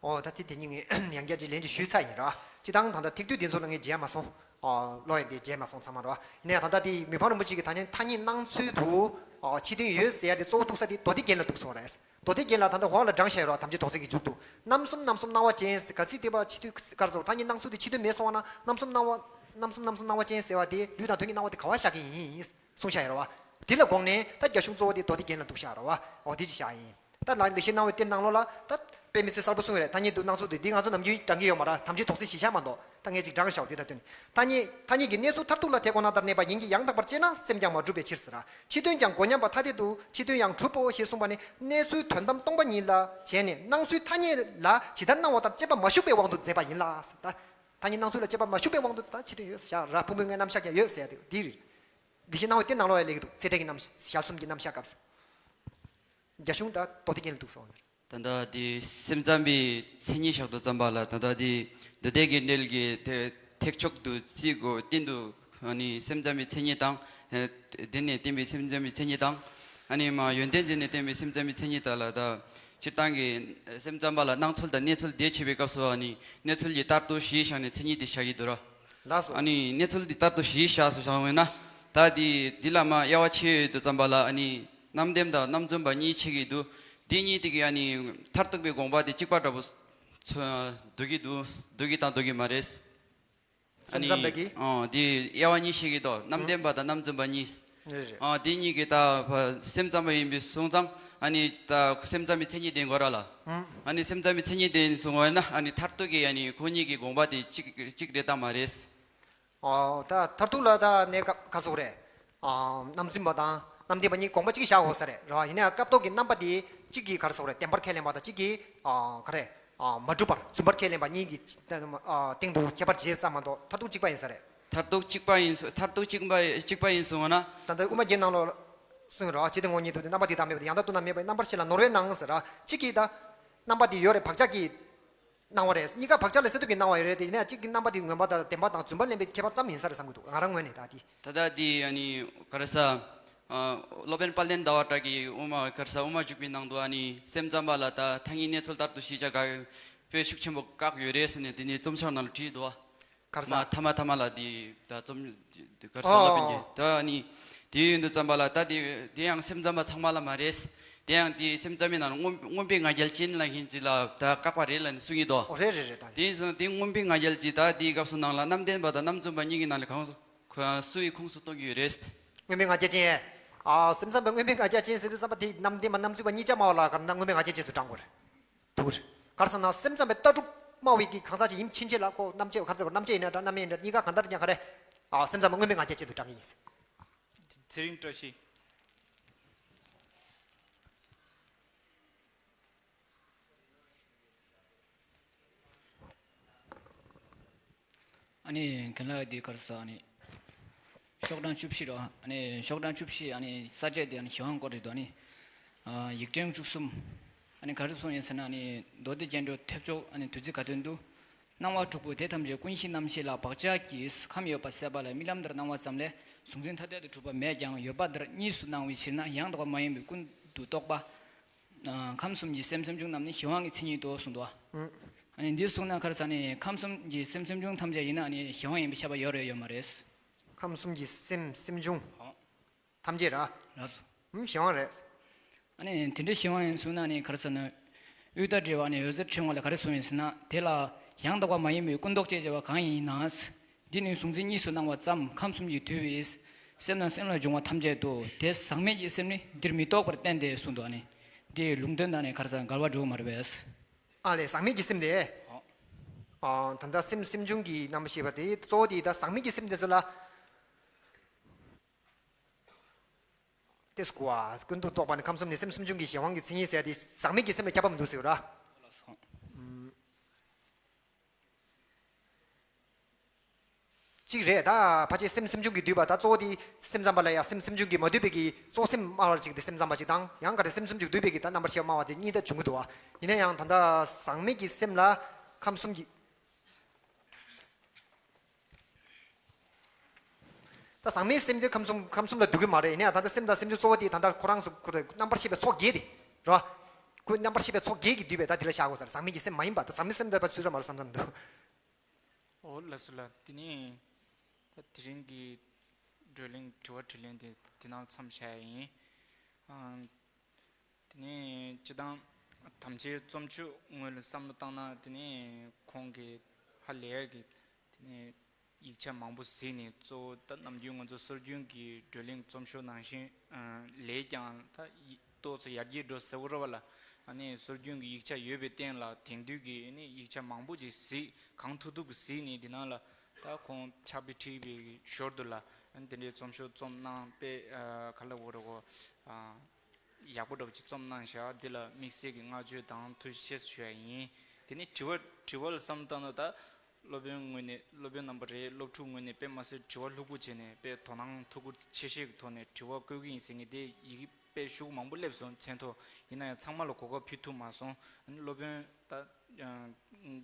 ཨོ་ད་དེ་དེ་ཉིན་ངས་ཡང་བསྐྱར་ཅིག་ལན་ཅིག་ཞུས་ཚར་ཡིན་ར། སྤྱི་བཏང་ད་ལྟ་ཐིག་དུས་དེ་ཚོ་ལ་ངས་མཇལ་མ་སོང་། ཨོ་ལོ་ཡ་དེ་མཇལ་མ་སོང་ཚང་མ་ར། ཡིན་ན་ཡང་ད་ལྟ་དེ་མི་ཕམ་རིན་པོ་ཆེ་གི་ད་ནི་ཐ་སྙད་སྣང་ཚུལ་དུ་ཨོ་ཕྱི་དོན་ཡོད་ཟེར་ཡ་དེ་གཙོ་བོ་གཏུགས་ས་དེ་མདོ་སྡེ་རྒྱན་ལ་གཏུགས་སོང་ར། མདོ་སྡེ་རྒྱན་ལ་ད་ལྟ་འོག་ལ་བགྲངས་བཞག་ཡོད་ར། དམ་ཆོས་རྡོ་རྗེ་གི་མཇུག་ཏུ་རྣམ་གསུམ་རྣམ་གསུམ་སྣང་བ་ཅན་ཟེར་ག་སྲིད་དེ་བ་ཕྱི་དོན་ག་རེ་ཟེར་ཐ་སྙད་སྣང་ཚུལ་དེ་ཕྱི་དོན་མེད་སོང་བ་ན་རྣམ་གསུམ་སྣང་བ་རྣམ་གསུམ་རྣམ་གསུམ་སྣང་བ་ཅན་ཟེར་བ་དེ་ལུས་དང་དོན་གྱི་སྣང་བ་དེ་ག་བ་བཞག་གི་ཡིན་གསུངས་བཞག་ཡོད་ར་བ། དེ་ལ་དགོངས་ནས་ད་རྒྱ་གཞུང་གཙོ་བོ་དེ་མདོ་སྡེ་རྒྱན་ལ་གཏུགས་བཞག་ཡོད་ར་བ། འོ་དེ་ཅིག་བཞག་ཡིན། ད་ལ་ལེགས་བཤད་སྣང་བའི་གཏེར་ནང་ལོགས་ལ་ད་དཔེ་མི་སྲིད་གསལ་པོ་གསུངས་ཡོད་རེད། ཐ་སྙད་དུ་སྣང་ཚུལ་དེ་འདི་ང་ཚོ་ནམ་རྒྱུན་བགྲང་གི་ཡོད་མ་ར། དམ་ཆོས་རྡོ་རྗེ་གཞི་བཞག་མ་གཏོགས་ད་ངས་ཅིག་བགྲངས་བཞག་དེ་ད་དོན་ཐ་སྙད་ཐ་སྙད་ཀྱི་གནས་ཚུལ་མཐར་ཐུག་ལ་དེ་ཁོ་ན་ལྟར་གནས་པ་ཡིན་གྱི་ཡང་དག་པར་དཔྱད་ན་སེམས་ཀྱང་མ་གྲུབ་པའི་ཕྱིར་ཟེར་ར། ཕྱི་དོན་ཀྱང་མགོ་མཉམ་པ་ཐ་དད་དུ་ཕྱི་དོན་ཡང་གྲུབ་བོ་ཞེས་གསུངས་པ་ནི་གནས་ཚུལ་དོན་དམ་སྟོང་པ་ཉིད་ལ་བྱས་ནས་སྣང་ཚུལ་ཐ་སྙད་ལ་ཇི་ལྟར་སྣང་བ་ལྟར་དཔྱད་པ་མ་ཞུགས་པའི་དབང་དུ་མཛད་པ་ཡིན་ལ་ཟེར། ད་ཐ་སྙད་སྣང་ཚུལ་ལ་དཔྱད་པ་མ་ཞུགས་པའི་དབང་དུ་ད་ཕྱི་དོན་ཡོད་ཟེར་བཞག་ར། ཕུང་པོའི་ལྔའི་རྣམ་གཞག་ཀྱང་ཡོད་ཟེར་ཡ་དེ་འདི་རེད། ལེགས་བཤད་སྣང་བའི་གཏེར་ནང་ལོགས་ཡ་ལེགས་འདུག་ཚེ་འབྲས་ཀྱི་རྣམ་ཞལ་གསུམ་གྱི་རྣམ་གཞག་སྐབས་སུ། རྒྱ་གཞུང་ད་མདོ་སྡེ་རྒྱན་ལ་གཏུགས་སོང་། ད་ལྟ་དེ་སེམས་ཙམ་པའི་མཚན་ཉིད་བཞག་ཏུ་བརྩམས་པ་ལ་ད་ལྟ་དེ་མདོ་སྡེ་རྒྱན་འགྲེལ་གྱི་ཐེག་མཆོག་ཏུ་བརྩི་དགོས་སྟེང་དུ་ཨ་ནི་སེམས་ཙམ་པའི་མཚན་ཉིད་དང་། དེ་ནས་བསྟན་པའི་སེམས་ཙམ་པའི་མཚན་ཉིད་དང་། ཨ་ནི་མ་ཡོན་ཏན་ཅན་ནས་བསྟན་པའི་སེམས་ཙམ་པའི་མཚན་ཉིད་དག་ལ་ད་སྤྱིར་བཏང་གི་སེམས་ཙམ་པ་ལ་སྣང་ཚུལ་དང་གནས་ཚུལ་དེ་ཕྱེ་བའི་སྐབས་སུ་ཨ་ནི་གནས་ཚུལ་གྱི་ལྟར་དུ་གཞི་བཞག་ནས་མཚན་ཉིད་དེ་བཞག་གི་འདུག་ར། ལགས་སོ། ཨ་ནི་གནས་ཚུལ་འདི་ལྟར་དུ་གཞི་བཞག་སུ་བཞག་འོས་ན། ད་འདི་འདི་ལ་མ་དབྱེ་བ་ཕྱེ་ཡོད་དུ་བརྩམས་པ་ལ་ཨ་ནི་རྣམ་བདེན་དང་རྣམ་རྫུན་པ་གཉིས་ཕྱེ་གི་འདུག་འདི་གཉིས་དེ་གི་ཨ་ནི་མཐར་ཐུག་པའི་དགོངས་པ་དེ་གཅིག་པ་འདྲ་པོ་ཚོ་འདུག་གི་འདུག་འདུག་གི་དང་འདུག་གི་མ་རེད། ཨ་སེམས་ནི་ཙམ་པའི་གི་ཨོ་འདི་དབྱེ་བ་གཉིས་ཕྱེ་གི་འདུག་རྣམ་བདེན་པ་དང་རྣམ་རྫུན་པ་གཉིས། རེད་རེད། ཨ་འདི་གཉིས་ཀྱི་ད་སེམས་ཙམ་པ་ཡིན་པའི་སོང་ཙང་ཨ་ནི་ད་སེམས་ཙམ་པའི་མཚན་ཉིད་ལྡན་དགོས་ར་ལ། ཨ་ནི་སེམས་ཙམ་པའི་མཚན་ཉིད་ལྡན་སོང་བ་ན་ཨ་ནི་མཐར་ཐུག་གི་ཨ་ནི་ཁོ་གཉིས་ཀྱི་དགོངས་པ་དེ་གཅིག་གཅིག་རེད་དམ་མ་རེད། ཨོ་ད་མཐར་ཐུག་ལ་ད་ནས་ཀ་ཀ་སོགས་རེད། ཨ་རྣམ་རྫུན་པ་དང་རྣམ་བདེན་པ་གཉིས་དགོངས་པ་གཅིག་བཞག་འོ་ས་རེད་ར། ཡིན་ན་ཡང་སྐབས་ཐོག་གི་རྣམ་པ་དེ་གཅིག་གིས་ག་རེ་སོགས་རེད། བདེན་པར་ཁས་ལེན་པ་དང་གཅིག་གིས་ཨ་ག་རེ་ཨ་མ་གྲུབ་པར་རྫུན་པར་ཁས་ལེན་པ་གཉིས་ཀྱི་ཨ་སྟེང་དུ་ཁྱད་པར་འབྱེད་ཙམ་མ་གཏོགས་མཐར་ཐུག་གཅིག་པ་ཡིན་ས་རེད། མཐར་ཐུག་གཅིག་པ་ཡིན་སོ་མཐར་ཐུག་གཅིག་པ་གཅིག་པ་ཡིན་སོང་ན། ད་ལྟ་དབུ་མ་རྒྱན་ནང་ལོགས་གསུངས་ར། ཇི་ལྟར་ངོ་བོ་ཉིད་དུ་རྣམ་པ་དེ་དག་མེད་པ་དེ་ཡང་དག་ཏུ་ན་མེད་པའི་རྣམ་པར་ཤེས་ལ་ནོར་བའི་ནང་ཟེར་ར། གཅིག་གིས་ད་རྣམ་པ་དེ་ཡོད་རེད་བག་ཆགས་ཀྱི་སྣང་བ་རེད། གཉིས་ཀ་བག་ཆགས་ལ་སེལ་ཐུབ་ཀྱི་སྣང་བ་རེད་དེ། ཡིན་ན་གཅིག་གི་རྣམ་པ་དེ་ངོ་མ་དང་བདེན་པ་དང་རྫུན་པ་ལེན་པའི་ཁྱད་པར་ཙམ་ཡིན་ས་རེད་བསམ་གྱི་འདུག་ང་རང་ངོས་ནས་ད་དེ། ད་ལྟ་དེ་ཨ་ནི་ག་རེ་ཟ། ཨ་སློབ་དཔོན་དཔལ་ལྡན་ཟླ་བ་གྲགས་ཀྱིས་དབུ་མ་ག་རེ་ཟ་དབུ་མ་འཇུག་པའི་ནང་དུ་ཨ་ནི་སེམས་ཙམ་པ་ལ་ད་ཐ་སྙད་གནས་ཚུལ་ལྟར་དུ་ཤེས་བྱ་དགག་དཔེ་ཤུགས་ཆེན་པོ་བཀག་ཡོད་རེད་ཟེར་ནས་དེ་ནས་རྩོམ་ཤོག་ནང་ལ་བྲིས་འདུག་བ། ག་རེ་ཟ། མ་ཐ་མ་ཐ་མ་ལ་དེ་ད་རྩོམ་ག་རེ་ཟ་སློབ་དཔོན་གྱིས་ཨོ་ད་ཨ་ནི་དེ་ཡོད་འདུག་བརྩམས་པ་ལ་ད་དེ་དེ་ཡང་སེམས་ཙམ་པ་ཚང་མ་ལ་མ་རེད། དེ་ཡང་དེ་སེམས་ཙམ་པའི་ནང་ལ་མངོན་མངོན་པའི་ང་རྒྱལ་ཅན་ལ་ཡིན་ཅི་ལ་ད་བཀག་པ་རེད་ལ་ནི་གསུང་གི་འདུག་ཨོ་རེད་རེད་རེད། ད་དེ་ཡིན་ཙང་དེ་མངོན་པའི་ང་རྒྱལ་གྱི་ད་དེའི་སྐབས་སུ་ནང་ལ་རྣམ་བདེན་པ་དང་རྣམ་རྫུན་པ་གཉིས་ཀྱི་ནང་ལ་གང་སུ་སུའི་ཁོངས་སུ་གཏོང་གི་ཡོད་རེད། མངོན་པའི་ང་རྒྱལ་ཅན། ཨ་སེམས་ཙམ་པའི་མངོན་པའི་ང་རྒྱལ་ཅན་ཟེར་དུས་ཙམ་པ་དེ་རྣམ་བདེན་པ་རྣམ་རྫུན་པ་གཉིས་ཆ་སྨྲ་བ་ལ་ག་རེ་ན་མངོན་པའི་ང་རྒྱལ་ཅན་སུ་བགྲང་དགོས་རེད། དུར། ག་རེ་ཟེར་ན་སེམས་ཙམ་པའི་ལྟ་གྲུབ་སྨྲ་བའི་གི་གང་ཟག་ཅིག་ཡིན་ཕྱིན་ཆད་ལ་ཁོ་རྣམ་དཔྱོད་ག་རེ་ཟེར་རྣམ་དཔྱོད་ཡིན་ན་འདྲ་རྣམ་དབྱེ་ཡིན་འདྲ་གཉིས་ཀ་གང་ལྟར་ཀྱང་ག་རེ། ཨ་སེམས་ཙམ་པའི་མངོན་པའི་ང་རྒྱལ་ཅན་དུ་བགྲང་གི་ཡིན། ཚེ་རིང་བཀྲ་ཤིས། ཨ་ནི་རྒན་ལགས་འདི་ག་རེ་ཟ་ཨ་ནི། ཤོག་གྲངས་བཅུ་བཞི་རེད། ཨ་ནི་ཤོག་གྲངས་བཅུ་བཞི་ཨ་ནི་ས་བཅད་དེ་ཨ་ནི་གཞན་དབང་སྐོར་རེད་འདུག་ཨ་ནི། ཨ་ཡིག་ཕྲེང་བཅུ་གསུམ། ཨ་ནི་ག་རེ་གསུངས་ཡོད་ཟེར་ན་ཨ་ནི་མདོ་སྡེ་རྒྱན་འགྲོ་ཐེག་མཆོག་ཨ་ནི་བདུད་རྩི་དགའ་སྟོན་དུ། སྣང་བ་དྲུག་པོ་དེ་ཐམས་ཅད་ཀུན་གཞི་རྣམ་ཤེས་ལ་བག་ཆགས་ཀྱིས་ཁམས་ཡོད་པ་ཟད་པ་ལས་རྨི་ལམ་ལྟར་སྣང་བ་ཙམ་ལས་གཟུང་འཛིན་ཐ་དད་དུ་གྲུབ་པ་མེད་ཀྱང་ཡོད་པ་ལྟར་གཉིས་སུ་སྣང་བའི་ཕྱིར་ན་ཡང་དག་པ་མ་ཡིན་པའི་ཀུན་ཏུ་རྟོག་པ། ཨ་ཁམས་གསུམ་གྱི་སེམས་སེམས་བྱུང་རྣམས་ནི་གཞན་དབང་གི་མཚན་ཉིད་དོ་གསུངས་འདུག་ཨ་ནི་འདི་གསུངས་ན་ག་རེ་ཟ་ནི་ཁམས་གསུམ་གྱི་སེམས་སེམས་བྱུང་ཐམས་ཅད་ཡིན་ན་ནི་གཞན་དབང་ཡིན་པའི་ཁྱབ་པ་ཡོད་རེད་ཡོད་མ་རེད། ཁམས་གསུམ་གྱི་སེམས་སེམས་བྱུང་། ཨོ། ཐམས་ཅད་ར། ལགས་སོ། ཨུམ་གཞན་དབང་རེད། ཨ་ནི་དེ་འདྲའི་གཞན་དབང་ཡིན་གསུངས་ན་ནི་ག་རེ་ཟ་ནི། དབུས་མཐའ་བྲལ་བ་ནི་འོད་གསལ་ཕྲེང་བ་ལ་ག་རེ་གསུངས་ཡིན་ཟེར་ན་དེ་ལ་ཡང་དག་པ་མ་ཡིན་པའི་ཀུན་རྟོག་ཅེས་བྱ་བ་གང་ཡིན་ན། འདི་ནི་གཟུང་འཛིན་གཉིས་སུ་སྣང་བ་ཙམ་ཁམས་གསུམ་གྱིས་བསྡུས་པའི་སེམས་དང་སེམས་ལ་འབྱུང་བ་ཐམས་ཅད་དོ། དེ་ཟག་མེད་ཀྱི་སེམས་ནི་འདིར་མི་རྟོགས་པར་བསྟན་ཏེ་གསུངས་འདུག་ཨ་ནི་འདིའི་ལུང་དོན་དང་ནི་ག་རེ་ཟ་འགལ་བ་འགྲོ་གི་མ་རེད་པས། ཨ་ལས་ཟག་མེད་ཀྱི་སེམས་དེ། ཨོ། ཨ། ད་ལྟ་སེམས་སེམས་བྱུང་གི་རྣམ་པར་ཤེས་པ་དེ་གཙོ་བོ་དེ་ད་ཟག་མེད་ཀྱི་སེམས་དེ་ཚོ་ལ། ཏེ་སྐུ་བ་ཀུན་ཏུ་རྟོག་པ་ནི་ཁམས་གསུམ་ནི། སེམས་སེམས་བྱུང་གི་གཞན་དབང་གི་མཚན་ཉིད་ཟེར་ཏེ་ཟག་མེད་ཀྱི་སེམས་ལ་ཁྱབ་པ་མི་འདུག་ཟེར་བ་ར། ལགས་སོ། ཨུམ། གཅིག་རེད་ད། ཕལ་ཆེར་སེམས་སེམས་བྱུང་གི་འདུས་པ་ད་གཙོ་བོ་དེ་སེམས་ཙམ་པ་ལ་ཡང་སེམས་སེམས་བྱུང་གི་མ་འདུས་པའི་གི་གཙོ་སེམས་སྨྲ་བ་ཅིག་དེ་སེམས་ཙམ་པ་ཅིག་དང་། ཡང་ག་རེ་སེམས་སེམས་བྱུང་འདུས་པའི་གི་ད་རྣམ་པར་ཤེས་པ་སྨྲ་བ་དེ་གཉིས་ད་བྱུང་གི་འདུག་བ། ཡིན་ན་ཡང་ད་ལྟ་ཟག་མེད་ཀྱི་སེམས་ལ་ཁམས་གསུམ་གྱི། ད་ཟག་མེད་སེམས་དེ་ཁམས་གསུམ་ཁམས་གསུམ་ལ་འདུ་གི་མ་རེད། ཡིན་ན་ཡང་ད་ལྟ་སེམས་དང་སེམས་བྱུང་གཙོ་བོ་དེ་ད་ལྟ་ཁོ་རང་ཚོ་ཁོ་རང་རྣམ་པར་ཤེས་པའི་ཚོགས་བརྒྱད་དེ་རེད་བ། ཁོ་རྣམ་པར་ཤེས་པའི་ཚོགས་བརྒྱད་ཀྱིས་བསྡུས་པའི་ད་དེ་ལ་བཞག་དགོས་ས་རེད། ཟག་མེད་ཀྱི་སེམས་མ་ཡིན་པ་ད་ཟག་མེད་སེམས་དེ་ཕར་ཚུར་ཙམ་མར་བསམ་བསམ་འདུག། ཨོ་ལགས་སོ་ལགས། དེ་ནས་ད་དེ་རིང་གི་བགྲོ་གླེང་དྲི་བ་དྲིས་ལན་དེ་དེ་ནང་མཚམས་བཞག་ཡ་ཡིན། ཨ། དེ་ནས་སྤྱིར་བཏང་དམ་ཆོས་རྩོམ་ཆོས་ངོས་ལ་བསམ་བློ་བཏང་ན། དེ་ནས་ཁོང་གིས་ཧ་ལས་ཀྱི་དེ་ནས་ཡིག་ཆ་མང་པོ་གཟིགས་ནས། གཙོ་བོ་ད་ནམ་རྒྱུན་ང་ཚོ་སྲོལ་རྒྱུན་གྱི་བགྲོ་གླེང་རྩོམ་ཤོག་ནང་བཞིན་ལས་ཀྱང་ད་ཡི་ཏོག་ཙམ་ཡར་རྒྱས་འགྲོ་ཟེར་བ་རེད་བ་ལ། ཨ་ནི་སྲོལ་རྒྱུན་གྱི་ཡིག་ཆ་ཡོད་པའི་སྟེང་ལ་དེང་དུས་ཀྱི་ཨ་ནི་ཡིག་ཆ་མང་པོ་ཅིག་གཟིགས། གང་ཐུབ་ཐུབ་ཀྱིས་གཟིགས་ནས། དེ་ནང་ལ་ད་ཁོང་ཕྱག་དཔེ་ཁྲིད་པའི་ཞོར་དུ་ལ་ཨ་ནི་དེ་འདྲའི་རྩོམ་ཤོག་རྩོམ་གནང་པས། ཨ། ག་ལ་འོ་ར་གོ། ཨ། ཡག་པོ་འདྲ་པོ་ཅིག་རྩོམ་གནང་བཞག། འདི་ལ་དམིགས་བསལ་གྱི་བསྔགས་བརྗོད་དང་ཐུགས་རྗེ་ཆེ་ཞུ་ཡ་ཡིན། དེ་ནས་དྲི་བ་དྲི་བ་ལ་བསམ་བཏང་ན། ད་སློབ་དཔོན་ངོས་ནས་སློབ་དཔོན་རྣམ་པ་རེད། སློབ་ཕྲུག་ངོས་ནས་དཔེ་མ་སྲིད་དྲི་བ་ལྷུག་པོ་བྱས་ནས། དཔེ་དོ་སྣང་ཐུགས་ཁུར་ཆེ་བཞེས་ཀྱི་ཐོག་ནས་དྲི་བ་བཀོད་ཀྱི་ཡིན་ཟེར་མཁན་དེ་ཡི་གེ་དཔེ་ཤུགས་མང་པོ་སླེབས་སོང་། མཚན་ཐོ་ཡིན་ན་ཡང་ཚང་མ་ལ་གོ་སྐབས་ཕུལ་ཐུབ་མ་སོང་། ཨ་ནི་སློབ་དཔོན་ད་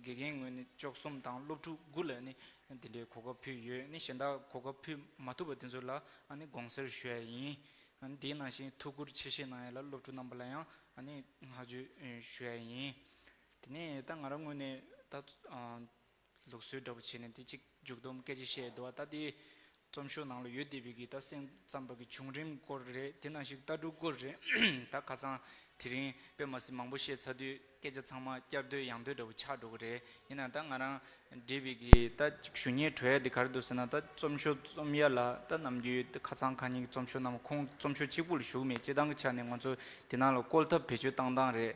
དགེ་རྒན་ངོས་ནས་བཅུ་གསུམ་དང་སློབ་ཕྲུག་དགུ་ལ་ནི་འདི་འདྲའི་གོ་སྐབས་ཕུལ་ཡོད། ནི་གཞན་དག་གོ་སྐབས་ཕུལ་མ་ཐུབ་པ་དེ་ཚོ་ལ་ཨ་ནི་དགོངས་སེལ་ཞུ་ཡ་ཡིན། ཨ་ནི་དེ་ནང་བཞིན་ཐུགས་ཁུར་ཆེ་བཞེས་གནང་ཡ་ལ་སློབ་ཕྲུག་རྣམ་པ་ལ་ཡང་ཨ་ནི་བསྔགས་བརྗོད་ཞུ་ཡ་ཡིན། དེ་ནས་ད་ང་རང་ངོས་ནས་ད་ཨ་ལུགས་སྲོལ་འདྲ་པོ་བྱས་ནས་དེ་གཅིག་མཇུག་སྡོམ་སྐད་ཆ་བཤད་འདུག་བ། ད་དེ་རྩོམ་ཤོག་ནང་ལ་ཡོད་བསྡད་པའི་གི་ད་སེམས་ཙམ་པ་གི་བྱུང་རིམ་སྐོར་རེད། དེ་ནང་བཞིན་ལྟ་གྲུབ་སྐོར་རེད། ད་ཁ་སང་དེ་རིང་དཔེ་མ་སྲིད་མང་པོ་བཤད་ཚར་དུས་སྐད་ཆ་ཚང་མ་བསྐྱར་ཟློས་ཡང་ཟློས་འདྲ་པོ་ཆགས་འགྲོ་གི་རེད། ཡིན་ན་ད་ང་རང་འབྲེལ་བའི་གི་ད་ཞུ་སྙིང་བྲོ་ཡ་དེ་ག་རེ་འདུག་ཟེར་ན། ད་རྩོམ་ཤོག་རྩོམ་ཡ་ལ་ད་ནམ་རྒྱུན་ད་ཁ་སང་ཁ་ཉིན་གྱི་རྩོམ་ཤོག་རྣམས་ཁོང་རྩོམ་ཤོག་གཅིག་པུ་ལ་ཞུ་གི་མེད། སྤྱིར་བཏང་གི་ཆ་ནས་ང་ཚོ་དེ་ནང་ལ་བཀོལ་ཐབས་བེད་སྤྱོད་བཏང་སྟངས་རེད།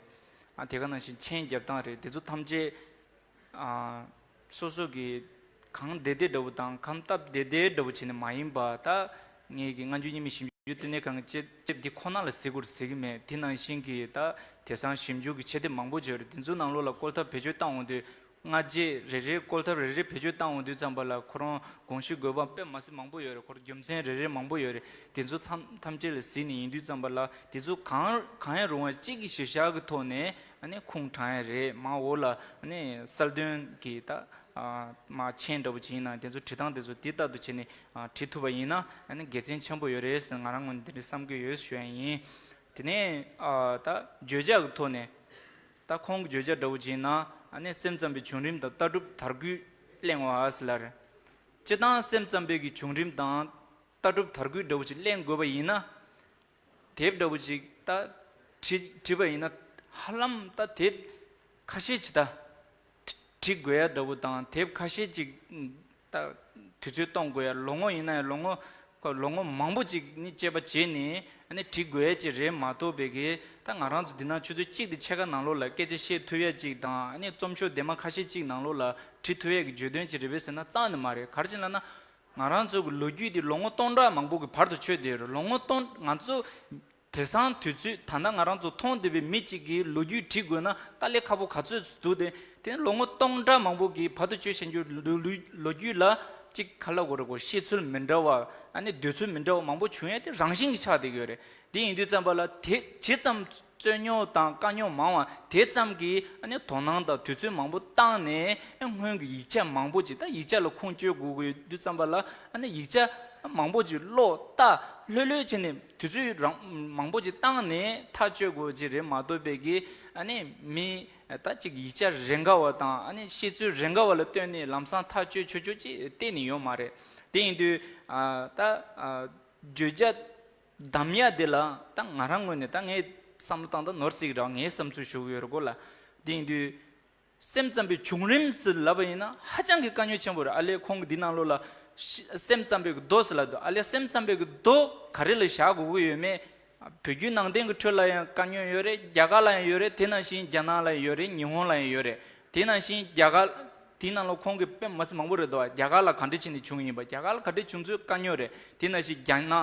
ཨ། དེ་ག་ནང་བཞིན་མཆན་རྒྱབ་སྟངས་རེད། དེ་ཚོ་ཐམས་ཅད་ཨ། སོ་སོ་གི་གང་བདེ་བདེ་འདྲ་པོ་དང་གང་སྟབས་བདེ་བདེ་འདྲ་པོ་བྱས་ནས་མ་ཡིན་པ། ད་ངེད་ཀྱི་སྔ་འགྱུར་རྙིང་མའི་ཞིབ་འཇུག་ལྟེ་གནས་ཁང་གི་དཔྱད་དཔྱད་འདི་ཁོ་ན་ལ་ཟེར་དགོས་རེད་ཟེར་གི་མེད། དེ་ནང་བཞིན་གྱི་ད་དེང་སང་ཞིབ་འཇུག་གི་ཆེད་དེབ་མང་པོ་ཅིག་ཡོད་རེད། དེ་ཚོའི་ནང་ལོགས་ལ་བཀོལ་ཐབས་བེད་སྤྱོད་བཏང་འོང་དུས། སྔ་རྗེས་རེ་རེ་བཀོལ་ཐབས་རེ་རེ་བེད་སྤྱོད་བཏང་འོང་དུས་ཙམ་པ་ལ་ཁོ་རང་དགོངས་གཞི་དགོས་པ་དཔེ་མ་སྲིད་མང་པོ་ཡོད་རེད། ཁོ་རང་རྒྱུ་མཚན་རེ་རེ་མང་པོ་ཡོད་རེད། དེ་ཚོ་ཐམས་ཐམས་ཅད་ལ་གཟིགས་ནས་ཡིན་དུས་ཙམ་པ་ལ་དེ་ཚོ་གང་གང་ཡང་རུང་བ་གཅིག་གི་གཞི་བཞག་གི་ཐོག་ནས་ཨ་ནི་ཁུངས་དྲང་ཡ་རེད། མར་འོག་ལ་ཨ་ནི་གསལ་སྟོན་གྱི་ད་ཨ་མར་མཆན་འདྲ་པོ་ཅིག་ཡིན་ན། དེ་ཚོ་བྲིས་སྟངས་དེ་ཚོ་དེ་ལྟར་དུ་བྱས་ནས་ཨ་བྲིས་ཐུབ་པ་ཡིན་ན་ཨ་ནི་དགེ་མཚན་ཆེན་པོ་ཡོད་རེད་ཟེར་ང་རང་ངོས་ནས་དེ་འདྲ་བསམ་གྱི་ཡོད་ཞུ་ཡ་ཡིན། དེ་ནས་ཨ་ད་བརྗོད་བྱ་གི་ཐོག་ནས། ད་ཁོང་གི་བརྗོད་བྱ་འདྲ་པོ་ཅིག་ཡིན་ན་ཨ་ནི་སེམས་ཙམ་པའི་བྱུང་རིམ་དང་ལྟ་གྲུབ་དར་རྒུད་གླེང་བ་ཟེར་ལ་རེད། སྤྱིར་བཏང་སེམས་ཙམ་པའི་གི་བྱུང་རིམ་དང་ལྟ་གྲུབ་དར་རྒུད་འདྲ་པོ་ཅིག་གླེང་དགོས་པ་ཡིན་ན། དེབ་འདྲ་པོ་ཅིག་ད་བྲིས་བྲིས་པ་ཡིན་ན་ཧ་ལམ་ད་དེབ་ཁ་ཤས་ཅིག་ད་བྲི་དགོས་ཡ་འདྲ་པོ་དང་། དེབ་ཁ་ཤས་ཅིག་ད་དུས་ཚོད་གཏོང་དགོས་ཡ། ལོ་ངོ་ཡིན་ན་ཡང་ལོ་ངོ་ལོ་ངོ་མང་པོ་ཅིག་ནི་དཔྱད་པ་བྱས་ནས་ཨ་ནི་བྲི་དགོས་ཡ་ཅིག་རེད་མ་གཏོགས་པའི་གི། ད་ང་རང་ཚོ་འདི་ན་ཆུ་ཚོད་གཅིག་དང་ཕྱེད་ཀ་ནང་ལོགས་ལ་སྐད་ཆ་བཤད་ཐུབ་ཡ་ཅིག་དང་། ཨ་ནི་རྩོམ་ཤོག་འདན་མ་ཁ་ཤས་ཅིག་ནང་ལོགས་ལ་བྲི་ཐུབ་ཡ་གི་བརྗོད་དོན་ཅིག་རེད་པས་ཟེར་ན་རྩ་ནས་མ་རེད། ག་རེ་བྱས་ལབ་ན། ང་རང་ཚོ་གི་ལོ་རྒྱུས་འདི་ལོ་ངོ་སྟོང་ཕྲག་མང་པོ་གི་བར་དུ་ཆོད་བསྡད་ཡོད་རེད། ལོ་ངོ་སྟོང་ང་ཚོ་དེང་སང་དུས་ཚོད་ད་ལྟ་ང་རང་ཚོ་མཐོང་བསྡད་པའི་མི་གཅིག་གིས་ལོ་རྒྱུས་བྲི་དགོས་ན་དཀའ་ལས་ཁག་པོ་ག་ཚོད་འདུག་སྟེ། དེ་ལོ་ངོ་སྟོང་ཕྲག་མང་པོ་གི་བར་དུ་ཆོད་བཞག་རྒྱུ་ལོ་ལོ་ལོ་རྒྱུས་ལ་གཅིག་ག་ལབ་དགོས་རེད་གོ། བཤད་ཚུལ་མི་འདྲ་བ། ཨ་ནི་འདོད་ཚུལ་མི་འདྲ་བ་མང་པོ་བྱུང་ཡ་དེ་རང་བཞིན་གྱིས་ཆགས་བསྡད་ཀྱི་ཡོད་རེད། དེ་ཡིན་དུས་ཙམ་པ་ལ་དེ་ཇི་ཙམ་རྩོད་རྙོག་དང་དཀའ་རྙོག་མང་བ་དེ་ཙམ་གྱིས་ཨ་ནི་དོ་སྣང་དང་དུས་ཚོད་མང་པོ་བཏང་ནས། ཨ་སྔོན་གྱི་ཡིག་ཆ་མང་པོ་ཅིག་ད་ཡིག་ཆ་ལ་ཁུངས་བཅོལ་དགོས་ཀྱི་ཡོད་དུས་ཙམ་པ་ལ། ཨ་ནི་ཡིག་ཆ་མང་པོ་ཅིག་ཀློག་ལྟ་ལྷོད་ལྷོད་བྱས་ནས་དུས་ཚོད་རང་མང་པོ་ཅིག་བཏང་ནས་ཐག་གཅོད་དགོས་ཀྱི་རེད་མ་གཏོགས་པའི་གི། ཨ་ནི་མི་ད་ཅིག་ཡིག་ཆ་རེ་འགའ་བ་དང་། ཨ་ནི་བཤད་ཚུལ་རེ་འགའ་བ་ལ་ལྟོས་ནས་ལམ་སང་ཐག་གཅོད་ཆོག་ཆོག་ཅིག་གཏན་ནས་ཡོད་མ་རེད། དེ་ཡིན་དུས་ཨ་ད་ཨ་བརྗོད་བྱ་གདམ་ཡ་དེ་ལ་ད་ང་རང་ངོས་ནས་ད་ངས་བསམ་བློ་བཏང་སྟངས་ནོར་སྲིད་རང་ངའི་བསམ་ཚུལ་ཞུ་གི་ཡོད་རེད་གོ་ལ། དེ་ཡིན་དུས་སེམས་ཙམ་པའི་བྱུང་རིམ་ཟེར་ལབ་པ་ཡིན་ན་ཧ་ཅང་གི་དཀའ་རྙོག་ཆེན་པོ་རེད། ཨ་ལས་ཁོང་གི་འདི་ནང་ལོགས་ལ་ཤི་སེམས་ཙམ་པའི་གི་མདོ་ཟེར་ལབ་འདུག། ཨ་ལས་སེམས་ཙམ་པའི་གི་མདོ་ག་རེ་ལ་བཞག་དགོས་ཀྱི་ཡོད་མེད། བོད་བརྒྱུད་ནང་བསྟན་གྱི་ཁྲོད་ལ་ཡང་དཀའ་རྙོག་ཡོད་རེད། རྒྱ་གར་ལ་ཡང་ཡོད་རེད། དེ་ནང་བཞིན་རྒྱ་ནག་ལ་ཡང་ཡོད་རེད། ཉི་ཧོང་ལ་ཡང་ཡོད་རེད། དེ་ནང་བཞིན་རྒྱ་གར་ དེའི་ནང་ལ་ཁོང་གིས་དཔེ་མི་སྲིད་མང་པོ་རེད་འདུག་རྒྱ་གར་ལ་ག་འདྲ་བྱས་ནས་བྱུང་ཡིན་པ། རྒྱ་གར་ལ་ག་འདྲ་བྱུང་ཚུལ་དཀའ་རྙོག་རེད། དེ་ནང་བཞིན་རྒྱ་ནག་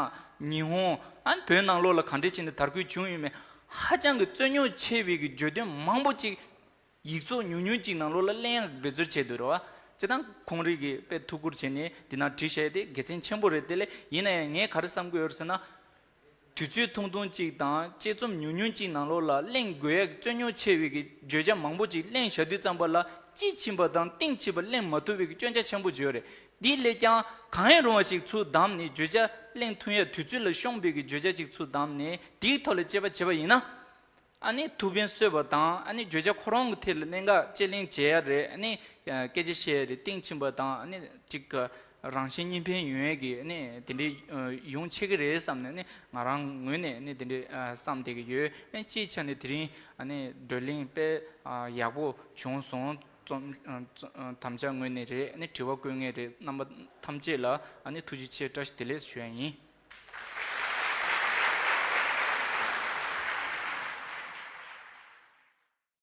ཉི་ཧོང་ཨ་ནི་བོད་ནང་ལོགས་ལ་ག་འདྲ་བྱས་ནས་དར་རྒུད་བྱུང་ཡོད་མེད། ཧ་ཅང་གི་རྩོད་རྙོག་ཆེ་བའི་གི་བརྗོད་དོན་མང་པོ་ཅིག་ཡིག་ཚོགས་ཉུང་ཉུང་ཅིག་ནང་ལོགས་ལ་གླེང་ཡག་འབད་རྩོལ་བྱས་འདུག་རེད་བ། སྤྱིར་བཏང་ཁོང་རིགས་ཀྱིས་དཔེ་ཐུགས་ཁུར་བྱས་ནས་འདི་ནང་བྲིས་བཞག་ཡ་དེ་དགེ་མཚན་ཆེན་པོ་རེད། དེ་ལས་ཡིན་ན་ཡང་ངས་ག་རེ་བསམ་གྱི་ཡོད་རེད་ཟེར་ན། དུས་ཚོད་ཐུང་ཐུང་གཅིག་དང་དཔྱད་རྩོམ་ཉུང་ཉུང་གཅིག་ནང་ལོགས་ལ་གླེང་དགོས་ཡ་རྩོད་རྙོག་ཆེ་བའི་གི་བརྗོད་བྱ་མང་པོ་ཅིག་གླེང་བཞག་དུས་ཙམ་པ་ལ་དཔྱིས་ཕྱིན་པ་དང་གཏིང་ཕྱིན་པ་གླེང་མ་ཐུབ་པའི་གི་སྐྱོན་ཆ་ཆེན་པོ་ཅིག་ཡོད་རེད། དེ་ལས་ཀྱང་གང་ཡང་རུང་བ་ཞིག་ཚུར་བདམས་ནས་བརྗོད་བྱ་གླེང་ཐུབ་ཡ་དུས་ཚོད་ལ་ཤོང་བའི་གི་བརྗོད་བྱ་ཅིག་ཚུར་བདམས་ནས་དེའི་ཐོག་ལ་དཔྱད་པ་བྱས་པ་ཡིན་ན། ཨ་ནི་ཐུགས་ཕན་གསོས་པ་དང་། ཨ་ནི་བརྗོད་བྱ་ཁོ་རང་གི་ཐད་ལ་གནད་འགག་དཔྱད་གླེང་བྱེད་ཡ་རེད། ཨ་ནི་སྐད་ཆ་བཤད་ཡ་རེད། གཏིང་ཕྱིན་པ་དང་། ཨ་ནི་ཅིག་རང་བཞིན་གཉིས་ཕན་ཡོང་ཡ་གི་ཨ་ནི་དེ་འདྲའི་ཡོང་ཆེ་གི་རེད་བསམ་ནས། ཨ་ནི་ང་རང་ངོས་ནས་ཨ་ནི་དེ་འདྲའི་བསམ་བསྡད་ཀྱི་ཡོད། ཨ་ནི་སྤྱིའི་ཆ་ནས་དེ་རིང་ཨ་ནི་བགྲོ་གླེང་དཔེ་ཡག་པོ་བྱུང་སོང་། རྩོམ་དམ་བཅའ་ངོས་ནས་རེད། ཨ་ནི་དྲི་བ་བཀོད་མཁན་རེད། རྣམ་པ་ཐམས་ཅད་ལ་ཨ་ནི་ཐུགས་རྗེ་ཆེ། བཀྲ་ཤིས་བདེ་ལེགས་ཞུ་ཡ་ཡིན།